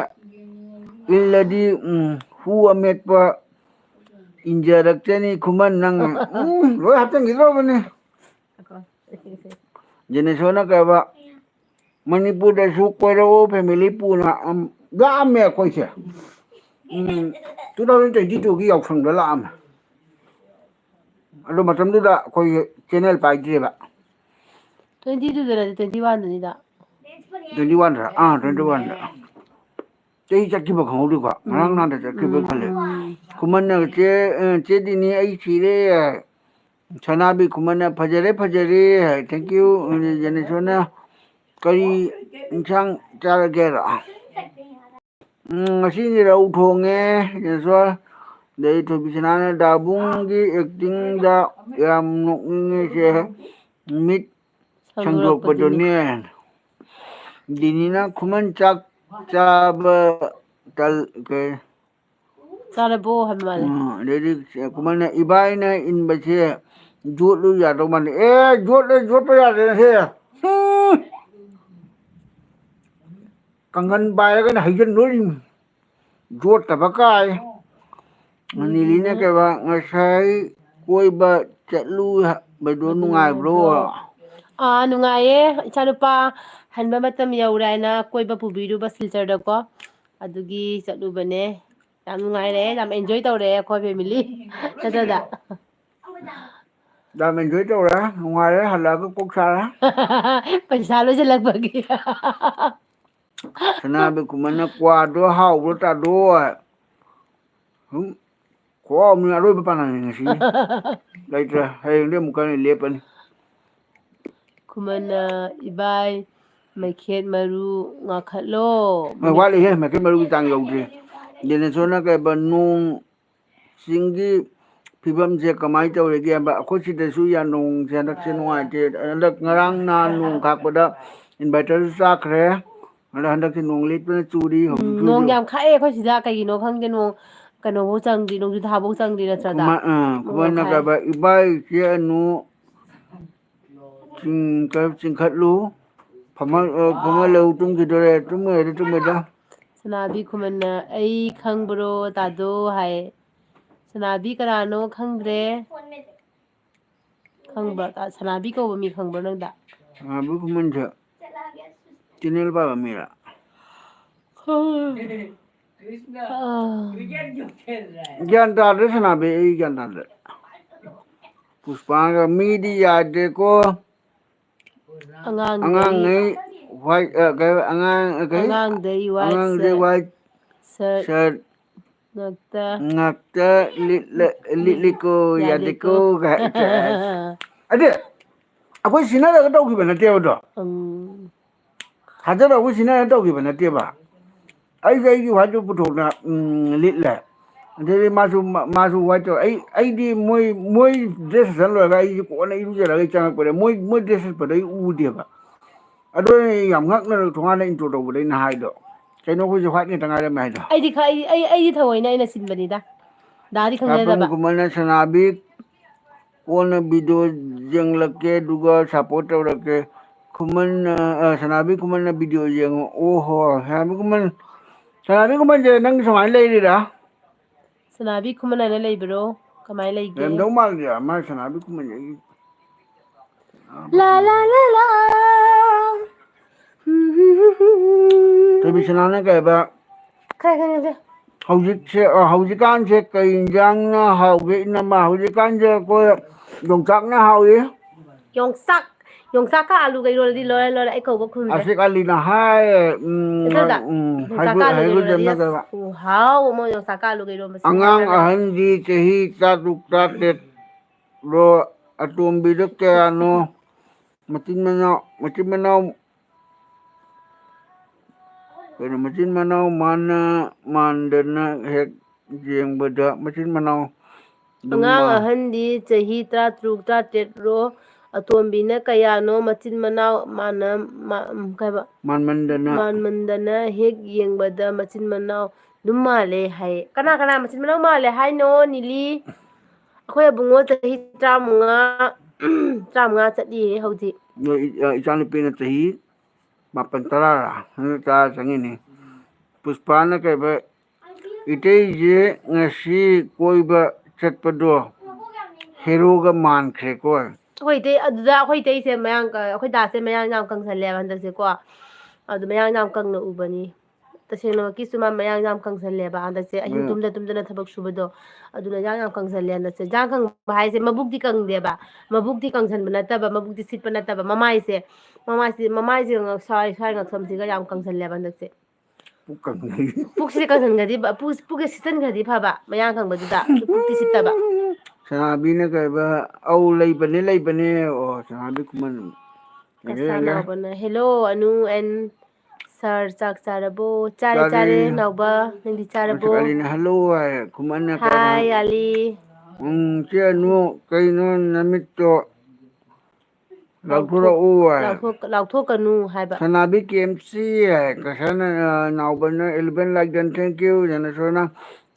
ꯏꯜꯂꯗꯤ, ꯎꯝ, ꯍꯨ ꯑꯃꯦꯠꯄ ꯏꯟꯖꯔꯛꯆꯅꯤ ꯈꯨꯃꯟ ꯅꯪ꯫ ꯎꯝ, ꯂꯣꯏ ꯍꯥꯞꯆꯤꯟꯈꯤꯗ꯭ꯔꯕꯅꯤ꯫ ꯖꯦꯅꯦꯁꯣꯔꯅ ꯀꯩ ꯍꯥꯏꯕ? ꯃꯅꯤꯄꯨꯔꯗꯁꯨ ꯀꯣꯏꯔꯛꯑꯣ family ꯄꯨꯅ꯫ ꯑꯝ, ꯂꯥꯛꯑꯝꯃꯦ ꯑꯩꯈꯣꯏꯁꯦ꯫ ꯎꯝ, two thousand twenty two ꯒꯤ ꯌꯥꯎꯁꯪꯗ ꯂꯥꯛꯑꯝꯃꯦ꯫ ꯑꯗꯨ ꯃꯇꯝꯗꯨꯗ ꯑꯩꯈꯣꯏꯒꯤ channel ꯄꯥꯏꯗ꯭ꯔꯤꯕ꯫ Twenty two ꯗꯔꯗꯤ twenty one ꯗꯅꯤꯗ꯫ Twenty one ꯗ? ꯑꯥ, twenty one ꯗ꯫ ꯆꯍꯤ ꯆꯠꯈꯤꯕ ꯈꯪꯍꯧꯗꯦꯀꯣ꯫ ꯉꯔꯥꯡ ꯎꯝ꯫ ꯅꯍꯥꯟꯗ ꯆꯠꯈꯤꯕ ꯎꯝ, ꯈꯜꯂꯦ꯫ ꯎꯝ꯫ ꯈꯨꯃꯟꯅꯒ ꯆꯦ, ꯑ, "ꯆꯦ ꯗꯤꯅꯤ, ꯑꯩ ꯁꯤꯔꯦ꯫ ꯁꯅꯥꯕꯤ ꯈꯨꯃꯟꯅ "ꯐꯖꯔꯦ, ꯐꯖꯔꯦ" ꯍꯥꯏ꯫ Thank you꯫ ꯖꯦꯅꯦꯁꯣꯔꯅ "ꯀꯔꯤ ꯏꯟꯁꯥꯡ ꯆꯥꯔꯒꯦꯔꯣ?" ꯎꯝ, ꯉꯁꯤꯗꯤ ꯔꯧ ꯊꯣꯡꯉꯦ, ꯖꯦꯅꯦꯁꯣꯔ꯫ ꯑꯗꯩ ꯊꯣꯏꯕꯤꯁꯅꯥꯅ "ꯗꯥꯕꯨꯡꯒꯤ acting ꯗ ꯌꯥꯝ ꯅꯣꯛꯅꯤꯡꯉꯦ ꯁꯦ, ꯃꯤꯠ ꯁꯪꯗꯣꯔꯛꯄꯗꯨꯅꯤ"꯫ ꯗꯤꯅꯤꯅ "ꯈꯨꯃꯟ ꯆꯥꯛ ꯆꯥꯕ ꯇꯜ-", ꯀꯩ? ꯆꯥꯔꯕꯣ ꯍꯥꯏꯕ ꯃꯥꯜꯂꯦ꯫ ꯎꯝ, ꯑꯗꯩꯗꯤ ꯈꯨꯃꯟꯅ "ꯏꯕꯥꯏꯅ ꯏꯟꯕꯁꯦ ꯌꯣꯠꯂꯨ ꯌꯥꯗꯧ ꯃꯥꯜꯂꯦ"꯫ ꯑꯦ, ꯌꯣꯠꯂꯦ, ꯌꯣꯠꯄ ꯌꯥꯗꯦ ꯁꯦ꯫ ꯎꯝ꯫ ꯀꯥꯡꯒꯟ ꯄꯥꯏꯔꯒꯅ ꯍꯩꯖꯤꯟꯗꯣꯔꯤꯃꯤ꯫ ꯌꯣꯠꯇꯕ ꯀꯥꯏ꯫ ꯅꯤꯂꯤꯅ ꯀꯩꯕ, "ꯉꯁꯥꯏ ꯀꯣꯏꯕ ꯆꯠꯂꯨ ꯍꯥꯏꯕꯗꯣ ꯅꯨꯡꯉꯥꯏꯕ꯭ꯔꯣ?" ꯑꯥ, ꯅꯨꯡꯉꯥꯏꯌꯦ꯫ ꯏꯆꯥꯅꯨꯄꯥ ꯍꯟꯕ ꯃꯇꯝ ꯌꯧꯔꯦ ꯍꯥꯏꯅ ꯀꯣꯏꯕ ꯄꯨꯕꯤꯔꯨꯕ ꯁꯤꯜꯆꯔꯗꯀꯣ꯫ ꯑꯗꯨꯒꯤ ꯆꯠꯂꯨꯕꯅꯦ꯫ ꯌꯥꯝ ꯅꯨꯡꯉꯥꯏꯔꯦ, ꯌꯥꯝ enjoy ꯇꯧꯔꯦ ꯑꯩꯈꯣꯏ family꯫ ꯅꯠꯇ꯭ꯔꯗ? ꯌꯥꯝ enjoy ꯇꯧꯔꯦ, ꯅꯨꯡꯉꯥꯏꯔꯦ, ꯍꯜꯂꯛꯑꯒ ꯀꯣꯛ ꯁꯥꯔꯦ꯫ ꯄꯩꯁꯥ ꯂꯣꯏꯁꯤꯜꯂꯛꯄꯒꯤ꯫ ꯁꯅꯥꯕꯤ ꯈꯨꯃꯟꯅ "ꯀ꯭ꯋꯥꯗꯣ ꯍꯥꯎꯕ꯭ꯔꯣ ꯇꯥꯗꯣ?" ꯁꯨꯝ ꯈꯨꯍꯥꯎ ꯑꯃꯅꯤ, ꯑꯔꯣꯏꯕ ꯄꯥꯡꯒꯜꯅꯤ ꯉꯁꯤ꯫ ꯂꯩꯇ꯭ꯔꯦ, ꯍꯌꯦꯡꯗꯤ ꯑꯃꯨꯛꯀ ꯂꯦꯞꯄꯅꯤ꯫ ꯈꯨꯃꯟꯅ "ꯏꯕꯥꯏ, ꯃꯩꯈꯦꯠ ꯃꯔꯨ ꯉꯥꯈꯠꯂꯣ"꯫ ꯑꯦ, ꯋꯥꯠꯂꯤꯍꯦ, ꯃꯩꯈꯦꯠ ꯃꯔꯨꯒꯤ ꯆꯥꯡ ꯌꯧꯗ꯭ꯔꯤ꯫ ꯗꯤꯅꯦꯁꯣꯔꯅ ꯀꯩꯕ, "ꯅꯣꯡ ꯆꯤꯡꯒꯤ ꯐꯤꯕꯝꯁꯦ ꯀꯃꯥꯏꯅ ꯇꯧꯔꯤꯒꯦ?" ꯍꯥꯏꯕ꯫ ꯑꯩꯈꯣꯏ ꯁꯤꯗꯁꯨ ꯌꯥꯝ ꯅꯣꯡꯁꯦ ꯍꯟꯗꯛꯁꯦ ꯅꯨꯡꯉꯥꯏꯇꯦ꯫ ꯍꯟꯗꯛ ꯉꯔꯥꯡ ꯅꯍꯥꯟ ꯅꯣꯡ ꯈꯥꯛꯄꯗ inverterꯁꯨ ꯆꯥꯛꯈ꯭ꯔꯦ꯫ ꯑꯗꯣ ꯍꯟꯗꯛꯇꯤ ꯅꯣꯡ ꯂꯦꯞꯇꯅ ꯆꯨꯔꯤ ꯎꯝ, ꯍꯧꯖꯤꯛꯁꯨ ꯅꯣꯡ ꯍꯧꯖꯤꯛ꯫ ꯌꯥꯝ ꯈꯥꯛꯑꯦ ꯑꯩꯈꯣꯏ ꯁꯤꯗ, ꯀꯩꯒꯤꯅꯣ ꯈꯪꯗꯦ, ꯅꯣꯡ ꯀꯩꯅꯣꯐꯧ ꯆꯪꯗ꯭ꯔꯤ, ꯅꯣꯡꯖꯨ ꯊꯥꯐꯧ ꯆꯪꯗ꯭ꯔꯤ ꯅꯠꯇ꯭ꯔꯗ꯫ ꯈꯨꯃꯟ-, ꯑ, ꯅꯣꯡ ꯌꯥꯝ ꯈꯨꯃꯟꯅ ꯈꯥꯛꯑꯦ꯫ ꯀꯕ ꯏꯕꯥꯏ ꯏꯆꯦ ꯑꯅꯨ ꯆꯤꯡ-, ꯆꯤꯡꯈꯠꯂꯨ, ꯐꯝꯍꯜ-, ꯑ, ꯐꯝꯍꯜꯂꯨ, ꯇꯨꯝꯈꯤꯗꯣꯔꯦ, ꯇꯨꯝꯃꯣꯏꯗ, ꯇꯨꯝꯃꯣꯏꯗ꯫ ꯁꯅꯥꯕꯤ ꯈꯨꯃꯟꯅ "ꯑꯩ ꯈꯪꯕ꯭ꯔꯣ ꯇꯥꯗꯣ?" ꯍꯥꯏ꯫ ꯁꯅꯥꯕꯤ ꯀꯅꯥꯅꯣ ꯈꯪꯗ꯭ꯔꯦ꯫ ꯈꯪꯕ꯭ꯔꯥ? ꯁꯅꯥꯕꯤ ꯀꯧꯕ ꯃꯤ ꯈꯪꯕ꯭ꯔꯥ ꯅꯪꯗ? ꯁꯅꯥꯕꯤ ꯈꯨꯃꯟꯁꯦ channel ꯄꯥꯏꯕ ꯃꯤꯔꯥ? ꯑꯥ꯫ ꯒ꯭ꯌꯥꯟ ꯇꯥꯗ꯭ꯔꯦ ꯁꯅꯥꯕꯤ, ꯑꯩ ꯒ꯭ꯌꯥꯟ ꯇꯥꯗ꯭ꯔꯦ꯫ ꯄꯨꯁꯄꯥꯒ ꯃꯤꯗꯤ ꯌꯥꯗ꯭ꯔꯦꯀꯣ꯫ ꯑꯉꯥꯡꯗꯩ ꯑꯉꯥꯡꯉꯩ white, ꯑ, ꯀꯩ, ꯑꯉꯥꯡ, ꯑ, ꯀꯩ? ꯑꯉꯥꯡꯗꯩ white ꯑꯉꯥꯡꯗꯩ shirt, white shirt, shirt, ꯉꯛꯇ꯫ ꯉꯥꯛꯇ ꯂꯤꯠꯂ-, ꯂꯤꯠꯂꯤꯀꯣ, ꯌꯥꯗꯦꯀꯣ꯫ ꯌꯥꯗꯦꯀꯣ ꯀꯥꯏ꯫ ꯑꯗꯤ ꯑꯩꯈꯣꯏ ꯁꯤꯟꯅꯔꯒ ꯇꯧꯈꯤꯕ ꯅꯠꯇꯦꯕꯗꯣ꯫ ꯎꯝ꯫ ꯊꯥꯖꯔꯣ, ꯑꯩꯈꯣꯏ ꯁꯤꯟꯅꯔꯒ ꯇꯧꯈꯤꯕ ꯅꯠꯇꯦꯕ꯫ ꯑꯩꯁꯨ ꯑꯩꯒꯤ ꯋꯥꯏꯗꯨ ꯄꯨꯊꯣꯛꯅ, ꯎꯝ, ꯂꯤꯠꯂꯦ꯫ ꯑꯗꯩꯗꯤ ꯃꯥꯁꯨ, ꯃꯥꯁꯨ ꯋꯥꯏꯠ ꯇꯧꯔꯦ꯫ ꯑꯩ, ꯑꯩꯗꯤ ꯃꯣꯏ, ꯃꯣꯏ ꯗ꯭ꯔꯦꯁ ꯁꯦꯁꯟ ꯂꯣꯏꯔꯒ ꯑꯩꯁꯦ ꯀꯣꯟꯅ ꯏꯔꯨꯖꯔꯒ ꯑꯩ ꯆꯪꯉꯛꯄꯗ ꯃꯣꯏ, ꯃꯣꯏ ꯗ꯭ꯔꯦꯁ ꯁꯦꯠꯄꯗꯣ ꯑꯩ ꯎꯗꯦꯕ꯫ ꯑꯗꯣ ꯑꯩ ꯌꯥꯝ ꯉꯛꯅ ꯊꯣꯡꯒꯥꯟꯗ ꯏꯟꯇ꯭ꯔꯣ ꯇꯧꯕꯗ ꯑꯩꯅ ꯍꯥꯏꯗꯣ, "ꯀꯩꯅꯣ, ꯑꯩꯈꯣꯏꯁꯨ ꯋꯥꯏꯠ ꯉꯥꯛꯇ ꯉꯥꯏꯔꯝꯃꯦ" ꯍꯥꯏꯗꯣ꯫ ꯑꯩꯗꯤ ꯈ-, ꯑꯩ, ꯑꯩ, ꯑꯩꯗꯤ ꯊꯑꯣꯏꯅ ꯑꯩꯅ ꯁꯤꯟꯕꯅꯤꯗ꯫ ꯗꯥꯗꯤ ꯈꯪꯖꯗꯕ꯫ ꯀꯨꯃꯥꯔꯅ ꯁꯅꯥꯕꯤ ꯀꯣꯟꯅ ꯚꯤꯗꯤꯑꯣ ꯌꯦꯡꯂꯛꯀꯦ ꯑꯗꯨꯒ ꯁꯞꯄꯣꯔꯠ ꯇꯧꯔꯛꯀꯦ꯫ ꯈꯨꯃꯟꯅ, ꯑ, ꯁꯅꯥꯕꯤ ꯈꯨꯃꯟꯅ ꯚꯤꯗꯤꯑꯣ ꯌꯦꯡꯉꯣ꯫ ꯑꯣ ꯍꯣ, ꯁꯅꯥꯕꯤ ꯈꯨꯃꯟ, ꯁꯅꯥꯕꯤ ꯈꯨꯃꯟꯁꯦ ꯅꯪ ꯁꯨꯃꯥꯏꯅ ꯂꯩꯔꯤꯔꯥ? ꯁꯅꯥꯕꯤ ꯈꯨꯃꯟ ꯍꯥꯏꯅ ꯂꯩꯕ꯭ꯔꯣ? ꯀꯃꯥꯏꯅ ꯂꯩꯒꯦ? ꯂꯩꯔꯝꯗꯧ ꯃꯥꯟꯗꯦ, ꯃꯥ ꯁꯅꯥꯕꯤ ꯈꯨꯃꯟꯁꯦ ꯑꯩ ꯂꯥ, ꯂꯥ, ꯂꯥ, ꯂꯥ꯫ ꯊꯣꯏꯕꯤꯁꯅꯥꯅ ꯀꯩ ꯍꯥꯏꯕ? ꯈꯔ ꯈꯪꯉꯁꯦ꯫ ꯍꯧꯖꯤꯛꯁꯦ, ꯑ, ꯍꯧꯖꯤꯛꯀꯥꯟꯁꯦ ꯀꯩ ꯏꯟꯖꯥꯡꯅ ꯍꯥꯎꯒꯦ, ꯏꯅꯝꯃ? ꯍꯧꯖꯤꯛꯀꯥꯟꯁꯦ ꯑꯩꯈꯣꯏ ꯌꯣꯡꯆꯥꯛꯅ ꯍꯥꯎꯏ꯫ ꯌꯣꯡꯆꯥꯛ, ꯌꯣꯡꯆꯥꯛꯀ ꯑꯥꯂꯨꯒ ꯏꯔꯣꯜꯂꯗꯤ ꯂꯣꯏꯔꯦ, ꯂꯣꯏꯔꯦ, ꯑꯩ ꯀꯧꯕ ꯈꯨꯝꯗ꯭ꯔꯦ꯫ ꯑꯁꯤꯛ ꯑꯂꯤꯅ ꯍꯥꯏ, ꯎꯝ, ꯅꯠꯇ꯭ꯔꯒ ꯎꯝ, ꯌꯣꯡꯆꯥꯛꯀ ꯍꯥꯏꯒꯨ-, ꯑꯥꯂꯨꯒ ꯍꯥꯏꯒꯨ ꯏꯔꯣꯜꯂꯗꯤ, ꯖꯝꯅ ꯑꯁ, ꯀꯩꯕ? ꯈꯨꯍꯥꯎ ꯑꯃ ꯌꯣꯡꯆꯥꯛꯀ ꯑꯥꯂꯨꯒ ꯏꯔꯣꯟꯕꯁꯦ ꯑꯉꯥꯡ ꯍꯥꯏꯔꯒ꯫ ꯑꯍꯟꯗꯤ ꯆꯍꯤ ꯇꯔꯥꯇꯔꯨꯛ, ꯇꯔꯥꯇꯔꯦꯠ ꯔꯣ ꯑꯇꯣꯝꯕꯤꯗ ꯀꯌꯥꯅꯣ? ꯃꯆꯤꯟ ꯃꯅꯥꯎ, ꯃꯆꯤꯟ ꯃꯅꯥꯎ, ꯀꯩꯅꯣ, ꯃꯆꯤꯟ ꯃꯅꯥꯎ ꯃꯥꯅ ꯃꯥꯟꯗꯅ ꯍꯦꯛ ꯌꯦꯡꯕꯗ ꯃꯆꯤꯟ ꯃꯅꯥꯎ ꯑꯗꯨꯝ ꯑꯉꯥꯡ ꯃꯥ-, ꯑꯍꯟꯗꯤ ꯆꯍꯤ ꯇꯔꯥꯇꯔꯨꯛ, ꯇꯔꯥꯇꯔꯦꯠ ꯔꯣ꯫ ꯑꯇꯣꯝꯕꯤꯅ ꯀꯌꯥꯅꯣ? ꯃꯆꯤꯟ ꯃꯅꯥꯎ ꯃꯥꯅ, ꯃꯥ-, ꯎꯝ, ꯀꯩ ꯍꯥꯏꯕ? ꯃꯥꯟꯃꯟꯗꯅ꯫ ꯃꯥꯟꯃꯟꯗꯅ ꯍꯦꯛ ꯌꯦꯡꯕꯗ ꯃꯆꯤꯟ ꯃꯅꯥꯎ ꯑꯗꯨꯝ ꯃꯥꯜꯂꯦ ꯍꯥꯏꯌꯦ꯫ ꯀꯅꯥ ꯀꯅꯥ ꯃꯆꯤꯟ ꯃꯅꯥꯎ ꯃꯥꯜꯂꯦ ꯍꯥꯏꯅꯣ, ꯅꯤꯂꯤ? ꯑꯩꯈꯣꯏ ꯑꯕꯨꯡꯉꯣ ꯆꯍꯤ ꯇꯔꯥꯃꯉꯥ, ꯇꯔꯥꯃꯉꯥ ꯆꯠꯂꯤꯌꯦ ꯍꯧꯖꯤꯛ꯫ ꯅꯣꯏ ꯏ-, ꯏꯆꯥꯅꯨꯄꯤꯅ ꯆꯍꯤ ꯃꯥꯄꯟ, ꯇꯔꯥꯔ? ꯍꯟꯗꯛ ꯇꯔꯥ ꯆꯪꯉꯤꯅꯦ꯫ ꯄꯨꯁꯄꯥꯅ ꯀꯩꯕ, "ꯏꯇꯩꯁꯦ ꯉꯁꯤ ꯀꯣꯏꯕ ꯆꯠꯄꯗꯣ ꯍꯦꯔꯣꯒ ꯃꯥꯟꯈ꯭ꯔꯦꯀꯣ"꯫ ꯑꯩꯈꯣꯏ ꯏꯇꯩ, ꯑꯗꯨꯗ ꯑꯩꯈꯣꯏ ꯏꯇꯩꯁꯦ ꯃꯌꯥꯡ ꯀ-, ꯑꯩꯈꯣꯏ ꯗꯥꯁꯦ ꯃꯌꯥꯡ ꯌꯥꯝ ꯀꯪꯁꯜꯂꯦꯕ ꯍꯟꯗꯛꯁꯦꯀꯣ꯫ ꯑꯗꯨ ꯃꯌꯥꯡ ꯌꯥꯝ ꯀꯪꯅ ꯎꯕꯅꯤ꯫ ꯇꯁꯦꯡꯅꯃꯛꯀꯤꯁꯨ ꯃꯥ ꯃꯌꯥꯡ ꯌꯥꯝ ꯀꯪꯁꯜꯂꯦꯕ ꯍꯟꯗꯛꯁꯦ, ꯑꯍꯤꯡ ꯎꯝ꯫ ꯇꯨꯝꯗ ꯇꯨꯝꯗꯅ ꯊꯕꯛ ꯁꯨꯕꯗꯣ꯫ ꯑꯗꯨꯅ ꯌꯥꯡ ꯌꯥꯝ ꯀꯪꯁꯜꯂꯦ ꯍꯟꯗꯛꯁꯦ꯫ ꯌꯥꯡ ꯀꯪꯕ ꯍꯥꯏꯁꯦ ꯃꯕꯨꯛꯇꯤ ꯀꯪꯗꯦꯕ, ꯃꯕꯨꯛꯇꯤ ꯀꯪꯁꯟꯕ ꯅꯠꯇꯕ, ꯃꯕꯨꯛꯇꯤ ꯁꯤꯠꯄ ꯅꯠꯇꯕ, ꯃꯃꯥꯏꯁꯦ, ꯃꯃꯥꯏꯁꯦ, ꯃꯃꯥꯏꯁꯦ ꯉꯛ-, ꯁ꯭ꯋꯥꯏ, ꯁ꯭ꯋꯥꯏ ꯉꯛꯁꯝꯁꯤꯒ ꯌꯥꯝ ꯀꯪꯁꯜꯂꯦꯕ ꯍꯟꯗꯛꯁꯦ꯫ ꯄꯨꯛ ꯀꯪꯉꯦ꯫ ꯄꯨꯛꯁꯤꯗꯤ ꯀꯪꯍꯟꯈ꯭ꯔꯗꯤ ꯐ-, ꯄꯨꯛ-, ꯄꯨꯛꯁꯦ ꯁꯤꯠꯆꯟꯈ꯭ꯔꯗꯤ ꯐꯕ, ꯃꯌꯥꯡ ꯀꯪꯕꯗꯨꯗ ꯄꯨꯛꯇꯤ ꯁꯤꯠꯇꯕ꯫ ꯁꯅꯥꯕꯤꯅ ꯀꯩꯕ, "ꯑꯧ, ꯂꯩꯕꯅꯦ, ꯂꯩꯕꯅꯦ"꯫ ꯑꯣ, ꯁꯅꯥꯕꯤ ꯈꯨꯃꯟ꯫ ꯀꯁꯥ ꯌꯦꯡꯒꯦ, ꯌꯦꯡꯒꯦ꯫ ꯅꯥꯎꯕꯅ, "Hello, ꯑꯅꯨ and sir, ꯆꯥꯛ ꯆꯥꯔꯕꯣ?" "ꯆꯥꯔꯦ, ꯆꯥꯔꯦ꯫ ꯆꯥꯔꯦ, ꯅꯥꯎꯕ, ꯅꯪꯗꯤ ꯆꯥꯔꯕꯣ?" ꯑꯂꯤꯅ "Hello" ꯍꯥꯏ, ꯈꯨꯃꯟꯅ ꯀꯩꯅꯣ? "Hi, ꯑꯂꯤ"꯫ ꯎꯝ, ꯆꯦ ꯑꯅꯨ, ꯀꯩꯅꯣ ꯅꯃꯤꯠꯇꯣ? ꯂꯥꯎꯊꯣꯔꯛꯎ ꯍꯥꯏ꯫ ꯂꯥꯎꯊꯣꯛ-, ꯂꯥꯎꯊꯣꯛꯀꯅꯨ ꯍꯥꯏꯕ꯫ ꯁꯅꯥꯕꯤ ꯀꯦ ꯑꯦꯝ ꯁꯤ ꯍꯥꯏ꯫ ꯀꯁꯥꯅ, ꯑ, ꯅꯥꯎꯕꯅ eleven like done, thank you, ꯖꯅꯁꯣꯔꯅ꯫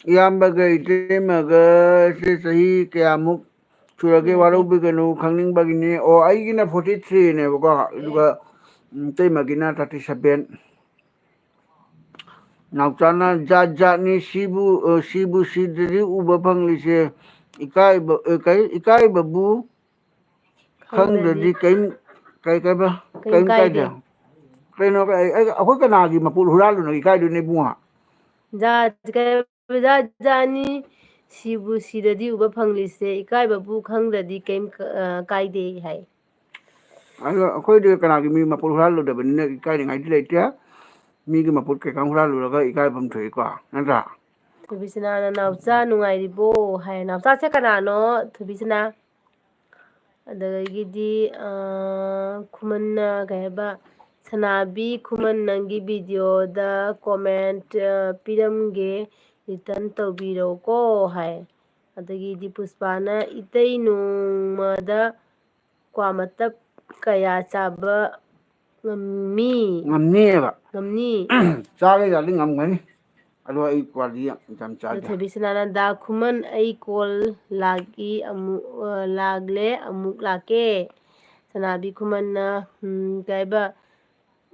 ꯏꯌꯥꯝꯕꯒ ꯏꯇꯩꯃꯒꯁꯦ ꯆꯍꯤ ꯀꯌꯥꯃꯨꯛ ꯁꯨꯔꯒꯦ? ꯁꯨꯔꯒꯦ꯫ ꯋꯥꯔꯧꯕꯤꯒꯅꯨ, ꯈꯪꯅꯤꯡꯕꯒꯤꯅꯤ꯫ ꯑꯣ, ꯑꯩꯒꯤꯅ forty three ꯅꯦꯕꯀꯣ, ꯑꯗꯨꯒ, ꯎꯝ, ꯏꯇꯩꯃꯒꯤꯅ thirty seven꯫ ꯅꯥꯎꯆꯥꯅ ꯖꯥꯠ ꯖꯥꯠꯅꯤ, ꯁꯤꯕꯨ, ꯑ, ꯁꯤꯕꯨ ꯁꯤꯗ꯭ꯔꯗꯤ ꯎꯕ ꯐꯪꯂꯤꯁꯦ꯫ ꯏꯀꯥꯏꯕ, ꯑ, ꯀꯩ, ꯏꯀꯥꯏꯕꯕꯨ ꯈꯪꯗ꯭ꯔꯗꯤ ꯈꯪꯗ꯭ꯔꯗꯤ ꯀꯩꯝ, ꯀꯩ, ꯀꯩꯕ? ꯀꯩꯝ ꯀꯩꯝ ꯀꯥꯏꯗꯦ꯫ ꯀꯥꯏꯗꯦ꯫ ꯀꯩꯅꯣ, ꯑꯩ, ꯑꯩ, ꯑꯩꯈꯣꯏ ꯀꯅꯥꯒꯤ ꯃꯄꯣꯠ ꯍꯨꯔꯥꯜꯂꯨꯅꯣ? ꯏꯀꯥꯏꯗꯣꯏꯅꯦ ꯏꯕꯨꯡꯉꯣ꯫ ꯖꯥꯠ, ꯀꯩ, ꯖꯥꯠ, ꯖꯥꯠꯅꯤ꯫ ꯁꯤꯕꯨ ꯁꯤꯔꯗꯤ ꯎꯕ ꯐꯪꯂꯤꯁꯦ, ꯏꯀꯥꯏꯕꯕꯨ ꯈꯪꯗ꯭ꯔꯗꯤ ꯀꯩꯝ ꯀ-, ꯑ, ꯀꯥꯏꯗꯦ ꯍꯥꯏ꯫ ꯑꯗꯣ ꯑꯩꯈꯣꯏꯗꯤ ꯀꯅꯥꯒꯤ ꯃꯤ ꯃꯄꯣꯠ ꯍꯨꯔꯥꯜꯂꯨꯗꯕꯅꯤꯅ ꯏꯀꯥꯏꯅꯤꯡꯉꯥꯏꯗꯤ ꯂꯩꯇꯦ꯫ ꯃꯤꯒꯤ ꯃꯄꯣꯠ ꯀꯩꯀꯥ ꯍꯨꯔꯥꯜꯂꯨꯔꯒ ꯏꯀꯥꯏꯐꯝ ꯊꯣꯛꯏꯀꯣ, ꯅꯠꯇ꯭ꯔꯥ? ꯊꯣꯏꯕꯤꯁꯅꯥꯅ, "ꯅꯥꯎꯆꯥ ꯅꯨꯡꯉꯥꯏꯔꯤꯕꯣ?" ꯍꯥꯏ꯫ ꯅꯥꯎꯆꯥꯁꯦ ꯀꯅꯥꯅꯣ, ꯊꯣꯏꯕꯤꯁꯅꯥ? ꯑꯗꯒꯤꯗꯤ, ꯑ, ꯈꯨꯃꯟꯅ ꯀꯩ ꯍꯥꯏꯕ, "ꯁꯅꯥꯕꯤ ꯈꯨꯃꯟ, ꯅꯪꯒꯤ ꯚꯤꯗꯤꯑꯣꯗ comment, ꯑ, ꯄꯤꯔꯝꯒꯦ, return ꯇꯧꯕꯤꯔꯣꯀꯣ" ꯍꯥꯏ꯫ ꯑꯗꯒꯤꯗꯤ ꯄꯨꯁꯄꯥꯅ, "ꯏꯇꯩ ꯅꯣꯡꯃꯗ ꯀ꯭ꯋꯥ ꯃꯇꯞ ꯀꯌꯥ ꯆꯥꯕ ꯉꯝꯃꯤ?" ꯉꯝꯅꯤꯕ꯫ ꯉꯝꯅꯤ꯫ ꯆꯥꯒꯦ ꯌꯥꯔꯗꯤ ꯉꯝꯒꯅꯤ꯫ ꯑꯗꯣ ꯑꯩ ꯀ꯭ꯋꯥꯗꯤ ꯌꯥꯝ, ꯌꯥꯝ ꯑꯗꯣ ꯆꯥꯗꯦ꯫ ꯊꯣꯏꯕꯤꯁꯅꯥꯅ, "ꯗꯥ ꯈꯨꯃꯟ, ꯑꯩ call ꯂꯥꯛꯏ, ꯑꯃꯨꯛ, ꯑ, ꯂꯥꯛꯂꯦ, ꯑꯃꯨꯛ ꯂꯥꯛꯀꯦ"꯫ ꯁꯅꯥꯕꯤ ꯈꯨꯃꯟꯅ, ꯎꯝ, ꯀꯩ ꯍꯥꯏꯕ,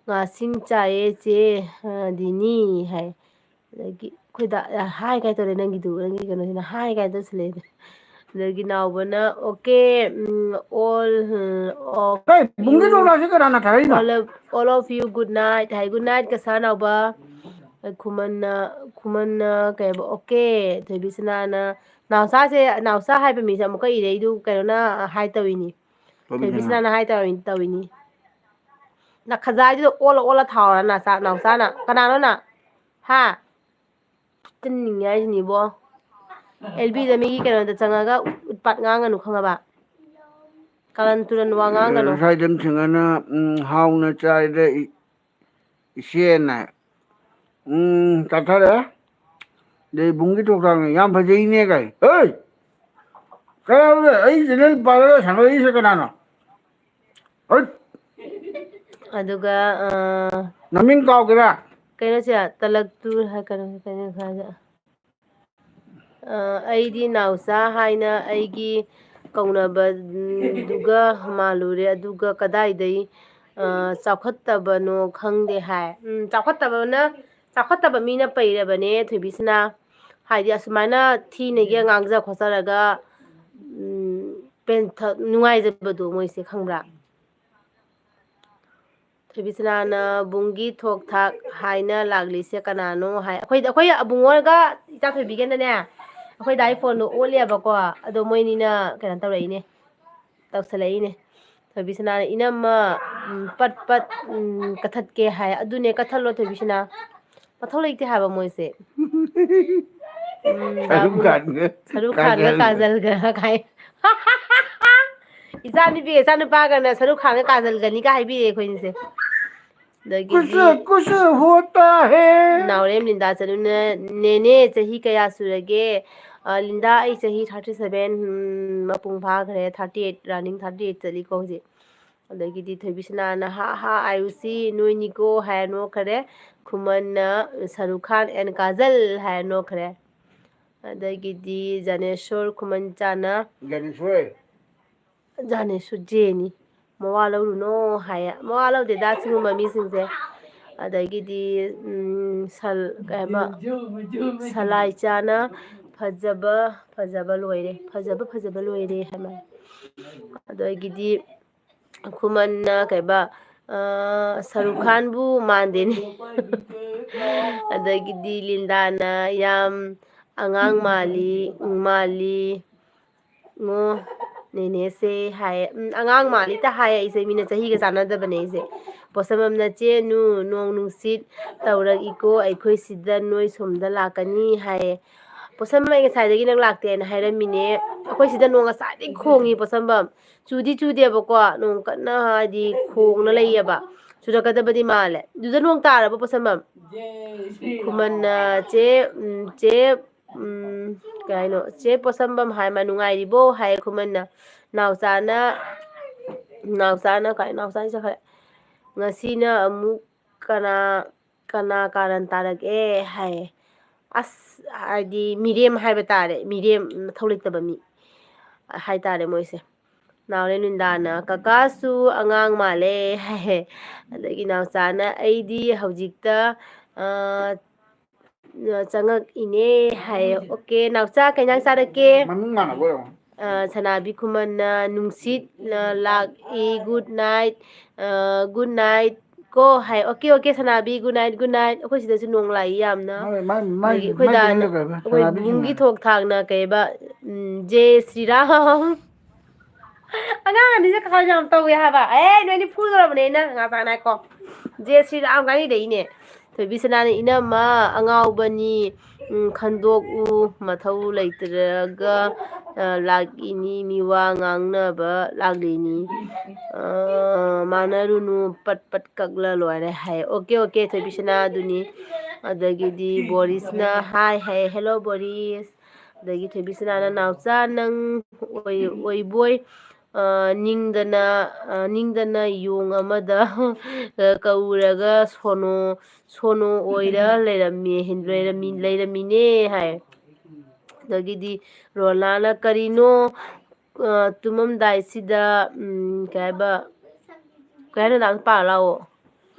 "ꯉꯥꯁꯤꯡ ꯆꯥꯏꯌꯦ ꯆꯦ, ꯑ, ꯗꯤꯅꯤ" ꯍꯥꯏ꯫ ꯑꯗꯒꯤ ꯑꯩꯈꯣꯏꯗ, ꯑ, ꯍꯥꯏ ꯀꯥꯏ ꯇꯧꯔꯦ ꯅꯪꯒꯤꯗꯨ, ꯅꯪꯒꯤ ꯀꯩꯅꯣꯁꯤꯅ ꯍꯥꯏ ꯀꯥꯏ ꯇꯧꯁꯤꯜꯂꯛꯑꯦ꯫ ꯑꯗꯒꯤ ꯅꯥꯎꯕꯅ, "Okay, ꯎꯝ, all, ꯎꯝ, okay, ꯀꯩ, ꯕꯨꯡꯒꯤ ꯗꯣꯂꯥꯁꯦ ꯀꯅꯥꯅ ꯊꯥꯔꯛꯏꯅꯣ? All of, all of you, good night" high. "Good night, ꯀꯁꯥ ꯅꯥꯎꯕ"꯫ ꯈꯨꯃꯟꯅ, ꯈꯨꯃꯟꯅ ꯀꯩ ꯍꯥꯏꯕ, "Okay", ꯊꯣꯏꯕꯤꯁꯅꯥꯅ, ꯅꯥꯎꯆꯥꯁꯦ, ꯅꯥꯎꯆꯥ ꯍꯥꯏꯕ ꯃꯤꯁꯦ ꯑꯃꯨꯛꯀ ꯏꯔꯛꯏꯗꯨ ꯀꯩꯅꯣꯅ ꯍꯥꯏ ꯇꯧꯏꯅꯤ꯫ ꯊꯣꯏꯕꯤꯁꯅꯥꯅ꯫ ꯊꯣꯏꯕꯤꯁꯅꯥꯅ ꯍꯥꯏ ꯇꯧꯏ-, ꯇꯧꯏꯅꯤ꯫ ꯅꯈꯖꯥꯏꯗꯨꯗ ꯑꯣꯜꯂ ꯑꯣꯜꯂ ꯊꯥꯎꯔ ꯅꯆꯥ-, ꯅꯥꯎꯆꯥꯅ꯫ ꯀꯅꯥꯅꯣ ꯅ? ꯍꯥ? ꯇꯤꯟꯅꯤꯡꯉꯦ ꯍꯥꯏꯁꯤꯅꯤꯕꯣ꯫ ꯑꯦꯜ ꯕꯤꯗ ꯃꯤꯒꯤ ꯀꯩꯅꯣꯗ ꯆꯪꯉꯒ ꯎꯠꯄꯥꯠ ꯉꯥꯡꯒꯅꯨ, ꯈꯪꯉꯕ? ꯀꯥꯔꯟ ꯇꯨꯔꯟ ꯋꯥ ꯉꯥꯡꯒꯅꯨ꯫ ꯑꯦ, ꯁ꯭ꯋꯥꯏꯗ ꯁꯤꯡꯉꯅ, ꯎꯝ, ꯍꯥꯎꯅ ꯆꯥꯏꯗ ꯏ-, ꯏꯆꯦꯅ꯫ ꯎꯝ, ꯆꯠꯊꯔꯦ꯫ ꯑꯗꯩ ꯕꯨꯡꯒꯤ ꯊꯣꯛꯇꯥꯡꯅ ꯌꯥꯝ ꯐꯖꯩꯅꯦ ꯀꯥꯏ꯫ ꯍꯩ! ꯀꯩꯗꯧꯔꯒꯦ? ꯑꯩ ꯆꯦꯅꯦꯜ ꯄꯥꯏꯔꯒ ꯁꯥꯟꯅꯔꯤꯁꯦ ꯀꯅꯥꯅꯣ? ꯍꯩꯠ! ꯑꯗꯨꯒ, ꯑ, ꯅꯃꯤꯡ ꯀꯥꯎꯒꯦꯔꯥ? ꯀꯩꯅꯣꯁꯦ, ꯇꯂꯛꯇꯨ ꯍꯥꯏ, ꯀꯩꯅꯣ, ꯀꯩꯅꯣ ꯍꯥꯏꯁꯦ꯫ ꯑ, ꯑꯩꯗꯤ ꯅꯥꯎꯆꯥ ꯍꯥꯏꯅ ꯑꯩꯒꯤ ꯀꯧꯅꯕꯗꯨꯒ ꯃꯥꯜꯂꯨꯔꯦ, ꯑꯗꯨꯒ ꯀꯗꯥꯏꯗꯩ, ꯑ, ꯆꯥꯎꯈꯠꯇꯕꯅꯣ ꯈꯪꯗꯦ ꯍꯥꯏ꯫ ꯎꯝ, ꯆꯥꯎꯈꯠꯇꯕꯅ, ꯆꯥꯎꯈꯠꯇꯕ ꯃꯤꯅ ꯄꯩꯔꯕꯅꯦ, ꯊꯣꯏꯕꯤꯁꯅꯥ꯫ ꯍꯥꯏꯗꯤ ꯑꯁꯨꯃꯥꯏꯅ ꯊꯤꯅꯒ ꯉꯥꯡꯖ ꯈꯣꯠꯆꯔꯒ, ꯎꯝ, ꯄꯦꯟꯊ-, ꯅꯨꯡꯉꯥꯏꯖꯕꯗꯣ ꯃꯣꯏꯁꯦ, ꯈꯪꯕ꯭ꯔꯥ? ꯊꯣꯏꯕꯤꯁꯅꯥꯅ ꯕꯨꯡꯒꯤ ꯊꯣꯛ ꯊꯥꯛ ꯍꯥꯏꯅ ꯂꯥꯛꯂꯤꯁꯦ ꯀꯅꯥꯅꯣ ꯍꯥꯏ꯫ ꯑꯩꯈꯣꯏꯗ, ꯑꯩꯈꯣꯏ ꯑꯕꯨꯡꯉꯣꯒ ꯏꯆꯥ ꯊꯣꯏꯕꯤꯒꯅꯅꯦ, ꯑꯩꯈꯣꯏ ꯗꯥꯏ ꯐꯣꯟꯗꯣ ꯑꯣꯠꯂꯦꯕꯀꯣ꯫ ꯑꯗꯣ ꯃꯣꯏꯅꯤꯅ ꯀꯩꯅꯣ ꯇꯧꯔꯛꯏꯅꯦ, ꯇꯧꯁꯜꯂꯛꯏꯅꯦ꯫ ꯊꯣꯏꯕꯤꯁꯅꯥꯅ, "ꯏꯅꯝꯃ, ꯎꯝ, ꯄꯠ ꯄꯠ, ꯎꯝ, ꯀꯊꯠꯀꯦ" ꯍꯥꯏ꯫ ꯑꯗꯨꯅꯦ, ꯀꯊꯠꯂꯣ ꯊꯣꯏꯕꯤꯁꯅꯥ꯫ ꯃꯊꯧ ꯂꯩꯇꯦ ꯍꯥꯏꯕ ꯃꯣꯏꯁꯦ꯫ ꯎꯝ, ꯁꯔꯨꯛ ꯈꯥꯟꯒ ꯁꯔꯨꯛ ꯈꯥꯟꯒ ꯀꯥꯖꯜ꯫ ꯀꯥꯖꯜꯒ ꯀꯥꯏ꯫ ꯏꯆꯥ ꯅꯨꯄꯤꯒ ꯏꯆꯥ ꯅꯨꯄꯥꯒꯅ ꯁꯔꯨꯛ ꯈꯥꯟꯒ ꯀꯥꯖꯜꯒꯅꯤꯒ ꯍꯥꯏꯕꯤꯔꯦ ꯑꯩꯈꯣꯏꯅꯤꯁꯦ꯫ ꯑꯗꯒꯤꯗꯤ ꯀꯨꯁ ꯀꯨꯁ ꯍꯣꯇꯥ ꯍꯦ꯫ ꯅꯥꯎꯔꯦꯝ ꯂꯤꯟꯗꯥ ꯆꯅꯨꯅ, "ꯅꯦꯅꯦ, ꯆꯍꯤ ꯀꯌꯥ ꯁꯨꯔꯒꯦ?" ꯑ, ꯂꯤꯟꯗꯥ, ꯑꯩ ꯆꯍꯤ thirty seven, ꯎꯝ, ꯃꯄꯨꯡ ꯐꯥꯈ꯭ꯔꯦ, thirty eight, running thirty eight ꯆꯠꯂꯤꯀꯣ ꯍꯧꯖꯤꯛ꯫ ꯑꯗꯒꯤꯗꯤ ꯊꯣꯏꯕꯤꯁꯅꯥꯅ, "ꯍꯥ ꯍꯥ, ꯑꯥꯌꯨꯁꯤ, ꯅꯣꯏꯅꯤꯀꯣ" ꯍꯥꯏꯔ ꯅꯣꯛꯈ꯭ꯔꯦ꯫ ꯈꯨꯃꯟꯅ, "ꯁꯔꯨꯛ ꯈꯥꯟ and ꯀꯥꯖꯜ" ꯍꯥꯏꯔ ꯅꯣꯛꯈ꯭ꯔꯦ꯫ ꯑꯗꯒꯤꯗꯤ ꯖꯥꯅꯦꯁꯣꯔ ꯈꯨꯃꯟꯆꯥꯅ, ꯖꯥꯅꯦꯁꯣꯔ꯫ ꯖꯥꯅꯦꯁꯨ ꯖꯦꯅꯤ꯫ "ꯃꯋꯥ ꯂꯧꯔꯨꯅꯣ" ꯍꯥꯏꯌꯦ꯫ ꯃꯋꯥ ꯂꯧꯗꯦꯗ ꯁꯤꯒꯨꯝꯕ ꯃꯤꯁꯤꯡꯁꯦ꯫ ꯑꯗꯒꯤꯗꯤ, ꯎꯝ, ꯁꯜ-, ꯀꯩ ꯍꯥꯏꯕ, ꯁꯂꯥꯏꯆꯥꯅ, "ꯐꯖꯕ, ꯐꯖꯕ ꯂꯣꯏꯔꯦ, ꯐꯖꯕ, ꯐꯖꯕ ꯂꯣꯏꯔꯦ" ꯍꯥꯏꯕ꯫ ꯑꯗꯒꯤꯗꯤ ꯈꯨꯃꯟꯅ ꯀꯩꯕ, ꯑ, "ꯁꯔꯨꯛ ꯈꯥꯟꯕꯨ ꯃꯥꯟꯗꯦꯅꯦ"꯫ ꯑꯗꯒꯤꯗꯤ ꯂꯤꯟꯗꯥꯅ, "ꯌꯥꯝ ꯑꯉꯥꯡ ꯃꯥꯜꯂꯤ, ꯃꯥꯜꯂꯤ ꯉꯣ ꯅꯦꯅꯦꯁꯦ" ꯍꯥꯏꯌꯦ꯫ ꯎꯝ, "ꯑꯉꯥꯡ ꯃꯥꯜꯂꯤꯇ" ꯍꯥꯏꯌꯦ ꯑꯩꯁꯦ, ꯃꯤꯅ ꯆꯍꯤꯒ ꯆꯥꯟꯅꯗꯕꯅꯦ ꯑꯩꯁꯦ꯫ ꯄꯣꯠꯁꯝꯕꯝꯅ, "ꯆꯦ ꯅꯨ, ꯅꯣꯡ ꯅꯨꯡꯁꯤꯠ ꯇꯧꯔꯛꯏꯀꯣ, ꯑꯩꯈꯣꯏ ꯁꯤꯗ ꯅꯣꯏ ꯁꯣꯝꯗ ꯂꯥꯛꯀꯅꯤ" ꯍꯥꯏꯌꯦ꯫ ꯄꯣꯠꯁꯝꯕꯝ, "ꯑꯩ ꯉꯁꯥꯏꯗꯒꯤ ꯅꯪ ꯂꯥꯛꯇꯦꯅ ꯍꯥꯏꯔꯝꯃꯤꯅꯦ, ꯑꯩꯈꯣꯏ ꯁꯤꯗ ꯅꯣꯡ ꯉꯁꯥꯏꯗꯒꯤ ꯈꯣꯡꯉꯤ ꯄꯣꯠꯁꯝꯕꯝ, ꯆꯨꯗꯤ ꯆꯨꯗꯦꯕꯀꯣ, ꯅꯣꯡ ꯀꯟꯅ ꯍꯥꯏꯗꯤ ꯈꯣꯡꯅ ꯂꯩꯌꯦꯕ, ꯆꯨꯔꯛꯀꯗꯕꯗꯤ ꯃꯥꯜꯂꯦ꯫ ꯑꯗꯨꯗ ꯅꯣꯡ ꯇꯥꯔꯕ ꯄꯣꯠꯁꯝꯕꯝ?" ꯈꯨꯃꯟꯅ, "ꯆꯦ, ꯎꯝ, ꯆꯦ, ꯎꯝ, ꯀꯩ ꯍꯥꯏꯅꯣ, ꯆꯦ ꯄꯣꯠꯁꯝꯕꯝ ꯍꯥꯏ ꯃꯥ ꯅꯨꯡꯉꯥꯏꯔꯤꯕꯣ?" ꯍꯥꯏ ꯈꯨꯃꯟꯅ꯫ ꯅꯥꯎꯆꯥꯅ, ꯅꯥꯎꯆꯥꯅ ꯀꯥꯏ, ꯅꯥꯎꯆꯥꯅ ꯆꯠꯈ꯭ꯔꯦ꯫ "ꯉꯁꯤꯅ ꯑꯃꯨꯛ ꯀꯅꯥ, ꯀꯅꯥ ꯀꯥꯔꯟ ꯇꯥꯔꯛꯑꯦ?" ꯍꯥꯏꯌꯦ꯫ ꯑꯁ, ꯍꯥꯏꯗꯤ ꯃꯤꯔꯦꯝ ꯍꯥꯏꯕ ꯇꯥꯔꯦ, ꯃꯤꯔꯦꯝ, ꯃꯊꯧ ꯂꯩꯇꯕ ꯃꯤ ꯍꯥꯏꯇꯥꯔꯦ ꯃꯣꯏꯁꯦ꯫ ꯅꯥꯎꯔꯦꯝ ꯂꯤꯟꯗꯥꯅ, "ꯀꯀꯥꯁꯨ ꯑꯉꯥꯡ ꯃꯥꯜꯂꯦ" ꯍꯥꯏꯌꯦ꯫ ꯑꯗꯒꯤ ꯅꯥꯎꯆꯥꯅ, "ꯑꯩꯗꯤ ꯍꯧꯖꯤꯛꯇ, ꯑ, ꯆꯪꯉꯛꯏꯅꯦ" ꯍꯥꯏꯌꯦ꯫ ꯑꯣꯀꯦ, ꯅꯥꯎꯆꯥ, ꯀꯩ ꯏꯟꯖꯥꯡ ꯆꯥꯔꯛꯀꯦ? ꯃꯃꯤꯡ ꯃꯥꯟꯅꯕ ꯑꯣꯏꯔꯝꯒꯅꯤ꯫ ꯑ, ꯁꯅꯥꯕꯤ ꯈꯨꯃꯟꯅ, "ꯅꯨꯡꯁꯤꯠ, ꯑ, ꯂꯥꯛꯏ, good night, ꯑ, good night ꯀꯣ" ꯍꯥꯏ꯫ "ꯑꯣꯀꯦ, ꯑꯣꯀꯦ, ꯁꯅꯥꯕꯤ, good night, good night"꯫ ꯑꯩꯈꯣꯏ ꯁꯤꯗꯁꯨ ꯅꯣꯡ ꯂꯥꯛꯏ ꯌꯥꯝꯅ꯫ ꯃꯥꯏ, ꯃꯥꯏ, ꯃꯥꯏ, ꯑꯗꯒꯤ ꯑꯩꯈꯣꯏ ꯃꯥꯏ ꯗꯥꯅ, ꯀꯩꯅꯣꯗ ꯀꯩꯕ? ꯑꯩꯈꯣꯏ ꯁꯅꯥꯕꯤ ꯕꯨꯡꯒꯤ ꯁꯅꯥ- ꯊꯣꯛ ꯊꯥꯛꯅ ꯀꯩꯕ, ꯎꯝ, "ꯖꯦ ꯁ꯭ꯔꯤ ꯔꯥꯝ"꯫ ꯑꯉꯥꯡ ꯑꯅꯤꯁꯦ ꯀꯃꯥꯏꯅ ꯌꯥꯝ ꯇꯧꯏ ꯍꯥꯏꯕ? ꯑꯦ, ꯅꯣꯏꯅꯤ ꯐꯨꯗꯣꯔꯕꯅꯦ ꯑꯩꯅ꯫ ꯉꯥꯛꯇꯪ ꯉꯥꯏꯈꯣ꯫ ꯖꯦ ꯁ꯭ꯔꯤ ꯔꯥꯝ ꯀꯥꯏꯅ ꯏꯔꯛꯏꯅꯦ꯫ ꯊꯣꯏꯕꯤꯁꯅꯥꯅ, "ꯏꯅꯝꯃ ꯑꯉꯥꯎꯕꯅꯤ, ꯎꯝ, ꯈꯟꯗꯣꯛꯎ, ꯃꯊꯧ ꯂꯩꯇ꯭ꯔꯒ, ꯑ, ꯂꯥꯛꯏꯅꯤ, ꯃꯤꯋꯥ ꯉꯥꯡꯅꯕ ꯂꯥꯛꯂꯤꯅꯤ꯫ ꯑ, ꯃꯥꯟꯅꯔꯨꯅꯨ, ꯄꯠ ꯄꯠ ꯀꯛꯂ ꯂꯣꯏꯔꯦ" ꯍꯥꯏ꯫ ꯑꯣꯀꯦ, ꯑꯣꯀꯦ, ꯊꯣꯏꯕꯤꯁꯅꯥ ꯑꯗꯨꯅꯤ꯫ ꯑꯗꯒꯤꯗꯤ ꯕꯣꯔꯤꯁꯅ, "ꯍꯥꯏ" ꯍꯥꯏ, "ꯍꯦꯜꯂꯣ ꯕꯣꯔꯤꯁ"꯫ ꯑꯗꯒꯤ ꯊꯣꯏꯕꯤꯁꯅꯥꯅ, "ꯅꯥꯎꯆꯥ, ꯅꯪ ꯑꯣꯏ-, ꯑꯣꯏꯕꯣꯏ, ꯑ, ꯅꯤꯡꯗꯅ, ꯑ, ꯅꯤꯡꯗꯅ ꯌꯣꯡ ꯑꯃꯗ, ꯑ, ꯀꯧꯔꯒ ꯁꯣꯅꯣ, ꯁꯣꯅꯣ ꯑꯣꯏꯔ ꯂꯩꯔꯝꯃꯤ, ꯂꯩꯔꯝꯃꯤ, ꯂꯩꯔꯝꯃꯤꯅꯦ" ꯍꯥꯏ꯫ ꯑꯗꯒꯤꯗꯤ ꯔꯣꯂꯥꯅ, "ꯀꯔꯤꯅꯣ, ꯑ, ꯇꯨꯝꯃꯝꯗꯥꯏꯁꯤꯗ, ꯎꯝ, ꯀꯩ ꯍꯥꯏꯕ, ꯀꯩ ꯍꯥꯏꯅꯣ, ꯅꯪ ꯄꯥꯔ ꯂꯥꯛꯑꯣ꯫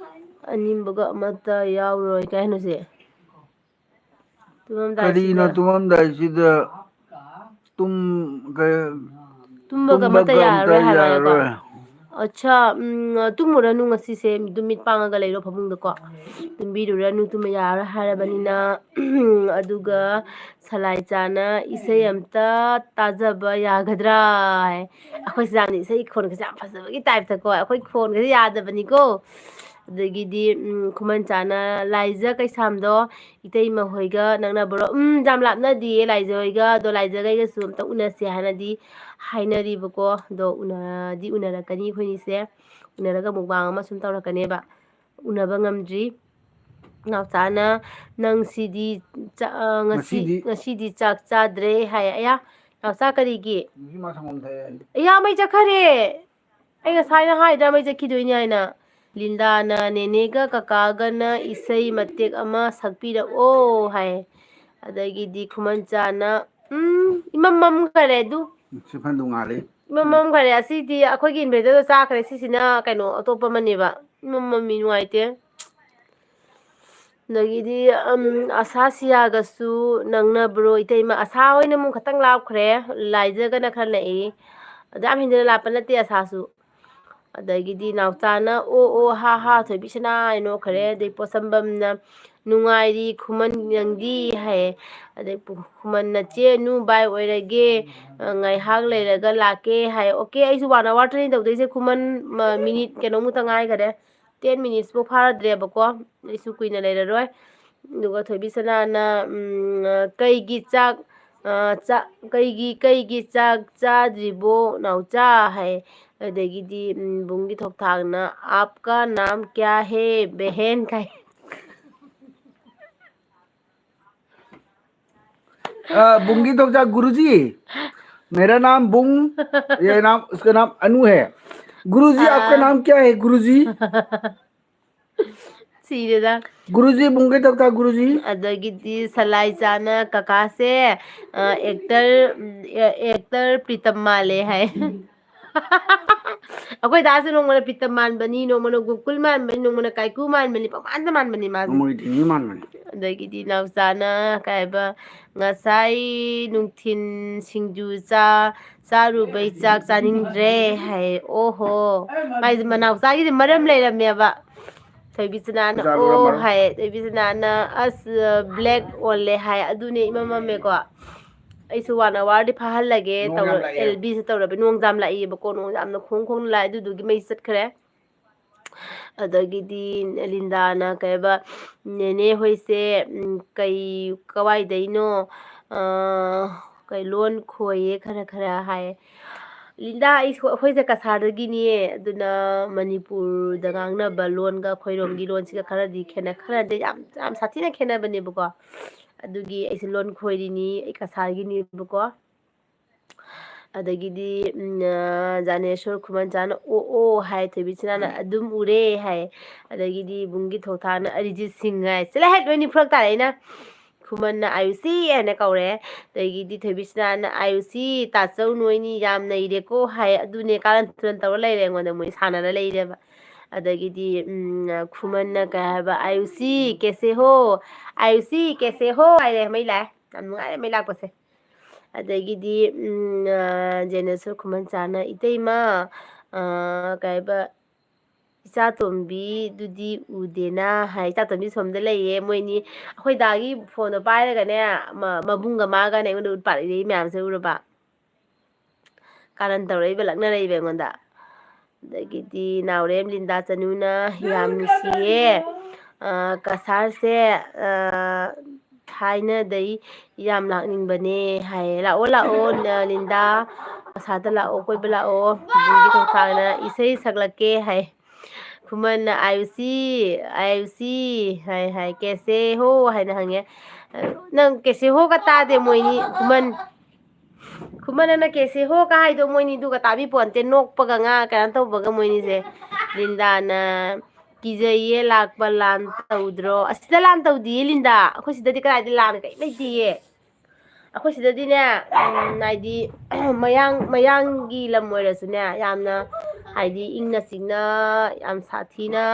ꯑꯅꯤꯡꯕꯒ ꯑꯃꯠꯇ ꯌꯥꯎꯔꯣꯏ" ꯀꯩ ꯍꯥꯏꯅꯣ ꯁꯤ? ꯀꯔꯤꯅꯣ ꯇꯨꯝꯃꯝꯗꯥꯏꯁꯤꯗ? ꯇꯨꯝꯃꯝꯗꯥꯏꯁꯤꯗ ꯇꯨꯝ-, ꯀꯩ-, ꯇꯨꯝꯕꯒ ꯑꯃꯠꯇ ꯇꯨꯝꯕꯒ ꯑꯝꯇ ꯌꯥꯔꯔꯣꯏ ꯍꯥꯏꯕ ꯍꯥꯏꯌꯣꯀꯣ꯫ ꯌꯥꯔꯔꯣꯏ꯫ ꯑꯠꯁꯥ, ꯎꯝ, ꯇꯨꯝꯃꯨꯔꯅꯨ ꯉꯁꯤꯁꯦ, ꯑꯗꯨꯝ ꯃꯤꯠ ꯄꯥꯡꯉꯒ ꯂꯩꯔꯣ ꯐꯃꯨꯡꯗꯀꯣ꯫ ꯇꯨꯝꯕꯤꯔꯨꯔꯅꯨ, ꯇꯨꯝꯕ ꯌꯥꯔꯣꯏ ꯍꯥꯏꯔꯕꯅꯤꯅ꯫ ꯑꯗꯨꯒ ꯁꯂꯥꯏ ꯆꯥꯅ ꯏꯁꯩ ꯑꯝꯇ ꯇꯥꯖꯕ ꯌꯥꯒꯗ꯭ꯔꯥ ꯍꯥꯏ꯫ ꯑꯩꯈꯣꯏ ꯁꯤꯗꯥꯝꯗꯤ ꯏꯁꯩ ꯈꯣꯟꯒꯁꯦ ꯌꯥꯝ ꯐꯖꯕꯒꯤ ꯇꯥꯏꯞꯇꯀꯣ, ꯑꯩꯈꯣꯏ ꯈꯣꯟꯒꯁꯦ ꯌꯥꯗꯕꯅꯤꯀꯣ꯫ ꯑꯗꯒꯤꯗꯤ, ꯎꯝ, ꯈꯨꯃꯟ ꯆꯥꯅ ꯂꯥꯏꯖ ꯀꯩꯁꯥꯝꯗꯣ ꯏꯇꯩꯃ ꯍꯣꯏꯒ ꯅꯛꯅꯕ꯭ꯔꯣ? ꯎꯝ, ꯌꯥꯝ ꯂꯥꯞꯅꯗꯤꯌꯦ ꯂꯥꯏꯖ ꯍꯣꯏꯒ, ꯑꯗꯣ ꯂꯥꯏꯖꯒꯩꯒꯁꯨ ꯑꯝꯇ ꯎꯅꯁꯦ ꯍꯥꯏꯅꯗꯤ ꯍꯥꯏꯅꯔꯤꯕꯀꯣ꯫ ꯑꯗꯣ ꯎꯅꯗꯤ ꯎꯅꯔꯛꯀꯅꯤ ꯑꯩꯈꯣꯏꯅꯤꯁꯦ꯫ ꯎꯅꯔꯒ ꯃꯨꯛꯕꯥꯡ ꯑꯃ ꯁꯨꯝ ꯇꯧꯔꯛꯀꯅꯦꯕ꯫ ꯎꯅꯕ ꯉꯝꯗ꯭ꯔꯤ꯫ ꯅꯥꯎꯆꯥꯅ, "ꯅꯪ ꯁꯤꯗꯤ ꯆꯥ-, ꯑ, ꯉꯁꯤ, ꯉꯁꯤꯗꯤ ꯉꯁꯤꯗꯤ ꯆꯥꯛ ꯆꯥꯗ꯭ꯔꯦ" ꯍꯥꯏ꯫ ꯑꯌꯥ, ꯅꯥꯎꯆꯥ ꯀꯔꯤꯒꯤ? ꯉꯁꯤ ꯃꯥ ꯁꯪꯒꯣꯝ ꯊꯛꯑꯦ ꯍꯥꯏ꯫ ꯑꯌꯥ, ꯃꯩ ꯆꯠꯈꯔꯦ꯫ ꯑꯩ ꯉꯁꯥꯏꯅ ꯍꯥꯏꯗ꯭ꯔꯥ ꯃꯩ ꯆꯠꯈꯤꯗꯣꯏꯅꯤ ꯍꯥꯏꯅ? ꯂꯤꯟꯗꯥꯅ, "ꯅꯦꯅꯦꯒ ꯀꯀꯥꯒꯅ ꯏꯁꯩ ꯃꯇꯦꯛ ꯑꯃ ꯁꯛꯄꯤꯔꯛꯑꯣ" ꯍꯥꯏ꯫ ꯑꯗꯒꯤꯗꯤ ꯈꯨꯃꯟꯆꯥꯅ, "ꯎꯝ, ꯏꯃꯝ ꯃꯝꯈꯔꯦ ꯑꯗꯨ꯫ ꯁꯤ ꯐꯟ ꯅꯣꯡꯉꯥꯜꯂꯤ꯫ ꯏꯃꯝ ꯃꯝꯈꯔꯦ꯫ ꯑꯁꯤꯗꯤ ꯑꯩꯈꯣꯏꯒꯤ inverter ꯗꯣ ꯆꯥꯈ꯭ꯔꯦ꯫ ꯁꯤꯁꯤꯅ ꯀꯩꯅꯣ ꯑꯇꯣꯞꯄ ꯑꯃꯅꯦꯕ꯫ ꯏꯃꯝ ꯃꯝꯃꯤ, ꯅꯨꯡꯉꯥꯏꯇꯦ꯫" ꯑꯗꯒꯤꯗꯤ, ꯎꯝ, ꯑꯁꯥ ꯁꯤꯌꯥꯒꯁꯨ ꯅꯪꯅꯕ꯭ꯔꯣ ꯏꯇꯩꯃ? ꯑꯁꯥ ꯍꯣꯏꯅ ꯑꯃꯨꯛ ꯈꯇꯪ ꯂꯥꯞꯈ꯭ꯔꯦ, ꯂꯥꯏꯖꯒꯅ ꯈꯔ ꯅꯛꯏ꯫ ꯑꯗꯨ ꯌꯥꯝ ꯍꯦꯟꯖꯤꯟꯅ ꯂꯥꯞꯄ ꯅꯠꯇꯦ ꯑꯁꯥꯁꯨ꯫ ꯑꯗꯒꯤꯗꯤ ꯅꯥꯎꯆꯥꯅ "ꯑꯣ, ꯑꯣ, ꯍꯥ, ꯍꯥ", ꯊꯣꯏꯕꯤꯁꯅꯥ ꯍꯥꯏꯅ ꯅꯣꯛꯈ꯭ꯔꯦ꯫ ꯑꯗꯩ ꯄꯣꯠꯁꯝꯕꯝꯅ "ꯅꯨꯡꯉꯥꯏꯔꯤ ꯈꯨꯃꯟ ꯅꯪꯗꯤ?" ꯍꯥꯏꯌꯦ꯫ ꯑꯗꯩ ꯄꯨ-, ꯈꯨꯃꯟꯅ "ꯆꯦ, ꯅꯨ ꯕꯥꯏ ꯑꯣꯏꯔꯒꯦ, ꯑ, ꯉꯥꯏꯍꯥꯛ ꯂꯩꯔꯒ ꯂꯥꯛꯀꯦ" ꯍꯥꯏ꯫ "ꯑꯣꯀꯦ, ꯑꯩꯁꯨ one hour ꯇꯅꯤ ꯇꯧꯗꯣꯏꯁꯦ, ꯈꯨꯃꯟ, ꯃ-, minute ꯀꯩꯅꯣꯃꯨꯛꯇ ꯉꯥꯏꯈꯔꯦ꯫ Ten minutes ꯐꯥꯎ ꯐꯥꯔꯗ꯭ꯔꯦꯕꯀꯣ꯫ ꯑꯩꯁꯨ ꯀꯨꯏꯅ ꯂꯩꯔꯔꯣꯏ꯫ ꯑꯗꯨꯒ ꯊꯣꯏꯕꯤꯁꯅꯥꯅ, ꯎꯝ, "ꯀꯩꯒꯤ ꯆꯥꯛ, ꯑ, ꯆꯥ-, ꯀꯩꯒꯤ, ꯀꯩꯒꯤ ꯆꯥꯛ ꯆꯥꯗ꯭ꯔꯤꯕꯣ ꯅꯥꯎꯆꯥ?" ꯍꯥꯏ꯫ ꯑꯗꯒꯤꯗꯤ, ꯎꯝ, ꯕꯨꯡꯒꯤ ꯊꯣꯛꯊꯥꯛꯅ, "ꯑꯥꯞꯀꯥ ꯅꯥꯝ ꯀꯌꯥ ꯍꯦ ꯕꯦꯍꯦꯟ?" ꯀꯥꯏ꯫ अ, बुंगी तो क्या गुरुजी? मेरा नाम बुंग, ये नाम, उसका नाम अनु है। गुरुजी, आपका हाँ। नाम क्या है, गुरुजी? ꯁꯤꯔꯦꯗ꯫ गुरुजी, बुंगी तो क्या गुरुजी? ꯑꯗꯒꯤꯗꯤ ꯁꯂꯥꯏ ꯆꯥꯅ ꯀꯀꯥꯁꯦ, ꯑ, actor, ꯎꯝ, ꯑꯦ-, actor ꯄ꯭ꯔꯤꯇꯝ ꯃꯥꯜꯂꯦ ꯍꯥꯏ꯫ ꯑꯩꯈꯣꯏ ꯗꯥꯁꯨ ꯅꯣꯡꯃꯅ ꯄꯤꯇ ꯃꯥꯟꯕꯅꯤ, ꯅꯣꯡꯃꯅ ꯒꯣꯀꯨꯜ ꯃꯥꯟꯕꯅꯤ, ꯅꯣꯡꯃꯅ ꯀꯥꯏꯀꯨ ꯃꯥꯟꯕꯅꯤ, ꯄꯪꯃꯥꯟꯗ ꯃꯥꯟꯕꯅꯤ ꯃꯥꯁꯨ꯫ ꯅꯣꯡꯃꯒꯤ ꯗꯦꯅꯤ ꯃꯥꯟꯕꯅꯤ꯫ ꯑꯗꯒꯤꯗꯤ ꯅꯥꯎꯆꯥꯅ ꯀꯩ ꯍꯥꯏꯕ, "ꯉꯁꯥꯏ ꯅꯨꯡꯊꯤꯟ ꯁꯤꯡꯖꯨ ꯆꯥ ꯆꯥꯔꯨꯕꯩ ꯆꯥꯛ ꯆꯥꯅꯤꯡꯗ꯭ꯔꯦ" ꯍꯥꯏ꯫ ꯑꯣꯍꯣ, ꯃꯥꯏꯁꯦ ꯃꯅꯥꯎꯆꯥꯒꯤꯗꯤ ꯃꯔꯝ ꯂꯩꯔꯝꯃꯦꯕ꯫ ꯊꯣꯏꯕꯤꯆꯅꯥꯅ ꯆꯥꯔꯨꯔ "ꯑꯣ" ꯃꯔꯝ꯫ ꯍꯥꯏ, ꯊꯣꯏꯕꯤꯆꯅꯥꯅ "ꯑꯁ, black ꯑꯣꯜꯂꯦ" ꯍꯥꯏ꯫ ꯑꯗꯨꯅꯦ ꯏꯃꯝ ꯃꯝꯃꯦꯀꯣ꯫ ꯑꯩꯁꯨ ꯋꯥꯟ ꯑꯋꯥꯔꯗꯤ ꯐꯥꯍꯜꯂꯒꯦ ꯅꯣꯡ ꯇꯧꯔ ꯌꯥꯝ ꯂꯥꯛꯑꯦ꯫ ꯑꯦꯜ ꯕꯤꯁꯦ ꯇꯧꯔꯕ꯫ ꯅꯣꯡ ꯌꯥꯝ ꯂꯥꯛꯏꯌꯦꯕꯀꯣ, ꯅꯣꯡ ꯌꯥꯝꯅ ꯈꯣꯡ ꯈꯣꯡꯅ ꯂꯥꯛꯑꯦ, ꯑꯗꯨꯗꯨꯒꯤ ꯃꯩ ꯆꯠꯈ꯭ꯔꯦ꯫ ꯑꯗꯒꯤꯗꯤ ꯂꯤꯟꯗꯥꯅ ꯀꯩꯕ, "ꯅꯦꯅꯦ ꯍꯣꯏꯁꯦ, ꯎꯝ, ꯀꯩ, ꯀꯋꯥꯏꯗꯩꯅꯣ? ꯑ, ꯀꯩ ꯂꯣꯟ ꯈꯣꯏꯌꯦ ꯈꯔ ꯈꯔ" ꯍꯥꯏꯌꯦ꯫ ꯂꯤꯟꯗꯥ, ꯑꯩ ꯁꯣ-, ꯑꯩꯈꯣꯏꯁꯦ ꯀꯁꯥꯔꯗꯒꯤꯅꯦ, ꯑꯗꯨꯅ ꯃꯅꯤꯄꯨꯔꯗ ꯉꯥꯡꯅꯕ ꯂꯣꯟꯒ ꯑꯩꯈꯣꯏꯔꯣꯝꯒꯤ ꯂꯣꯟꯁꯤꯒ ꯈꯔꯗꯤ ꯈꯦꯠꯅ-, ꯈꯔꯗꯤ ꯌꯥꯝ, ꯌꯥꯝ ꯁꯥꯊꯤꯅ ꯈꯦꯠꯅꯕꯅꯦꯕꯀꯣ꯫ ꯑꯗꯨꯒꯤ ꯑꯩꯁꯦ ꯂꯣꯟ ꯈꯣꯏꯔꯤꯅꯤ, ꯑꯩ ꯀꯁꯥꯔꯒꯤꯅꯦꯕꯀꯣ꯫ ꯑꯗꯒꯤꯗꯤ, ꯎꯝ, ꯑ, ꯖꯥꯅꯦꯁꯣꯔ ꯈꯨꯃꯟꯆꯥꯅ "ꯑꯣ, ꯑꯣ" ꯍꯥꯏ, ꯊꯣꯏꯕꯤꯆꯅꯥꯅ "ꯑꯗꯨꯝ ꯎꯔꯦ" ꯍꯥꯏ, ꯑꯗꯒꯤꯗꯤ ꯕꯨꯡꯒꯤ ꯊꯣꯛꯊꯥꯛꯅ "ꯑꯔꯤꯖꯤꯠ ꯁꯤꯡ" ꯍꯥꯏ꯫ ꯆꯠꯂꯍꯦ, ꯂꯣꯏꯅꯤ ꯐꯔꯛ ꯇꯥꯔꯦ꯫ ꯑꯩꯅ ꯈꯨꯃꯟꯅ "ꯑꯌꯨꯁꯤ" ꯍꯥꯏꯅ ꯀꯧꯔꯦ, ꯑꯗꯒꯤꯗꯤ ꯊꯣꯏꯕꯤꯆꯅꯥꯅ "ꯑꯌꯨꯁꯤ, ꯇꯥꯆꯧ ꯅꯣꯏꯅꯤ ꯌꯥꯝ ꯅꯩꯔꯦꯀꯣ" ꯍꯥꯏ꯫ ꯑꯗꯨꯅꯦ ꯀꯥꯔꯟ ꯇꯨꯔꯟ ꯇꯧꯔ ꯂꯩꯔꯦ ꯑꯩꯉꯣꯟꯗ, ꯃꯣꯏ ꯁꯥꯟꯅꯔ ꯂꯩꯔꯦꯕ꯫ ꯑꯗꯒꯤꯗꯤ, ꯎꯝ, ꯈꯨꯃꯟꯅ ꯀꯩ ꯍꯥꯏꯕ, "ꯑꯌꯨꯁꯤ, ꯀꯦꯁꯦ ꯍꯣ? ꯑꯌꯨꯁꯤ, ꯀꯦꯁꯦ ꯍꯣ?" ꯍꯥꯏꯔꯦ, ꯃꯩ ꯂꯥꯛꯑꯦ꯫ ꯌꯥꯝ ꯅꯨꯡꯉꯥꯏꯔꯦ ꯃꯩ ꯂꯥꯛꯄꯁꯦ꯫ ꯑꯗꯒꯤꯗꯤ, ꯎꯝ, ꯑ, ꯖꯦꯅꯦꯁꯣꯔ ꯈꯨꯃꯟꯆꯥꯅ, "ꯏꯇꯩꯃ, ꯑ, ꯀꯩ ꯍꯥꯏꯕ, ꯏꯆꯥꯇꯣꯝꯕꯤꯗꯨꯗꯤ ꯎꯗꯦꯅ" ꯍꯥꯏ꯫ ꯏꯆꯥꯇꯣꯝꯕꯤ ꯁꯣꯝꯗ ꯂꯩꯌꯦ꯫ ꯃꯣꯏꯅꯤ, ꯑꯩꯈꯣꯏ ꯗꯥꯒꯤ ꯐꯣꯟꯗꯣ ꯄꯥꯏꯔꯒꯅꯦ, ꯃ-, ꯃꯕꯨꯡꯒ ꯃꯥꯒꯅꯦ ꯑꯩꯉꯣꯟꯗ ꯎꯠꯄꯥꯠ ꯏꯔꯛꯏ ꯃꯌꯥꯝꯁꯦ ꯎꯔꯕ? ꯀꯥꯔꯟ ꯇꯧꯔꯛꯏꯕ, ꯂꯛꯅꯔꯛꯏꯕ ꯑꯩꯉꯣꯟꯗ꯫ ꯑꯗꯒꯤꯗꯤ ꯅꯥꯎꯔꯦꯝ ꯂꯤꯟꯗꯥ ꯆꯅꯨꯅ, "ꯌꯥꯝ ꯅꯨꯡꯁꯤꯌꯦ, ꯑ, ꯀꯁꯥꯔꯁꯦ, ꯑ, ꯊꯥꯏꯅꯗꯩ ꯌꯥꯝ ꯂꯥꯛꯅꯤꯡꯕꯅꯦ" ꯍꯥꯏꯌꯦ꯫ ꯂꯥꯛꯑꯣ, ꯂꯥꯛꯑꯣ, ꯅ-, ꯂꯤꯟꯗꯥ, ꯀꯁꯥꯔꯗ ꯂꯥꯛꯑꯣ, ꯀꯣꯏꯕ ꯂꯥꯛꯑꯣ꯫ ꯕꯨꯡꯒꯤ ꯊꯣꯡꯈꯥꯡꯅ ꯏꯁꯩ ꯁꯛꯂꯛꯀꯦ ꯍꯥꯏ꯫ ꯈꯨꯃꯟꯅ, "ꯑꯥꯌꯨꯁꯤ, ꯑꯥꯌꯨꯁꯤ" ꯍꯥꯏ, ꯍꯥꯏ꯫ "ꯀꯦꯁꯦ ꯍꯣ?" ꯍꯥꯏꯅ ꯍꯪꯉꯦ꯫ "ꯅꯪ ꯀꯦꯁꯦ ꯍꯣꯒ ꯇꯥꯗꯦ ꯃꯣꯏꯅꯤ?" ꯈꯨꯃꯟ, ꯈꯨꯃꯟ, ꯅꯪꯅ "ꯀꯦꯁꯦ ꯍꯣ" ꯀ ꯍꯥꯏꯗꯣ ꯃꯣꯏꯅꯤꯗꯨꯒ ꯇꯥꯕꯤ ꯄꯣꯟꯇꯦ, ꯅꯣꯛꯄꯒ ꯉꯥ ꯀꯩꯅꯣ ꯇꯧꯕꯒ ꯃꯣꯏꯅꯤꯁꯦ꯫ ꯂꯤꯟꯗꯥꯅ, "ꯀꯤꯖꯩꯌꯦ ꯂꯥꯛꯄ, ꯂꯥꯟ ꯇꯧꯗ꯭ꯔꯣ?" ꯑꯁꯤꯗ ꯂꯥꯟ ꯇꯧꯗꯤꯌꯦ ꯂꯤꯟꯗꯥ, ꯑꯩꯈꯣꯏ ꯁꯤꯗꯗꯤ ꯀꯗꯥꯏꯗ ꯂꯥꯟ ꯀꯔꯤꯝ ꯂꯩꯇꯤꯌꯦ꯫ ꯑꯩꯈꯣꯏ ꯁꯤꯗꯗꯤꯅꯦ, ꯎꯝ, ꯍꯥꯏꯗꯤ, ꯃꯌꯥꯡ, ꯃꯌꯥꯡꯒꯤ ꯂꯝ ꯑꯣꯏꯔꯁꯨꯅꯦ, ꯌꯥꯝꯅ, ꯍꯥꯏꯗꯤ ꯏꯪꯅ ꯆꯤꯛꯅ ꯌꯥꯝ ꯁꯥꯊꯤꯅ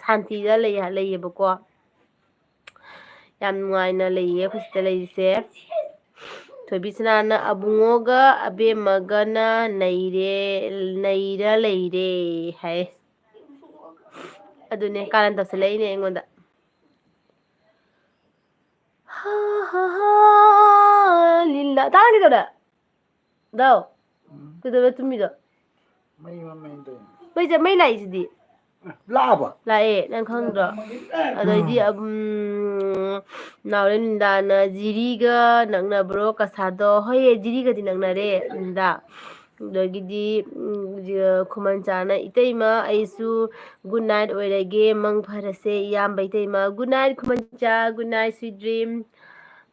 ꯁꯥꯟꯇꯤꯗ ꯂꯩ-, ꯂꯩꯌꯦꯕꯀꯣ꯫ ꯌꯥꯝ ꯅꯨꯡꯉꯥꯏꯅ ꯂꯩꯌꯦ ꯑꯩꯈꯣꯏ ꯁꯤꯗ ꯂꯩꯔꯤꯁꯦ꯫ ꯊꯣꯏꯕꯤꯁꯅꯥꯅ "ꯑꯕꯨꯡꯉꯣꯒ ꯑꯕꯦꯝꯃꯒꯅ ꯅꯩꯔꯦ, ꯅꯩꯔ ꯂꯩꯔꯦ" ꯍꯥꯏ꯫ ꯑꯗꯨꯅꯦ ꯀꯥꯔꯟ ꯇꯧꯁꯜꯂꯛꯏꯅꯦ ꯑꯩꯉꯣꯟꯗ꯫ ꯍꯥ, ꯍꯥ, ꯍꯥ, ꯂꯤꯂꯥ꯫ ꯇꯥꯔꯗꯤ ꯀꯩꯗꯧꯔꯦ? ꯗꯥꯎ꯫ ꯎꯝ꯫ ꯀꯩꯗꯧꯔꯦ ꯇꯨꯝꯃꯤꯗꯣ? ꯃꯩ ꯃꯝꯃꯦꯅ ꯇꯧꯔꯤꯅꯦ꯫ ꯃꯩꯁꯦ, ꯃꯩ ꯂꯥꯛꯏꯁꯤꯗꯤ꯫ ꯑꯦ, ꯂꯥꯛꯑꯕ? ꯂꯥꯛꯑꯦ, ꯅꯪ ꯈꯪꯗ꯭ꯔꯣ? ꯑꯗꯩꯗꯤ, ꯎꯝ꯫ ꯎꯝ, ꯅꯥꯎꯔꯦꯝ ꯂꯤꯟꯗꯥꯅ ꯖꯤꯔꯤꯒ ꯅꯛꯅꯕ꯭ꯔꯣ ꯀꯁꯥꯗꯣ? ꯍꯣꯏꯌꯦ, ꯖꯤꯔꯤꯒꯗꯤ ꯅꯛꯅꯔꯦ, ꯂꯤꯟꯗꯥ꯫ ꯑꯗꯒꯤꯗꯤ, ꯎꯝ, ꯖ-, ꯈꯨꯃꯟꯆꯥꯅ, "ꯏꯇꯩꯃ, ꯑꯩꯁꯨ good night ꯑꯣꯏꯔꯒꯦ, ꯃꯪ ꯐꯔꯁꯦ, ꯏꯌꯥꯝꯕ ꯏꯇꯩꯃ"꯫ Good night, ꯈꯨꯃꯟꯆꯥ, good night, sweet dream꯫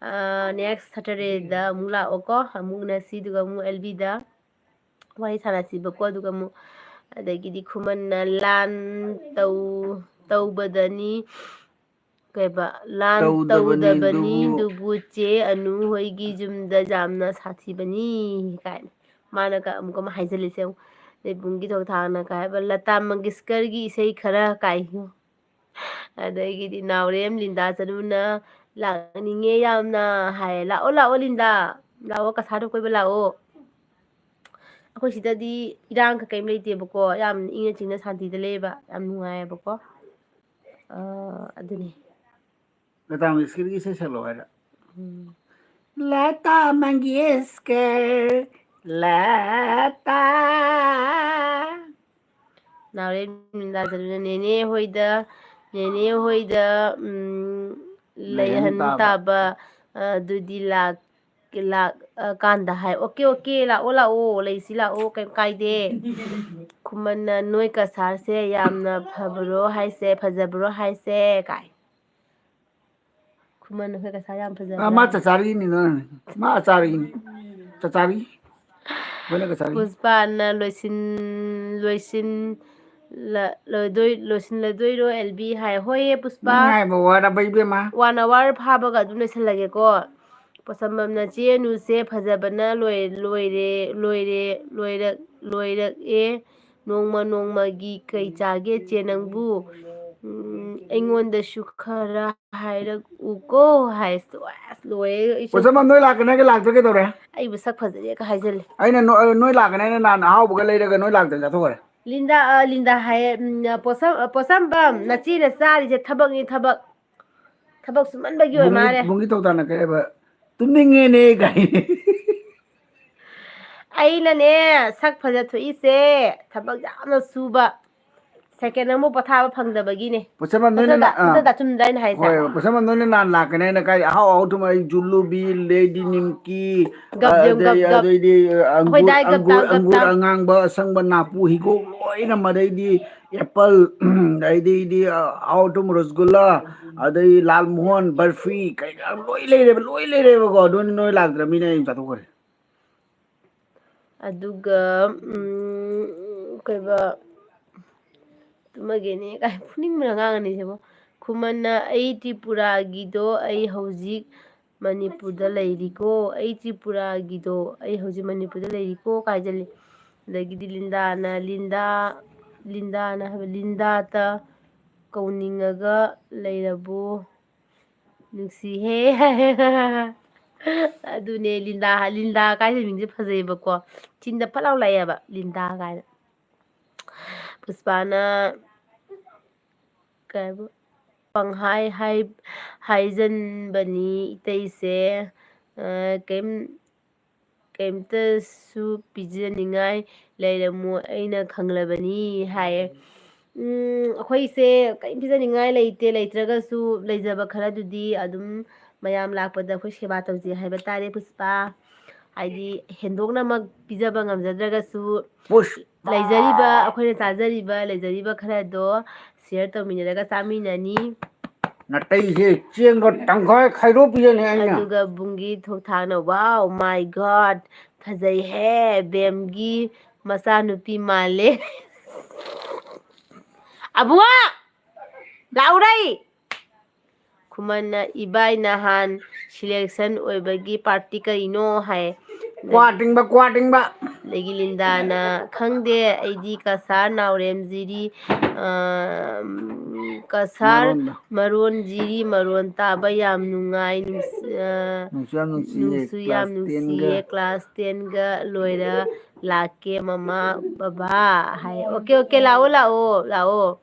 ꯑꯥ, next Saturdayꯗ ꯑꯃꯨꯛ ꯂꯥꯛꯑꯣꯀꯣ, ꯑꯃꯨꯛ ꯎꯅꯁꯤ, ꯑꯗꯨꯒ ꯑꯃꯨꯛ ꯑꯦꯜꯕꯤꯗ ꯋꯥꯔꯤ ꯁꯥꯟꯅꯁꯤꯕꯀꯣ, ꯑꯗꯨꯒ ꯑꯃꯨꯛ, ꯑꯗꯒꯤꯗꯤ ꯈꯨꯃꯟꯅ ꯂꯥꯟ ꯇꯧ-, ꯇꯧꯕꯗꯅꯤ, ꯀꯩꯕ, ꯂꯥꯟ ꯇꯧꯗꯕꯅꯤ ꯇꯧꯗꯕꯅꯤ, ꯑꯗꯨꯕꯨ ꯑꯗꯨꯕꯨ ꯆꯦ ꯑꯅꯨ ꯍꯣꯏꯒꯤ ꯌꯨꯝꯗ ꯌꯥꯝꯅ ꯁꯥꯊꯤꯕꯅꯤ ꯀꯥꯏꯅ꯫ ꯃꯥꯅꯒ ꯑꯃꯨꯛꯀ ꯑꯃ ꯍꯥꯏꯖꯜꯂꯤꯁꯦ ꯌꯦꯡꯉꯨ꯫ ꯅꯤꯄꯨꯡꯒꯤ ꯊꯧꯊꯥꯛꯅ ꯀꯩ ꯍꯥꯏꯕ, ꯂꯇꯥ ꯃꯪꯒꯦꯁꯀꯔꯒꯤ ꯏꯁꯩ ꯈꯔ ꯀꯥꯏ꯫ ꯑꯗꯒꯤꯗꯤ ꯅꯥꯎꯔꯦꯝ ꯂꯤꯟꯗꯥ ꯆꯅꯨꯅ "ꯂꯥꯛꯅꯤꯡꯉꯦ ꯌꯥꯝꯅ" ꯍꯥꯏ꯫ ꯂꯥꯛꯑꯣ, ꯂꯥꯛꯑꯣ ꯂꯤꯟꯗꯥ, ꯂꯥꯛꯑꯣ, ꯀꯁꯥꯗ ꯀꯣꯏꯕ ꯂꯥꯛꯑꯣ꯫ ꯑꯩꯈꯣꯏ ꯁꯤꯗꯗꯤ ꯏꯔꯥꯡ ꯀꯩ ꯀꯩꯝ ꯂꯩꯇꯦꯕꯀꯣ, ꯌꯥꯝ ꯏꯪꯅ ꯆꯤꯛꯅ ꯁꯥꯟꯇꯤꯗ ꯂꯩꯌꯦꯕ, ꯌꯥꯝ ꯅꯨꯡꯉꯥꯏꯌꯦꯕꯀꯣ꯫ ꯑꯥ, ꯑꯗꯨꯅꯤ꯫ ꯂꯇꯥ ꯃꯪꯒꯦꯁꯀꯔꯒꯤ ꯏꯁꯩ ꯁꯛꯂꯛꯑꯣ ꯍꯥꯏꯔ? ꯎꯝ꯫ ꯂꯇꯥ ꯃꯪꯒꯦꯁꯀꯔ, ꯂꯇꯥ꯫ ꯅꯥꯎꯔꯦꯝ ꯂꯤꯟꯗꯥ ꯆꯅꯨꯅ ꯅꯦꯅꯦ ꯍꯣꯏꯗ, ꯅꯦꯅꯦ ꯍꯣꯏꯗ, ꯎꯝ, ꯂꯩꯍꯟ ꯂꯩꯍꯟ ꯇꯥꯕ꯫ ꯇꯥꯕ, ꯑꯗꯨꯗꯤ ꯂꯥꯛ-, ꯂꯥꯛ-, ꯑ, ꯀꯥꯟꯗ ꯍꯥꯏ꯫ "ꯑꯣꯀꯦ, ꯑꯣꯀꯦ, ꯂꯥꯛꯑꯣ, ꯂꯥꯛꯑꯣ, ꯂꯩꯁꯤ ꯂꯥꯛꯑꯣ, ꯀꯩꯝ ꯀꯥꯏꯗꯦ"꯫ ꯈꯨꯃꯟꯅ, "ꯅꯣꯏ ꯀꯁꯥꯔꯁꯦ ꯌꯥꯝꯅ ꯐꯕ꯭ꯔꯣ ꯍꯥꯏꯁꯦ, ꯐꯖꯕ꯭ꯔꯣ ꯍꯥꯏꯁꯦ?" ꯀꯥꯏ꯫ ꯈꯨꯃꯟ, ꯑꯩꯈꯣꯏ ꯀꯁꯥꯔ ꯌꯥꯝ ꯐꯖꯕ꯭ꯔꯥ? ꯑ, ꯃꯥ ꯆꯆꯥꯔꯤꯅꯤꯗ, ꯃꯥ ꯑꯆꯥꯔꯤꯅꯤ꯫ ꯆꯆꯥꯔꯤ꯫ ꯑꯩꯈꯣꯏꯅ ꯀꯆꯥꯔꯤ꯫ ꯄꯨꯁꯄꯥꯅ ꯂꯣꯏꯁꯤꯟ-, ꯂꯣꯏꯁꯤꯟ-, ꯂ-, ꯂꯣꯏꯗꯣꯏ-, ꯂꯣꯏꯁꯤꯟꯂꯗꯣꯏꯔꯣ ꯑꯦꯜꯕꯤ ꯍꯥꯏ꯫ ꯍꯣꯏꯌꯦ, ꯄꯨꯁꯄꯥ꯫ ꯅꯪ ꯉꯥꯏꯕ ꯋꯥꯔꯕ ꯏꯕꯦꯝꯃ? One hour ꯐꯥꯕꯒ ꯑꯗꯨꯝ ꯂꯣꯏꯁꯤꯜꯂꯒꯦꯀꯣ꯫ ꯄꯣꯁꯝꯕꯝꯅ, "ꯆꯦ ꯑꯅꯨꯁꯦ ꯐꯖꯕꯅ ꯂꯣꯏ-, ꯂꯣꯏꯔꯦ, ꯂꯣꯏꯔꯦ, ꯂꯣꯏꯔꯛ-, ꯂꯣꯏꯔꯛꯑꯦ꯫ ꯅꯣꯡꯃ ꯅꯣꯡꯃꯒꯤ ꯀꯩ ꯆꯥꯒꯦ ꯆꯦ ꯅꯪꯕꯨ? ꯎꯝ, ꯑꯩꯉꯣꯟꯗꯁꯨ ꯈꯔ ꯍꯥꯏꯔꯛꯎꯀꯣ ꯍꯥꯏ꯫ ꯑꯁ, ꯂꯣꯏꯔꯦ ꯑꯩꯁꯨ꯫ ꯄꯣꯠꯁꯝꯕꯝ, ꯅꯣꯏ ꯂꯥꯛꯀꯅꯤ ꯍꯥꯏꯒ ꯂꯥꯛꯇ꯭ꯔꯥ ꯀꯩꯗꯧꯔꯦ? ꯑꯩꯕꯨ ꯁꯛ ꯐꯖꯔꯦꯒ ꯍꯥꯏꯖꯜꯂꯦ꯫ ꯑꯩꯅ ꯅꯣ-, ꯅꯣꯏ ꯂꯥꯛꯀꯅꯤ ꯍꯥꯏꯅ ꯅꯍꯥꯟ ꯑꯍꯥꯎꯕꯒ ꯂꯩꯔꯒ ꯅꯣꯏ ꯂꯥꯛꯇꯅ ꯆꯥꯊꯣꯛꯈ꯭ꯔꯦ꯫ ꯂꯤꯟꯗꯥ, ꯑ, ꯂꯤꯟꯗꯥ ꯍꯥꯏꯌꯦ, ꯎꯝ, ꯄꯣꯠꯁꯝ-, ꯑ, ꯄꯣꯠꯁꯝꯕꯝ, ꯅꯆꯦꯅ ꯆꯥꯔꯤꯁꯦ ꯊꯕꯛꯅꯤ, ꯊꯕꯛ꯫ ꯊꯕꯛ ꯁꯨꯃꯟꯕꯒꯤ ꯑꯣꯏ ꯕꯨꯡꯒꯤ, ꯃꯥꯜꯂꯦ꯫ ꯕꯨꯡꯒꯤ ꯊꯧꯗꯥꯅ ꯀꯩ ꯍꯥꯏꯕ? "ꯇꯨꯝꯅꯤꯡꯉꯦꯅꯦ" ꯀꯥꯏ꯫ ꯑꯩꯅꯅꯦ, ꯁꯛ ꯐꯖ ꯊꯣꯛꯏꯁꯦ ꯊꯕꯛ ꯌꯥꯝꯅ ꯁꯨꯕ, ꯁꯦꯀꯦꯟ ꯑꯃ ꯄꯣꯊꯥꯕ ꯐꯪꯗꯕꯒꯤꯅꯦ꯫ ꯄꯣꯠꯁꯝꯕꯝ, ꯅꯣꯏꯅ ꯅꯠꯇ꯭ꯔꯗ, ꯅ-, ꯑꯥ꯫ ꯅꯠꯇ꯭ꯔꯗ ꯆꯨꯝꯗ꯭ꯔꯥ ꯑꯩꯅ ꯍꯥꯏꯁꯦ? ꯍꯣꯏ, ꯄꯣꯠꯁꯝꯕꯝ, ꯅꯣꯏꯅ ꯅꯍꯥꯟ ꯂꯥꯛꯀꯅꯤ ꯍꯥꯏꯅ ꯀꯥꯏ ꯑꯍꯥꯎ ꯑꯍꯥꯎ ꯊꯨꯝ, ꯑꯩ ꯖꯨꯂꯨꯕꯤ, ꯂꯦꯗꯤ ꯅꯤꯝꯀꯤ, ꯒꯞ ꯌꯣꯝ, ꯑꯗꯩ, ꯒꯞ, ꯒꯞ꯫ ꯑꯗꯩꯗꯤ, ꯑ, ꯑꯩꯈꯣꯏ ꯑꯪꯒꯨꯔ, ꯗꯥꯏ ꯒꯞ ꯑꯪꯒꯨꯔ, ꯇꯥꯎ, ꯒꯞ ꯑꯪꯒꯨꯔ ꯇꯥꯎ꯫ ꯑꯉꯥꯡꯕ, ꯑꯁꯪꯕ, ꯅꯥꯄꯨ, ꯍꯤꯒꯣꯛ ꯂꯣꯏꯅ, ꯃꯗꯩꯗꯤ ꯑꯦꯄꯜ, ꯑꯗꯩꯗꯤ, ꯑ, ꯑꯍꯥꯎ ꯑꯊꯨꯝ ꯔꯁꯒꯨꯜꯂꯥ, ꯑꯗꯩ ꯂꯥꯜ ꯃꯣꯍꯣꯟ, ꯕꯔꯐꯤ, ꯀꯩꯀꯥ ꯂꯣꯏ ꯂꯩꯔꯦꯕ, ꯂꯣꯏ ꯂꯩꯔꯦꯕꯀꯣ꯫ ꯑꯗꯨ ꯅꯣꯏ ꯂꯥꯛꯇ꯭ꯔꯃꯤꯅ ꯑꯩ ꯑꯗꯨꯝ ꯆꯥꯊꯣꯛꯈ꯭ꯔꯦ꯫ ꯑꯗꯨꯒ, ꯎꯝ, ꯀꯩꯕ, ꯇꯨꯝꯃꯒꯦꯅꯦ ꯀꯥꯏ ꯐꯨꯅꯤꯡꯕꯅ ꯉꯥꯡꯉꯅꯤ ꯁꯤꯕꯣ꯫ ꯈꯨꯃꯟꯅ, "ꯑꯩ ꯇ꯭ꯔꯤꯄꯨꯔꯥꯒꯤꯗꯣ ꯑꯩ ꯍꯧꯖꯤꯛ ꯃꯅꯤꯄꯨꯔꯗ ꯂꯩꯔꯤꯀꯣ, ꯑꯩ ꯇ꯭ꯔꯤꯄꯨꯔꯥꯒꯤꯗꯣ ꯑꯩ ꯍꯧꯖꯤꯛ ꯃꯅꯤꯄꯨꯔꯗ ꯂꯩꯔꯤꯀꯣ" ꯀꯥꯏꯖꯜꯂꯤ꯫ ꯑꯗꯒꯤꯗꯤ ꯂꯤꯟꯗꯥꯅ, ꯂꯤꯟꯗꯥ, ꯂꯤꯟꯗꯥꯅ ꯍꯥꯏꯕ, "ꯂꯤꯟꯗꯥꯇ ꯀꯧꯅꯤꯡꯉꯒ ꯂꯩꯔꯕꯣ? ꯅꯨꯡꯁꯤꯍꯦ"꯫ ꯑꯗꯨꯅꯦ ꯂꯤꯟꯗꯥ, ꯂꯤꯟꯗꯥ ꯀꯥꯏꯁꯦ ꯃꯤꯡꯁꯦ ꯐꯖꯩꯌꯦꯕꯀꯣ꯫ ꯆꯤꯟꯗ ꯐꯠ ꯂꯥꯎ ꯂꯥꯛꯑꯦꯕ ꯂꯤꯟꯗꯥ ꯀꯥꯏꯅ꯫ ꯄꯨꯁꯄꯥꯅ ꯀꯩ ꯍꯥꯏꯕ? "ꯄꯪꯍꯥꯏ ꯍꯥꯏ-, ꯍꯥꯏꯖꯟꯕꯅꯤ ꯏꯇꯩꯁꯦ꯫ ꯑ, ꯀꯩꯝ, ꯀꯩꯝꯇꯁꯨ ꯄꯤꯖꯅꯤꯡꯉꯥꯏ ꯂꯩꯔꯝꯃꯣꯏ, ꯑꯩꯅ ꯈꯪꯂꯕꯅꯤ" ꯍꯥꯏꯌꯦ꯫ ꯎꯝ, ꯑꯩꯈꯣꯏꯁꯦ ꯀꯔꯤꯝ ꯄꯤꯖꯅꯤꯡꯉꯥꯏ ꯂꯩꯇꯦ, ꯂꯩꯇ꯭ꯔꯒꯁꯨ ꯂꯩꯖꯕ ꯈꯔꯗꯨꯗꯤ ꯑꯗꯨꯝ ꯃꯌꯥꯝ ꯂꯥꯛꯄꯗ ꯑꯩꯈꯣꯏ ꯁꯦꯕꯥ ꯇꯧꯖꯩ ꯍꯥꯏꯕ ꯇꯥꯔꯦ, ꯄꯨꯁꯄꯥ꯫ ꯍꯥꯏꯗꯤ ꯍꯦꯟꯗꯣꯛꯅꯃꯛ ꯄꯤꯖꯕ ꯉꯝꯖꯗ꯭ꯔꯒꯁꯨ, ꯄꯨꯁꯄꯥ! ꯂꯩꯖꯔꯤꯕ, ꯑꯩꯈꯣꯏꯅ ꯆꯥꯖꯔꯤꯕ, ꯂꯩꯖꯔꯤꯕ ꯈꯔꯗꯣ ꯁꯤꯌꯔ ꯇꯧꯃꯤꯟꯅꯔꯒ ꯆꯥꯃꯤꯟꯅꯅꯤ꯫ ꯅꯥꯇꯩꯁꯦ ꯆꯦꯡꯒ ꯇꯪꯈꯥꯏ ꯈꯥꯏꯗꯣꯛꯄꯤꯔꯅꯤ ꯑꯩꯅ꯫ ꯑꯗꯨꯒ ꯕꯨꯡꯒꯤ ꯊꯣꯛꯊꯥꯛꯅ, "Wow, my God, ꯐꯖꯩꯍꯦ, ꯕꯦꯝꯒꯤ ꯃꯆꯥꯅꯨꯄꯤ ꯃꯥꯜꯂꯦ"꯫ ꯑꯕꯨꯡꯉꯣ! ꯂꯥꯛꯎꯔꯩ! ꯈꯨꯃꯟꯅ, "ꯏꯕꯥꯏ ꯅꯍꯥꯟ ꯁꯤꯂꯦꯛꯁꯟ ꯑꯣꯏꯕꯒꯤ ꯄꯥꯔꯇꯤ ꯀꯔꯤꯅꯣ?" ꯍꯥꯏ꯫ ꯀ꯭ꯋꯥ ꯇꯤꯡꯕ, ꯀ꯭ꯋꯥ ꯇꯤꯡꯕ꯫ ꯑꯗꯒꯤ ꯂꯤꯟꯗꯥꯅ, "ꯈꯪꯗꯦ, ꯑꯩꯗꯤ ꯀꯁꯥꯔ ꯅꯥꯎꯔꯦꯝ ꯖꯤꯔꯤ, ꯑ, ꯀꯁꯥꯔ ꯃꯔꯣꯟꯗ꯫ ꯃꯔꯣꯟ ꯖꯤꯔꯤ ꯃꯔꯣꯟ ꯇꯥꯕ ꯌꯥꯝ ꯅꯨꯡꯉꯥꯏ, ꯅꯨꯡꯁꯤ-, ꯑ, ꯅꯨꯡꯁꯨ ꯌꯥꯝ ꯅꯨꯡꯁꯤꯌꯦ, ꯅꯨꯡꯁꯨ ꯌꯥꯝ class ꯅꯨꯡꯁꯤꯌꯦ, ten ꯒ꯫ Class ten ꯒ ꯂꯣꯏꯔ ꯂꯥꯛꯀꯦ ꯃꯃꯥ ꯕꯕꯥ" ꯍꯥꯏ꯫ "ꯑꯣꯀꯦ, ꯑꯣꯀꯦ, ꯂꯥꯛꯑꯣ, ꯂꯥꯛꯑꯣ, ꯂꯥꯛꯑꯣ꯫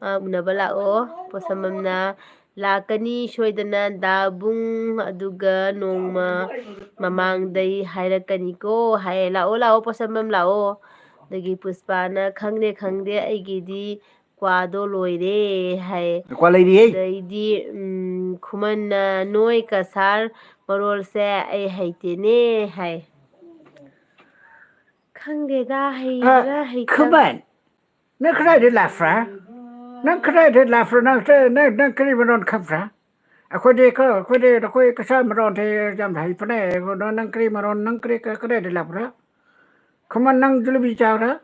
ꯑ, ꯎꯅꯕ ꯂꯥꯛꯑꯣ꯫ ꯄꯣꯠꯁꯝꯕꯝꯅ, ꯂꯥꯛꯀꯅꯤ ꯁꯣꯏꯗꯅ ꯗꯥꯕꯨꯡ, ꯑꯗꯨꯒ ꯅꯣꯡꯃ ꯃꯃꯥꯡꯗꯩ ꯍꯥꯏꯔꯛꯀꯅꯤꯀꯣ" ꯍꯥꯏꯌꯦ꯫ "ꯂꯥꯛꯑꯣ, ꯂꯥꯛꯑꯣ, ꯄꯣꯠꯁꯝꯕꯝ ꯂꯥꯛꯑꯣ"꯫ ꯑꯗꯒꯤ ꯄꯨꯁꯄꯥꯅ, "ꯈꯪꯗꯦ, ꯈꯪꯗꯦ, ꯑꯩꯒꯤꯗꯤ ꯀ꯭ꯋꯥꯗꯣ ꯂꯣꯏꯔꯦ" ꯍꯥꯏ꯫ ꯀ꯭ꯋꯥ ꯂꯩꯔꯤꯌꯦ꯫ ꯑꯗꯩꯗꯤ, ꯎꯝ, ꯈꯨꯃꯟꯅ, "ꯅꯣꯏ ꯀꯁꯥꯔ ꯃꯔꯣꯜꯁꯦ ꯑꯩ ꯍꯩꯇꯦꯅꯦ" ꯍꯥꯏ꯫ ꯈꯪꯗꯦꯗ, ꯑ, ꯍꯩꯕ꯭ꯔꯥ ꯍꯩꯇꯕ꯭ꯔꯥ꯫ ꯈꯨꯃꯟ, ꯅꯪ ꯀꯗꯥꯏꯗ ꯂꯥꯛꯄ꯭ꯔꯥ? ꯅꯪ ꯀꯗꯥꯏꯗ ꯂꯥꯛꯄ꯭ꯔꯥ? ꯅꯪ, ꯅꯪ, ꯅꯪ ꯀꯔꯤ ꯃꯔꯣꯟ ꯈꯪꯕ꯭ꯔꯥ? ꯑꯩꯈꯣꯏꯗꯤ ꯀ-, ꯑꯩꯈꯣꯏꯗꯤ ꯑꯩꯈꯣꯏ ꯀꯁꯥꯔ ꯃꯔꯣꯟꯗꯤ ꯌꯥꯝ ꯍꯩꯕꯅꯦ꯫ ꯑꯗꯣ ꯅꯪ ꯀꯔꯤ ꯃꯔꯣꯟ, ꯅꯪ ꯀꯔꯤ, ꯀ-, ꯀꯗꯥꯏꯗ ꯂꯥꯛꯄ꯭ꯔꯥ? ꯈꯨꯃꯟ, ꯅꯪ ꯖꯤꯂꯤꯕꯤ ꯆꯥꯕ꯭ꯔꯥ?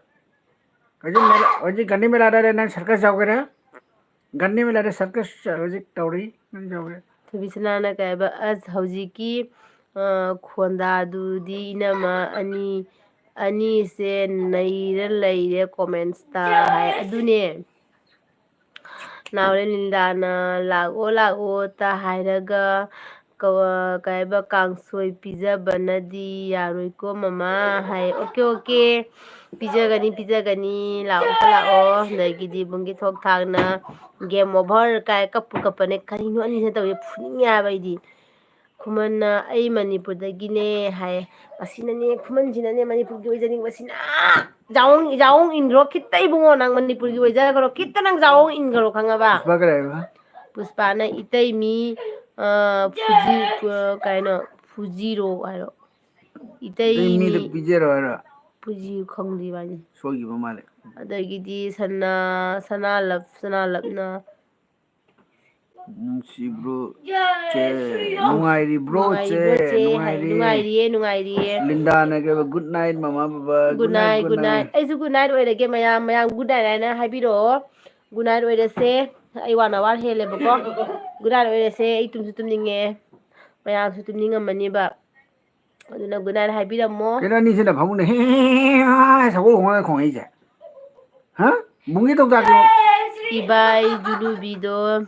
ꯍꯧꯖꯤꯛ ꯃꯦꯂꯥ, ꯍꯧꯖꯤꯛ ꯒꯥꯟꯙꯤ ꯃꯦꯂꯥꯗ ꯅꯪ circus ꯌꯥꯎꯒꯦꯔꯥ? ꯒꯥꯟꯙꯤ ꯃꯦꯂꯥꯗ circus ꯍꯧꯖꯤꯛ ꯇꯧꯔꯤ, ꯅꯪ ꯌꯥꯎꯒꯦꯔꯥ? ꯊꯣꯏꯕꯤꯁꯅꯥꯅ ꯀꯩ ꯍꯥꯏꯕ? "ꯑꯁ, ꯍꯧꯖꯤꯛꯀꯤ, ꯑ, ꯈꯣꯟꯗꯥꯗꯨꯗꯤ ꯏꯅꯝꯃ ꯑꯅꯤ, ꯑꯅꯤꯁꯦ ꯅꯩꯔ ꯂꯩꯔꯦ comments ꯇ" ꯍꯥꯏ꯫ ꯑꯗꯨꯅꯦ꯫ ꯅꯥꯎꯔꯦꯝ ꯂꯤꯟꯗꯥꯅ "ꯂꯥꯛꯑꯣ, ꯂꯥꯛꯑꯣ" ꯇ ꯍꯥꯏꯔꯒ, ꯀ-, ꯀꯩ ꯍꯥꯏꯕ, "ꯀꯥꯡꯁꯣꯏ ꯄꯤꯖꯕꯅꯗꯤ ꯌꯥꯔꯣꯏꯀꯣ ꯃꯃꯥ" ꯍꯥꯏ꯫ "ꯑꯣꯀꯦ, ꯑꯣꯀꯦ, ꯄꯤꯖꯒꯅꯤ, ꯄꯤꯖꯒꯅꯤ, ꯂꯥꯛꯑꯣ, ꯂꯥꯛꯑꯣ"꯫ ꯑꯗꯒꯤꯗꯤ ꯏꯕꯨꯡꯒꯤ ꯊꯣꯛ ꯊꯥꯛꯅ "Game over" ꯀꯥꯏ ꯀꯞꯄꯨ ꯀꯞꯄꯅꯦ꯫ ꯀꯔꯤꯅꯣ ꯑꯅꯤꯁꯤꯅ ꯇꯧꯔꯤꯁꯦ? ꯐꯨꯅꯤꯡꯉꯦ ꯍꯥꯏꯕ ꯑꯩꯗꯤ꯫ ꯈꯨꯃꯟꯅ, "ꯑꯩ ꯃꯅꯤꯄꯨꯔꯗꯒꯤꯅꯦ" ꯍꯥꯏ꯫ ꯑꯁꯤꯅꯅꯦ, ꯈꯨꯃꯟꯁꯤꯅꯅꯦ ꯃꯅꯤꯄꯨꯔꯒꯤ ꯑꯣꯏꯖꯅꯤꯡꯕꯁꯤꯅ꯫ ꯖꯥꯎ, ꯖꯥꯎ ꯏꯟꯈ꯭ꯔꯣ ꯈꯤꯠꯇ ꯏꯕꯨꯡꯉꯣ, ꯅꯪ ꯃꯅꯤꯄꯨꯔꯒꯤ ꯑꯣꯏꯖꯈ꯭ꯔꯣ ꯈꯤꯠꯇ, ꯅꯪ ꯖꯥꯎ ꯏꯟꯈ꯭ꯔꯣ, ꯈꯪꯉꯕ? ꯄꯨꯁꯄꯥ ꯀꯩ ꯍꯥꯏꯕ? ꯄꯨꯁꯄꯥꯅ, "ꯏꯇꯩ ꯃꯤ, ꯑ, ꯐꯨꯖꯤ-, ꯑ, ꯀꯩꯅꯣ, ꯐꯨꯖꯤꯔꯣ" ꯍꯥꯏꯔꯣ꯫ "ꯏꯇꯩ ꯏꯇꯩ ꯃꯤꯗ ꯃꯤ ꯄꯤꯖꯔꯣ" ꯍꯥꯏꯔꯣ? ꯐꯨꯖꯤ ꯈꯪꯗꯦ ꯏꯕꯥꯅꯤ꯫ ꯁꯣꯏꯈꯤꯕ ꯃꯥꯜꯂꯦ꯫ ꯑꯗꯒꯤꯗꯤ ꯁꯅꯥ, ꯁꯅꯥꯂꯞ, ꯁꯅꯥꯂꯞꯅ, "ꯅꯨꯡꯁꯤꯕ꯭ꯔꯣ ꯆꯦ, ꯅꯨꯡꯉꯥꯏꯔꯤꯕ꯭ꯔꯣ ꯆꯦ?" ꯅꯨꯡꯉꯥꯏꯔꯤꯕ꯭ꯔꯣ ꯆꯦ? ꯍꯥꯏ, ꯅꯨꯡꯉꯥꯏꯔꯤꯌꯦ꯫ "ꯅꯨꯡꯉꯥꯏꯔꯤꯌꯦ, ꯅꯨꯡꯉꯥꯏꯔꯤꯌꯦ"꯫ ꯂꯤꯟꯗꯥꯅ ꯀꯩꯕ, "Good night ꯃꯃꯥ ꯕꯕꯥ, good night, good night, good night, good night"꯫ ꯑꯩꯁꯨ good night ꯑꯣꯏꯔꯒꯦ, ꯃꯌꯥꯝ, ꯃꯌꯥꯝ good night ꯍꯥꯏꯅ ꯍꯥꯏꯕꯤꯔꯛꯑꯣ꯫ Good night ꯑꯣꯏꯔꯁꯦ꯫ ꯑꯩ one hour ꯍꯦꯜꯂꯦꯕꯀꯣ꯫ Good night ꯑꯣꯏꯔꯁꯦ꯫ ꯑꯩ ꯇꯨꯝꯁꯨ ꯇꯨꯝꯅꯤꯡꯉꯦ꯫ ꯃꯌꯥꯝꯁꯨ ꯇꯨꯝꯅꯤꯡꯉꯝꯃꯅꯤꯕ꯫ ꯑꯗꯨꯅ good night ꯍꯥꯏꯕꯤꯔꯝꯃꯣ꯫ ꯀꯩꯅꯣ ꯑꯅꯤꯁꯤꯅ ꯐꯃꯨꯡꯗ ꯍꯦ ꯍꯦ ꯍꯦ ꯍꯦ ꯍꯦ ꯁꯒꯣꯜ ꯈꯣꯡꯉꯒ ꯈꯣꯡꯉꯛꯏꯁꯦ? ꯍꯥ? ꯕꯨꯡꯒꯤ ꯇꯧꯇꯥꯛꯇꯣ꯫ ꯏꯕꯥꯏ ꯖꯨꯂꯨꯕꯤꯗꯣ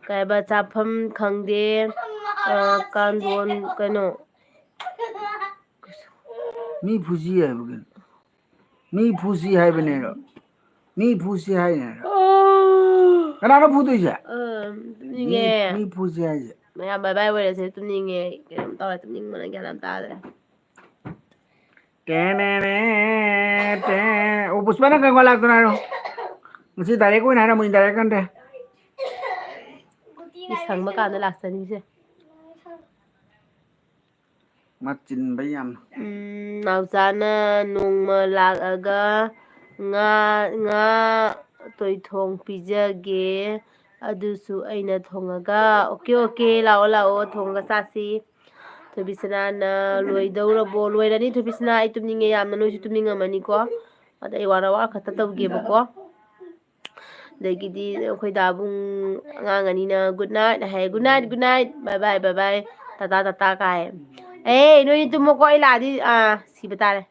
ꯀꯩ ꯍꯥꯏꯕ, ꯆꯥꯐꯝ ꯈꯪꯗꯦ꯫ ꯑ, ꯀꯥꯟꯗꯣꯟ ꯀꯩꯅꯣ꯫ ꯃꯤ ꯐꯨꯁꯤ ꯍꯥꯏꯕ ꯀꯩꯅꯣ? ꯃꯤ ꯐꯨꯁꯤ ꯍꯥꯏꯕꯅꯦꯕ꯫ ꯃꯤ ꯐꯨꯁꯤ ꯍꯥꯏꯅꯦ꯫ ꯀꯅꯥꯅꯣ ꯐꯨꯗꯣꯏꯁꯦ? ꯑ, ꯃꯤ, ꯇꯨꯝꯅꯤꯡꯉꯦ꯫ ꯃꯤ ꯐꯨꯁꯤ ꯍꯥꯏꯁꯦ꯫ ꯃꯌꯥꯝ bye bye ꯑꯣꯏꯔꯁꯦ, ꯇꯨꯝꯅꯤꯡꯉꯦ꯫ ꯀꯩꯅꯣꯝ ꯇꯧꯔꯦ, ꯇꯨꯝꯅꯤꯡꯕꯅ ꯒ꯭ꯌꯥꯟ ꯑꯃ ꯇꯥꯗ꯭ꯔꯦ꯫ ꯇꯦꯅꯦꯅꯦ, ꯇꯦ-, ꯑꯣ, ꯄꯨꯁꯄꯥ, ꯅꯪ ꯀꯔꯝ ꯀꯥꯟ ꯂꯥꯛꯇꯣꯏꯅꯣ ꯍꯥꯏꯔꯣ? ꯉꯁꯤ direct ꯑꯣꯏꯅ ꯍꯥꯏꯔꯝꯃꯣ, indirect ꯅꯠꯇꯦ꯫ ꯁꯪꯕ ꯀꯥꯟꯗ ꯂꯥꯛꯆꯅꯤꯁꯦ꯫ ꯃꯆꯤꯟꯕ ꯌꯥꯝ꯫ ꯎꯝ, ꯅꯥꯎꯆꯥꯅ ꯅꯣꯡꯃ ꯂꯥꯛꯑꯒ ꯉꯥ, ꯉꯥ ꯇꯣꯏꯊꯣꯡ ꯄꯤꯖꯒꯦ, ꯑꯗꯨꯁꯨ ꯑꯩꯅ ꯊꯣꯡꯉꯒ꯫ Okay, okay, ꯂꯥꯛꯑꯣ, ꯂꯥꯛꯑꯣ, ꯊꯣꯡꯉꯒ ꯆꯥꯁꯤ꯫ ꯊꯣꯏꯕꯤꯁꯅꯥꯅ ꯂꯣꯏꯗꯧꯔꯕꯣ? ꯂꯣꯏꯔꯅꯤ ꯊꯣꯏꯕꯤꯁꯅꯥ, ꯑꯩ ꯇꯨꯝꯅꯤꯡꯉꯦ ꯌꯥꯝꯅ, ꯅꯣꯏꯁꯨ ꯇꯨꯝꯅꯤꯡꯉꯝꯃꯅꯤꯀꯣ꯫ ꯑꯗ ꯑꯩ ꯋꯥꯔ ꯋꯥꯔ ꯈꯛꯇ ꯇꯧꯒꯦꯕꯀꯣ꯫ ꯑꯗꯒꯤꯗꯤ ꯑꯩꯈꯣꯏ ꯗꯥꯕꯨꯡ ꯑꯉꯥꯡ ꯑꯅꯤꯅ good night ꯍꯥꯏ, good night, good night, bye bye, bye bye, Tata, Tata ꯀꯥꯏ꯫ ꯑꯦ, ꯅꯣꯏ ꯇꯨꯝꯃꯣꯀꯣ, ꯑꯩ ꯂꯥꯛꯑꯗꯤ, ꯑꯥ, ꯁꯤꯕ ꯇꯥꯔꯦ꯫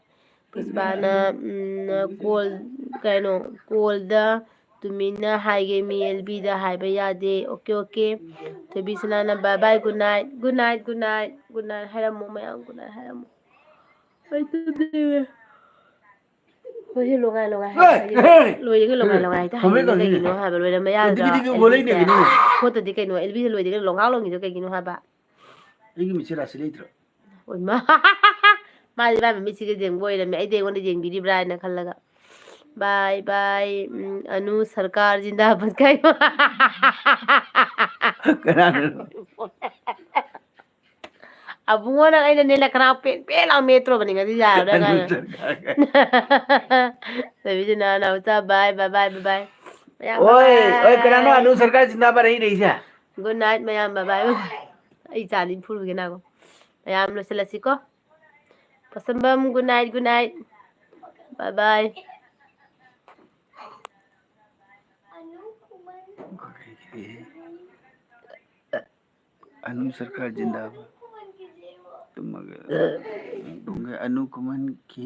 ꯄꯨꯁꯄꯥꯅ, ꯎꯝ, call, ꯀꯩꯅꯣ, callꯗ ꯇꯨꯃꯤꯟꯅ ꯍꯥꯏꯒꯦ, ꯃꯤ ꯑꯦꯜꯕꯤꯗ ꯍꯥꯏꯕ ꯌꯥꯗꯦ꯫ Okay, okay꯫ ꯊꯣꯏꯕꯤꯁꯅꯥꯅ bye bye, good night, good night, good night, good night ꯍꯥꯏꯔꯝꯃꯣ ꯃꯌꯥꯝ, good night ꯍꯥꯏꯔꯝꯃꯣ꯫ ꯑꯩ ꯇꯨꯝꯅꯤꯡꯉꯦ꯫ ꯍꯣꯏ, ꯁꯤ ꯂꯣꯡꯉꯥꯏ, ꯂꯣꯡꯉꯥꯏ ꯍꯥꯏ-, ꯍꯦ! ꯂꯣꯏꯔꯒ ꯂꯣꯡꯉꯥꯏ, ꯂꯣꯡꯉꯥꯏ ꯍꯦꯛꯇ ꯍꯥꯏꯅꯤꯡꯉꯦ꯫ ꯀꯩꯒꯤꯅꯣ ꯍꯥꯏꯕ, ꯂꯣꯏꯔꯝꯕ ꯌꯥꯗ꯭ꯔꯣ? ꯇꯤꯀꯤ ꯇꯤꯀꯤ ꯕꯣꯂꯩꯅꯦ ꯑꯦꯜꯕꯤꯁꯦ? ꯀꯩꯅꯣꯅꯦ꯫ ꯈꯣꯠꯇꯗꯤ ꯀꯩꯅꯣ, ꯑꯦꯜꯕꯤꯁꯦ ꯂꯣꯏꯗ꯭ꯔꯤꯉꯩꯗ ꯂꯣꯡꯉꯥ ꯂꯣꯡꯉꯤꯗꯣ ꯀꯩꯒꯤꯅꯣ ꯍꯥꯏꯕ? ꯑꯩꯒꯤ ꯃꯤꯠꯁꯦ ꯔꯥꯁꯤ ꯂꯩꯇ꯭ꯔꯣ? ꯑꯣꯏꯃꯥ! ꯃꯥꯗꯤ ꯃꯥꯏ ꯃꯃꯤꯠꯁꯤꯒ ꯌꯦꯡꯕ ꯑꯣꯏꯔꯝꯃꯦ, ꯑꯩꯗꯤ ꯑꯩꯉꯣꯟꯗ ꯌꯦꯡꯕꯤꯔꯤꯕ꯭ꯔꯥ ꯍꯥꯏꯅ ꯈꯜꯂꯒ꯫ Bye bye, ꯎꯝ, ꯑꯅꯨ ꯁꯔꯀꯥꯔ ꯖꯤꯟꯗꯥꯕꯥꯗ ꯀꯥꯏ꯫ ꯀꯅꯥꯅꯣ? ꯑꯕꯨꯡꯉꯣ, ꯅꯪ ꯑꯩꯅꯅꯦ ꯅꯈꯅꯥꯎ ꯄꯦꯟ ꯄꯦꯟ ꯂꯥꯎ ꯃꯦꯠꯇ꯭ꯔꯣꯕꯅꯤ ꯉꯁꯤ ꯌꯥꯔꯣꯏ, ꯑꯅꯨ ꯅꯪ꯫ ꯁꯔꯀꯥꯔ ꯀꯥꯏ꯫ ꯂꯩꯕꯤꯁꯤꯅ ꯅꯥꯎꯆꯥ, bye, bye, bye, bye, bye꯫ ꯃꯌꯥꯝ, ꯑꯣꯏ, bye꯫ ꯑꯣꯏ, ꯀꯅꯥꯅꯣ ꯑꯅꯨ ꯁꯔꯀꯥꯔ ꯖꯤꯟꯗꯥꯕꯥꯗ ꯍꯥꯏꯔꯛꯏꯁꯦ? Good night, ꯃꯌꯥꯝ, bye, bye, bye꯫ ꯑꯩ ꯏꯆꯥ ꯑꯅꯤ ꯐꯨꯔꯨꯒꯦ ꯅꯥꯀꯣ꯫ ꯃꯌꯥꯝ ꯂꯣꯏꯁꯤꯜꯂꯁꯤꯀꯣ꯫ ꯄꯁꯝꯕꯝ, good night, good night꯫ Bye, bye꯫ Anu ꯁꯔꯀꯥꯔ ꯖꯤꯟꯗꯥꯕꯥꯗ꯫ ꯇꯨꯝꯃꯒꯦ꯫ ꯄꯨꯡ ꯀꯌꯥ? ꯑꯅꯨ ꯀꯨꯝꯍꯟꯈꯤ꯫